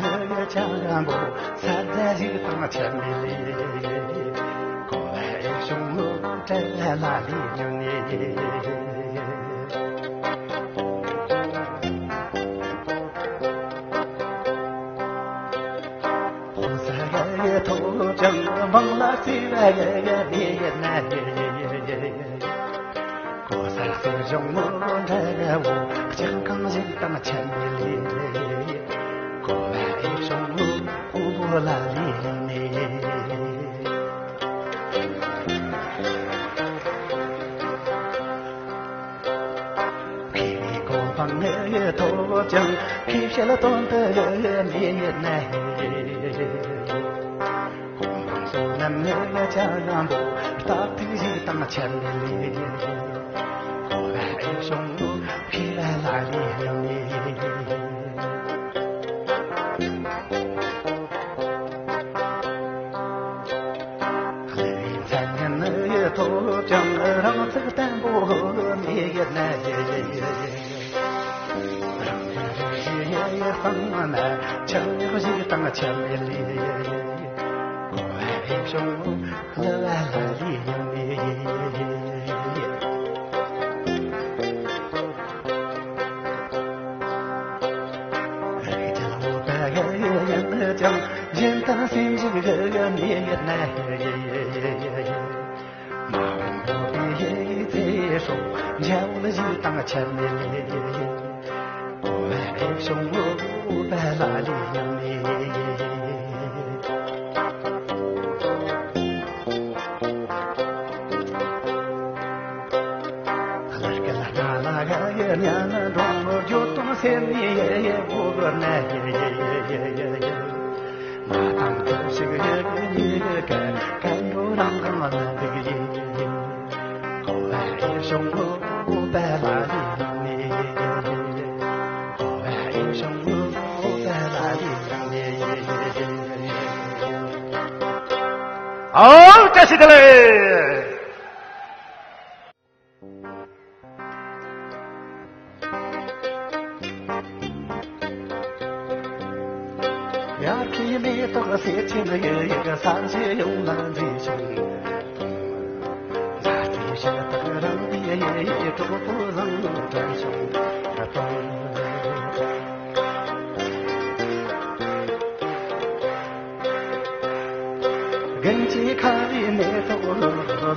ཅ་ལམ་པོ་ས་རྫ་ཞིག་དང་ཆད་ནས། གོ་ལ་ཨེ་བྱུང་བྲལ་ལ་ལས་ཉོན་ནས། ཕོ་གསར་ཐོབ་ཀྱང་མང་ལ་བརྩེ་བ་མེད་ན། གོ་གསར་སྲིད་གཞུང་ངོ་འདྲ་བོ་ལྕགས་ཁང་ཞིག་དང་ཆད་ནས། གོ་བ་ཨེ་བྱུང་ཕུང་པོ་ལ་ལས་ནས། མཁས་པའི་གོ་འཕང་ཐོབ་ཀྱང་མཁས་བཤད་དོན་དུ་མེད་ན། གོ་འཕང་བསོད་ནམས་ནི་ཅ་ལམ་པོ་སྟབས་ཐིག་ཞིག་དང་ཆད་ནས། གོ་བ་ཨེ་བྱུང་མཁས་པ་ལ་ལས་ནས། ལུས་མཚན་ཉིད་ཐོབ་ཀྱང་རང་ཚུགས་བརྟན་པོ་མེད་ན། རང་ལུས་རིག་བྱེད་སྤངས་ན་ཆགས་ཉོག་ཞིག་དང་ཆད་ལས། གོ་བ་ཨེ་བྱུང་གླུ་བ་ལ་ལས་ཉོན་ནས། རིག་རྒྱལ་བོད་པ་ཡིན་ཀྱང་གཞན་དག་སེམས་ཤིག་མེད་ན། མ་འོངས་བོད་པའི་ཚེ་སྲོག་འཇའ་འོད་ཞིག་དང་ཆད་ནས། གོ་བ་ཨེ་བྱུང་བོད་པ་ལ་ལས་ཉམས་ནས། ལ་སྐད་སྣ་ལ་ག་ཡེ་ཉན་འགྲོ་འགྱོ་དང་སེམས་ནི་ཡེ་ཡེ་བོ་གོ་ན་ཡེ་ཡེ་ཡེ་ཡེ་ཡེ། མ་དང་ཐབས་ཤིག་ཡེ་ཡེ་ཡེ། ཨའོ། བཀྲ་ཤིས་བདེ་ལེགས། ཡར་གྱི་མེ་ཏོག་སེར་ཆེན་ཡོད་ཡོད་ས་གཞི་ཡོངས་ལ་མཛེས་ཤིང་། ལ་རྩེ་ཞལ་ཐག་རིང་བའི་གྲོགས་པོ་བཟང་དྲན་བྱུང་། དགུན་གྱི་ཁ་བའི་མེ་ཏོག་ལ་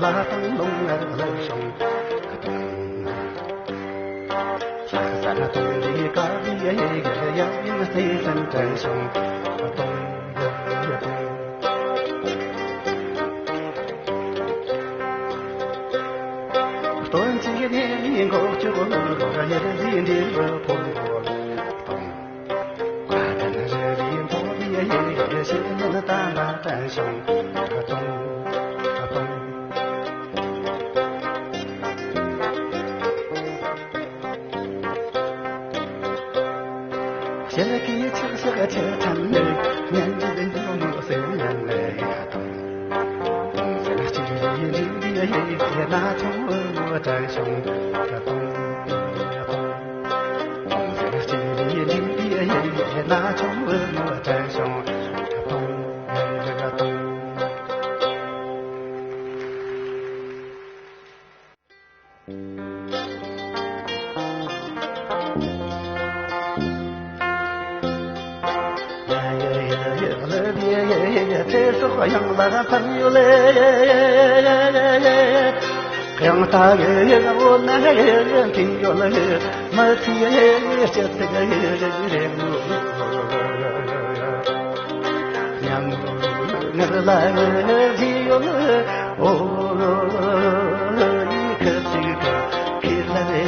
དྭངས་ལོང་ངར་ལ་ཤོང་། ལྷག་བསམ་སྟོང་ལས་དཀར་བའི་ཡབ་ཡུམ་བརྩེ་སེམས་དྲན་བྱུང་། སྟོན་གྱི་གནས་མིའི་འགོག་བཅོས་ཡར་ཟིན་འབྲས་བུ་ཕུལ་བ། བཀའ་དྲིན་རི་ལས་མཐོ་བའི་ཡེ་ཤེས་ཉིད་དམ་པ་དྲན་བྱུང་། སྟོང་སྟོང་། ཞལ་གྱི་ཕྱག་ཞག་ཆེ་ཕྲན་ལས། སྙན་འཇེབས་འགྱུར་མོ་སེམས་ཉམས་ལས་ཡ་དང་། སྟོང་གསལ་གཅིག་ལས་འདྲེན་པའི་ཡེ་ཤེས་ན་ཆུང་བུ་མོ་དྲན་བྱུང་། སྟོང་སྟོང་། སྟོང་གསལ་གཅིག་ལས་འདྲེན་པའི་ཡེ་ཤེས་ན་ཆུང་བུ་མོ་དྲན་བྱུང་། སྟོང་སྟོང་། ཚེ་སྲོག་གཡང་ལ་འཕངས་ཡོད་ལེ། གཡང་རྟ་འོད་ན་འཐེན་ཡོད་ལེ། མི་ཚེའི་སྐྱིད་ཚིག་རེ་རེ་ཉམས་ངར་ལ་བཞེས་ཡོད་ལེ། ཨོ་ཡི་ཁ་ཚིག་ཁེ་ལ་རེ།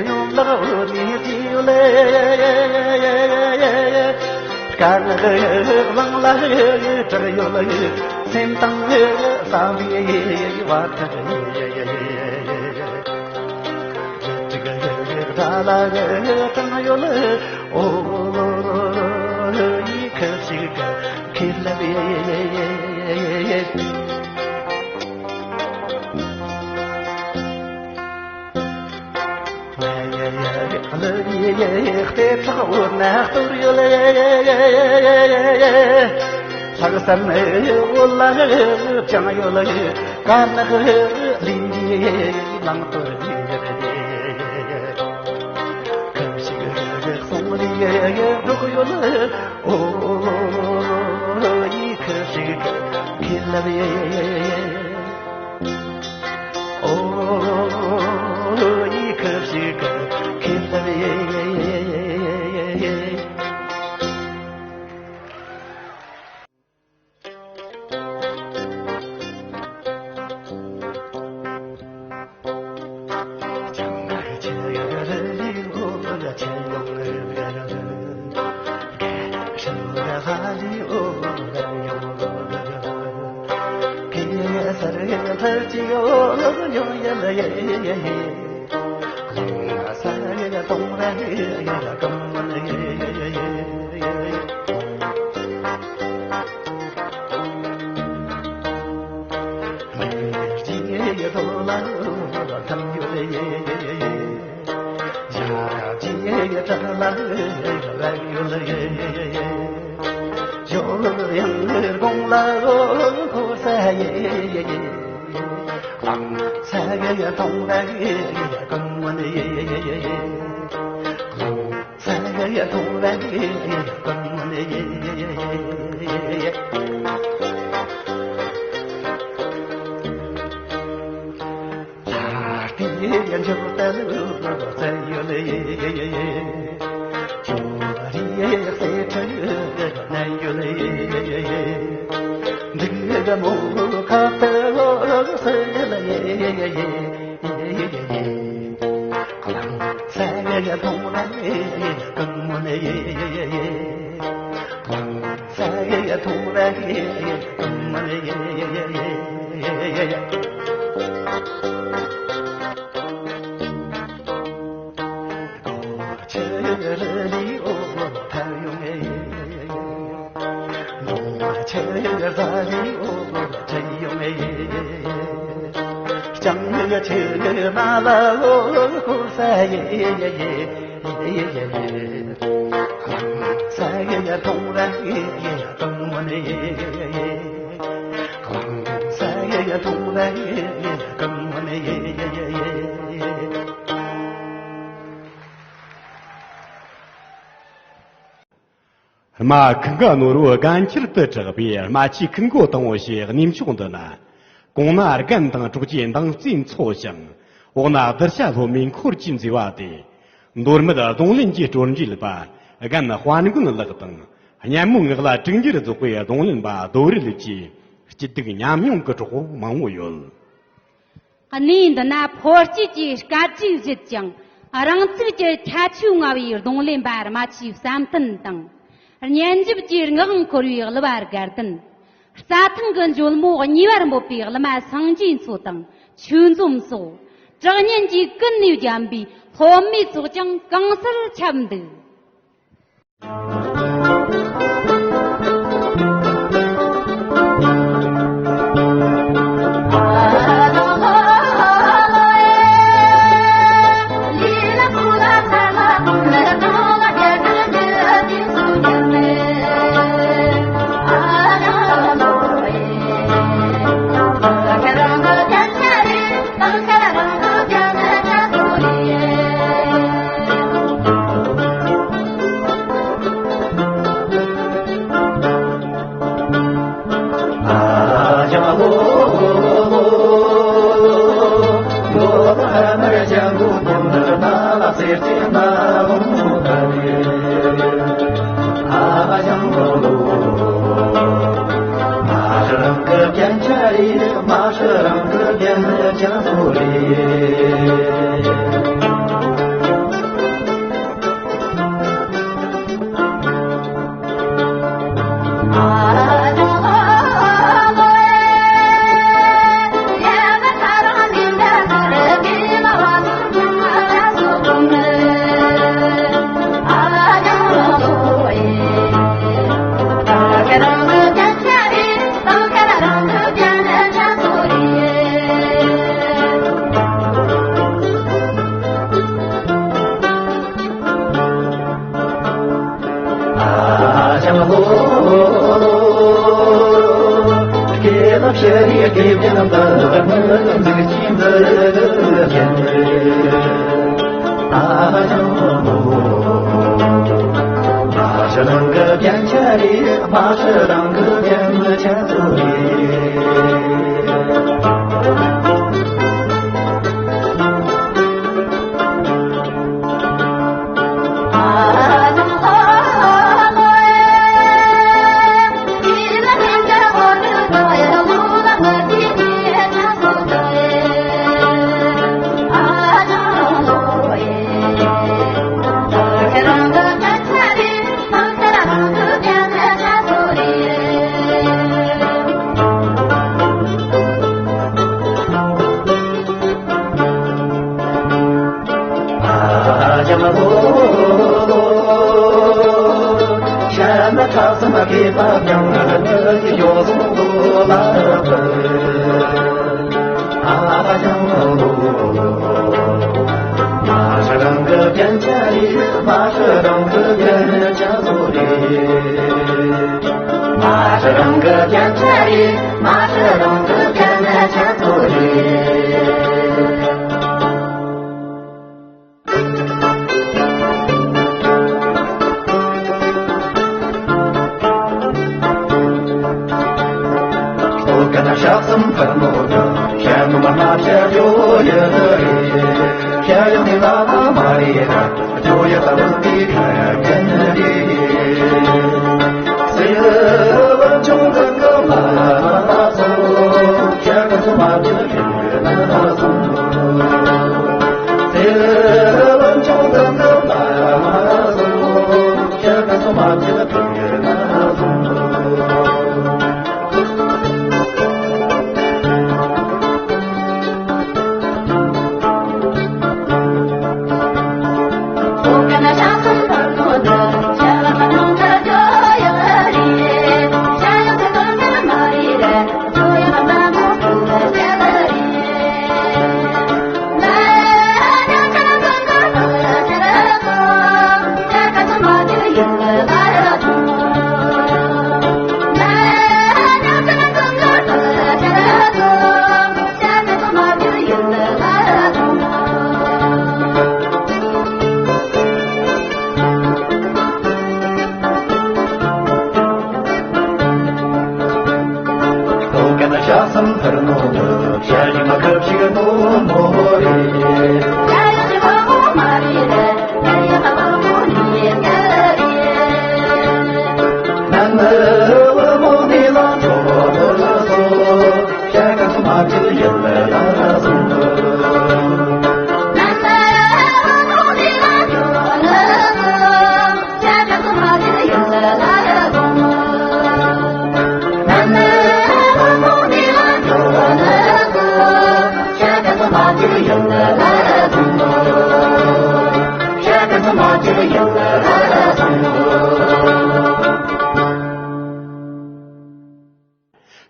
ཡོད་ལག་འོ་ནི་དེ་ཡོད་ལེ། དཀར་ནག་གླང་ལ་གྲགས་ཡོད་ལེ། སེམས་དང་བསམ་པའི་བར་ཐག་རྒྱུད་དྲུག་དགྲ་ལ་དྲངས་ཡོད་ལེ། ཨོ་ཡི་ཁ་ཞིག་ཁེ་ལ་བེ། ལྟེ་ཁྲག་འོད་ན་གཏོར་ཡོད་ལེ། ལྷག་བསམ་འོད་ལ་བཅངས་ཡོད་ལེ། དཀར་ནག་གླིང་གི་ནང་དུ་ཡོད་ལེ། ཁམས་ཤིག་གསུང་ལས་སྒྲོག་ཡོད་ལེ། ཨོ་ཡི་ཁ་ཞིག་ཁེ་ལ་བེ། ཨོ་ཡི་ཁ་ཞིག་ཁེ་ལ་བེ། རྨ་ཁུ་འགའ་ནོར་བུ་རྒན་ཁྱེར་དུ་གྲགས་པའི་རྨ་ཆུའི་ཁུ་འགོ་དང་པོ་ཞེས་གནས་མཆོག་འདི་ན། གོང་ན་རྒན་དང་གྲོགས་ཀྱི་འདང་རྩེ་འཚོ་ཞིང་། འོག་ན་གདུལ་བྱ་སློབ་མའི་འཁོར་གྱིས་མཛེས་པ་སྟེ། མདོ་སྨད་རྡུང་ལེན་གྱི་སྲོལ་འབྲེལ་པ་རྒན་དཔལ་མགོན་ལགས་དང་། སྙན་མོ་ངག་ལ་དྲུག་འགྱུར་རྫོགས་པའི་རྡུང་ལེན་པ་རྡོ་རི་ལགས་ཀྱིས་སྐྱིད་སྡུག་མཉམ་མྱོང་གི་གྲོགས་པོ་མང་པོ་ཡོད། གནས་འདི་ན་ཕོ་སྐྱེས་ཀྱི་སྐད་ཅིག་བཞད་ཅིང་། རང་ཚུགས་ཀྱི་ཁྱད་ཆོས་མངའ་བའི་རྡུང་ལེན་པ་རྨ་ཆུའི་བསམ་གཏན་དང་། སྙན་འཇེབས་ཀྱི་ངག་དབང་འཁོར་བའི་གླུ་བ་དགའ་ལྡན། རྩྭ་ཐང་གི་འཇོལ་མོ་གཉིས་པར་འབོད་པའི་གླུ་མ་སངས་རྒྱས་མཚོ་དང་ཆོས་འཛོམས་སོགས། དྲག་སྙན་གྱི་ཀུན་ནས་བརྒྱན་པའི་སློབ་མའི་ཚོགས་ཀྱང་གང་སར་ཁྱབ་འདུག།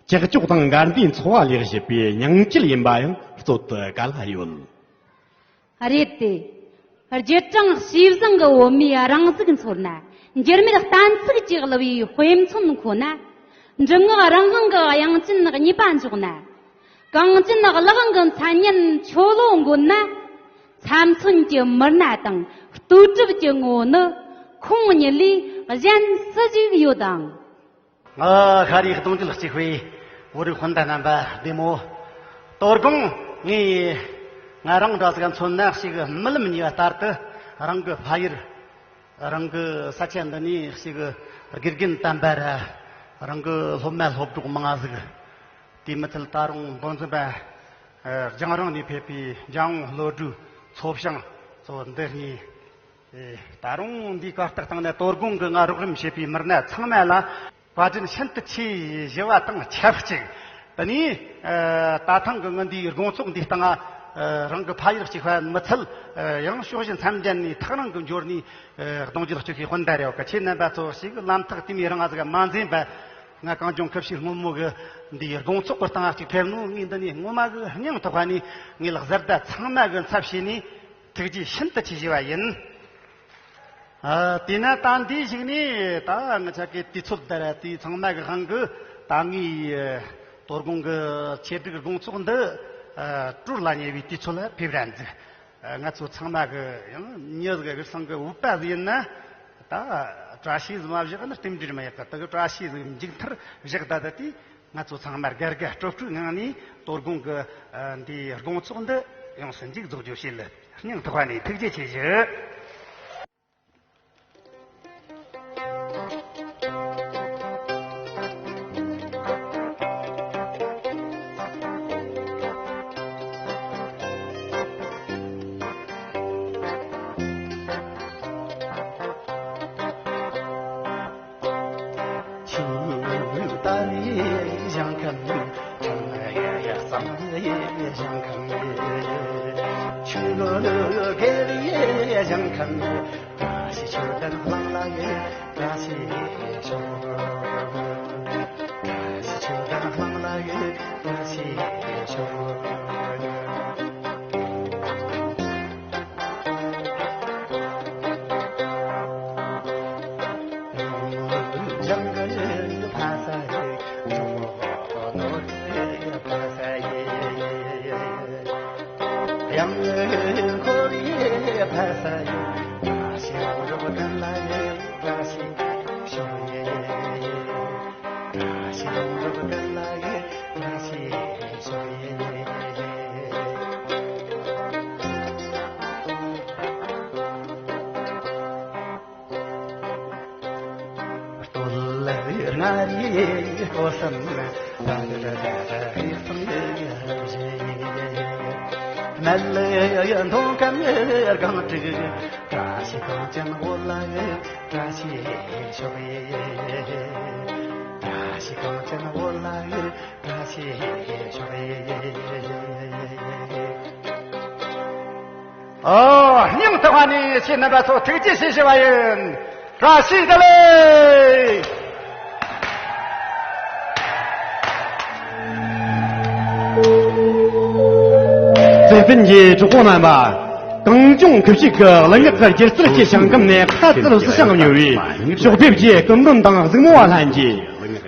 ཀྱག་ཀྱོག་དང་འགལ་ཟླའི་འཚོ་བ་ལས་བྱེད་པའི་སྙིང་བཅུད་ཡིན་པ་ཡང་རྩོད་དུ་ག་ལ་ཡོད། རེད་དེ། རྒྱུད་དྲང་ཤེས་བཟང་གི་བོད་མིའི་རང་གཟུགས་འཚོལ་ན། འགྱུར་མེད་གཏན་ཚིགས་ཀྱི་གླུ་བའི་དཔེ་མཚོན་ཁོ་ན། འབྲུ་ངག་རང་དབང་གི་དབྱངས་ཅན་གཉིས་པ་འཇོག་ན། གངས་ཅན་གླུ་དབང་གི་མཚན་སྙན་ཆོ་ལོ་འགོད་ན། ཚྭ་མཚོན་གྱི་མི་སྣ་དང་ལྟོས་གྲུབ་ཀྱི་ངོ་བོ་ནི། ཁོང་ཉིད་ལས་གཞན་སུ་ཞིག་ཡོད་དམ། ཨ། ཤ་རིའི་གདུང་རྒྱུད་གཅིག་པའི་བོད་རིགས་སྤུན་ཟླ་རྣམ་པ་བདེ་མོ། དོ་དགོང་ངས་ང་རང་འདྲ་ཟིག་མཚོན་ན་ཞིག་རྨི་ལམ་ཉེ་བ་ལྟར་དུ། རང་གི་ཕ་ཡུལ། རང་གི་ས་ཆ་འདི་ནས་ཞིག་དགེ་རྒན་དམ་པ་ར། རང་གི་སློབ་མ་སློབ་གྲོགས་མང་ང་ཟིག། དེ་མི་ཚད་ད་རུང་མདོ་འཛིན་པ་རྒྱང་རིང་ནས་ཕེབས་པའི་འཇམ་དབྱངས་བློ་གྲོས་ཚོ་བྱང་ཚོ་འདི་གཉིས། ཨེ། ད་རུང་འདིའི་གར་སྟེགས་སྟེང་ན་དོ་དགོང་གི་ང་རོགས་རམ་བྱེད་པའི་མི་སྣ་ཚང་མ་ལ་བཀའ་དྲིན་ཤིན་ཏུ་ཆེ་ཞུ་བ་དང་ཆབས་ཅིག། དེ་ནས། ཨ། ད་ཐེངས་ཀྱི་ངའི་འདིའི་དགོང་ཚོགས་འདིའི་སྟེང་། ཨ། རང་གི་ཕ་ཡུལ་གཅིག་པ་མི་ཚད། ཨ། ཡང་ཕྱོགས་བཞི་མཚམས་བརྒྱད་ནས་ཐག་རིང་གི་འབྱོར་ནས། ཨ། གདུང་རྒྱུད་གཅིག་པའི་སྤུན་ཟླ་རེ་བ་གི་ཁྱེད་རྣམ་པ་ཚོ་ཞིག་ལམ་ཐག་དེ་མོ་རིང་ང་ཟིག་མ་འཛེམས་པ། ང་གངས་ལྗོངས་ཁུ་བྱུག་སྔོན་མོ་གི་འདིའི་དགོང་ཚོགས་ཀྱི་སྟེང་གཅིག་ཕེབས་ནོ། ངས་འདི་ནས་ངོ་མ་གི་སྙིང་ཐག་པ་ནས་ངའི་ལག་བཟའ་ཟླ་ཚང་མ་གི་ཚབ་བྱས་ནས་ཐུགས་རྗེ་ཤིན་ཏུ་ཆེ་ཞུ་བ་ཡིན། ཨ། དེས་ན་ད་འདིའི་གཞུག་ནས་ད་ང་ཆ་གི་དུས་ཚོད་འདི་ར་དེ་ཚང་མ་གི་དབང་གིས་ད་ངའི་དོ་དགོང་གི་ཆེད་སྒྲིག་དགོང་ཚོགས་འདི། ཨ། གྲོལ་ལ་ཉེ་བའི་དུས་ཚོད་ལ་ཕེབས་རན་འདུག། ཨ། ང་ཚོ་ཚང་མ་གི་ཡང་མྱི་ཟིག་གི་སང་གི་འུད་པ་ཟིག་ཡིན་ན། ད་བཀྲ་ཤིས་ཟིག་མ་བཞག་ན་རྟེན་འབྲེལ་མ་ཡག་གི། ད་གི་བཀྲ་ཤིས་ཟིག་མཇུག་མཐར་བཞག་ད་ད་དེ། ང་ཚོ་ཚང་མ་དགའ་དགའ་སྤྲོ་སྤྲོའི་ངང་ནས་དོ་དགོང་གི། ཨ། འདིའི་དགོང་ཚོགས་འདི་ཡོངས་སུ་མཇུག་རྫོགས་རྒྱུ་བྱེད་ལ་སྙིང་ཐག་པ་ནས་ཐུགས་རྗེ་ཆེ་ཞུ། ཆུ་ལྟར་ཞིང་ཁམས་ཁམས་ཡ་ཡ་བསམ་ཡ་ཞིང་ཁམས། ཆུ་ལོ་ལོ་གེ་ཡ་ཞིང་ཁམས། བཀྲ་ཤིས་ཆོས་ལྡན་གླིང་ལ་ཡ་བཀྲ་ཤིས་ཤོག། བཀྲ་ཤིས་ཆོས་ལྡན་གླིང་ལ་ཡ་བཀྲ་ཤིས་ཤོག། བཀྲ་ཤིས་གངས་ཅན་བོད་ལ་བཀྲ་ཤིས་ཤོག་ཡེ། བཀྲ་ཤིས་གངས་ཅན་བོད་ལ་བཀྲ་ཤིས་ཤོག་ཡེ། ཨོ། སྙིང་ཐག་པ་ནས་ཁྱེད་རྣམ་པ་ཚོ་ཐུགས་རྗེ་ཆེ་ཞུ་བ་ཡིན། བཀྲ་ཤིས་བདེ་ལེགས། བཙན་བཙན་གྱི་གྲོགས་པོ་རྣམ་པ། གངས་ལྗོངས་ཁུ་བྱུག་གི་གླུ་ངག་གི་སྒྱུ་རྩལ་གྱི་ཞིང་ཁམས་ནས་ཁ་བྲལ་ཟིང་ཆ་མྱོང་བའི་ཕྱོགས་ཕེབས་ཀྱི་སྐུ་མགྲོན་དང་གཟིགས་མོ་བ་ལྷན་རྒྱས།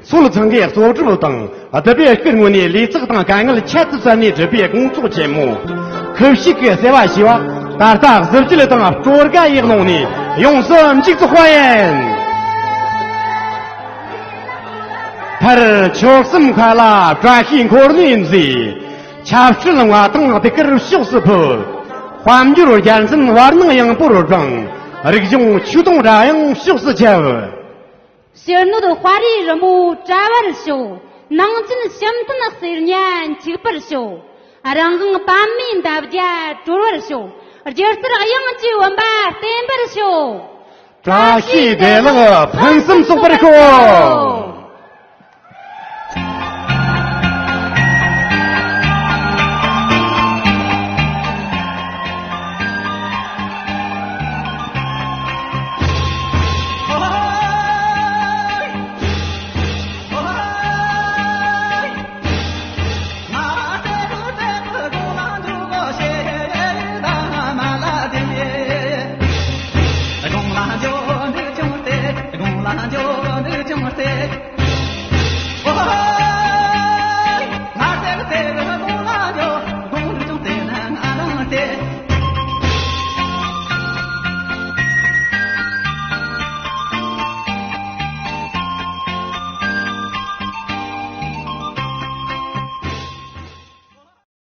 སྲོལ་ཚང་གི་གཙོ་སྒྲུབ་དང་། ལྡེ་བའི་སྐུ་ངོ་ནས་ལས་ཚེགས་དང་དཀའ་ངལ་ཁྱད་དུ་བསད་ནས་བསྒྲུབས་པའི་དགོང་ཚོགས་ཆེན་མོ། ཁུ་བྱུག་གི་ཟེ་བ་ཞེས་པ། ད་ལྟ་གཟི་བརྗིད་དང་སྤྲོ་དགའ་ཡི་ཀློང་ནས་ཡོངས་སུ་མཇུག་རྫོགས་པ་ཡིན། མཁར་ཆོལ་གསུམ་མཁའ་ལ་བཀྲ་ཤིས་འཁོར་ལོས་མཛེས། ཆབ་སྲིད་དབང་དང་གདུགས་དཀར་ཕྱོགས་སུ་ཕུལ། དཔལ་འབྱོར་རྒྱལ་མཚན་བར་སྣང་ཡངས་པོར་བགྲངས། རིག་གཞུང་ཆོས་དུང་སྒྲ་དབྱངས་ཕྱོགས་སུ་ཁྱབ། ཕྱི་སྣོད་དཔའ་རིས་རི་མོ་བཀྲ་བར་ཤོག། ནང་བཅུད་བྱམས་ཐུན་གསེར་ཉ་འཁྱུག་པར་ཤོག། རང་དབང་པདྨའི་འདབ་བརྒྱ་གྲོལ་བར་ཤོག། སྒྱུ་རྩལ་དབྱངས་ཀྱི་བུམ་པ་བརྟན་པར་ཤོག། བཀྲ་ཤིས་བདེ་ལེགས་ཕུན་སུམ་ཚོགས་པར་ཤོག།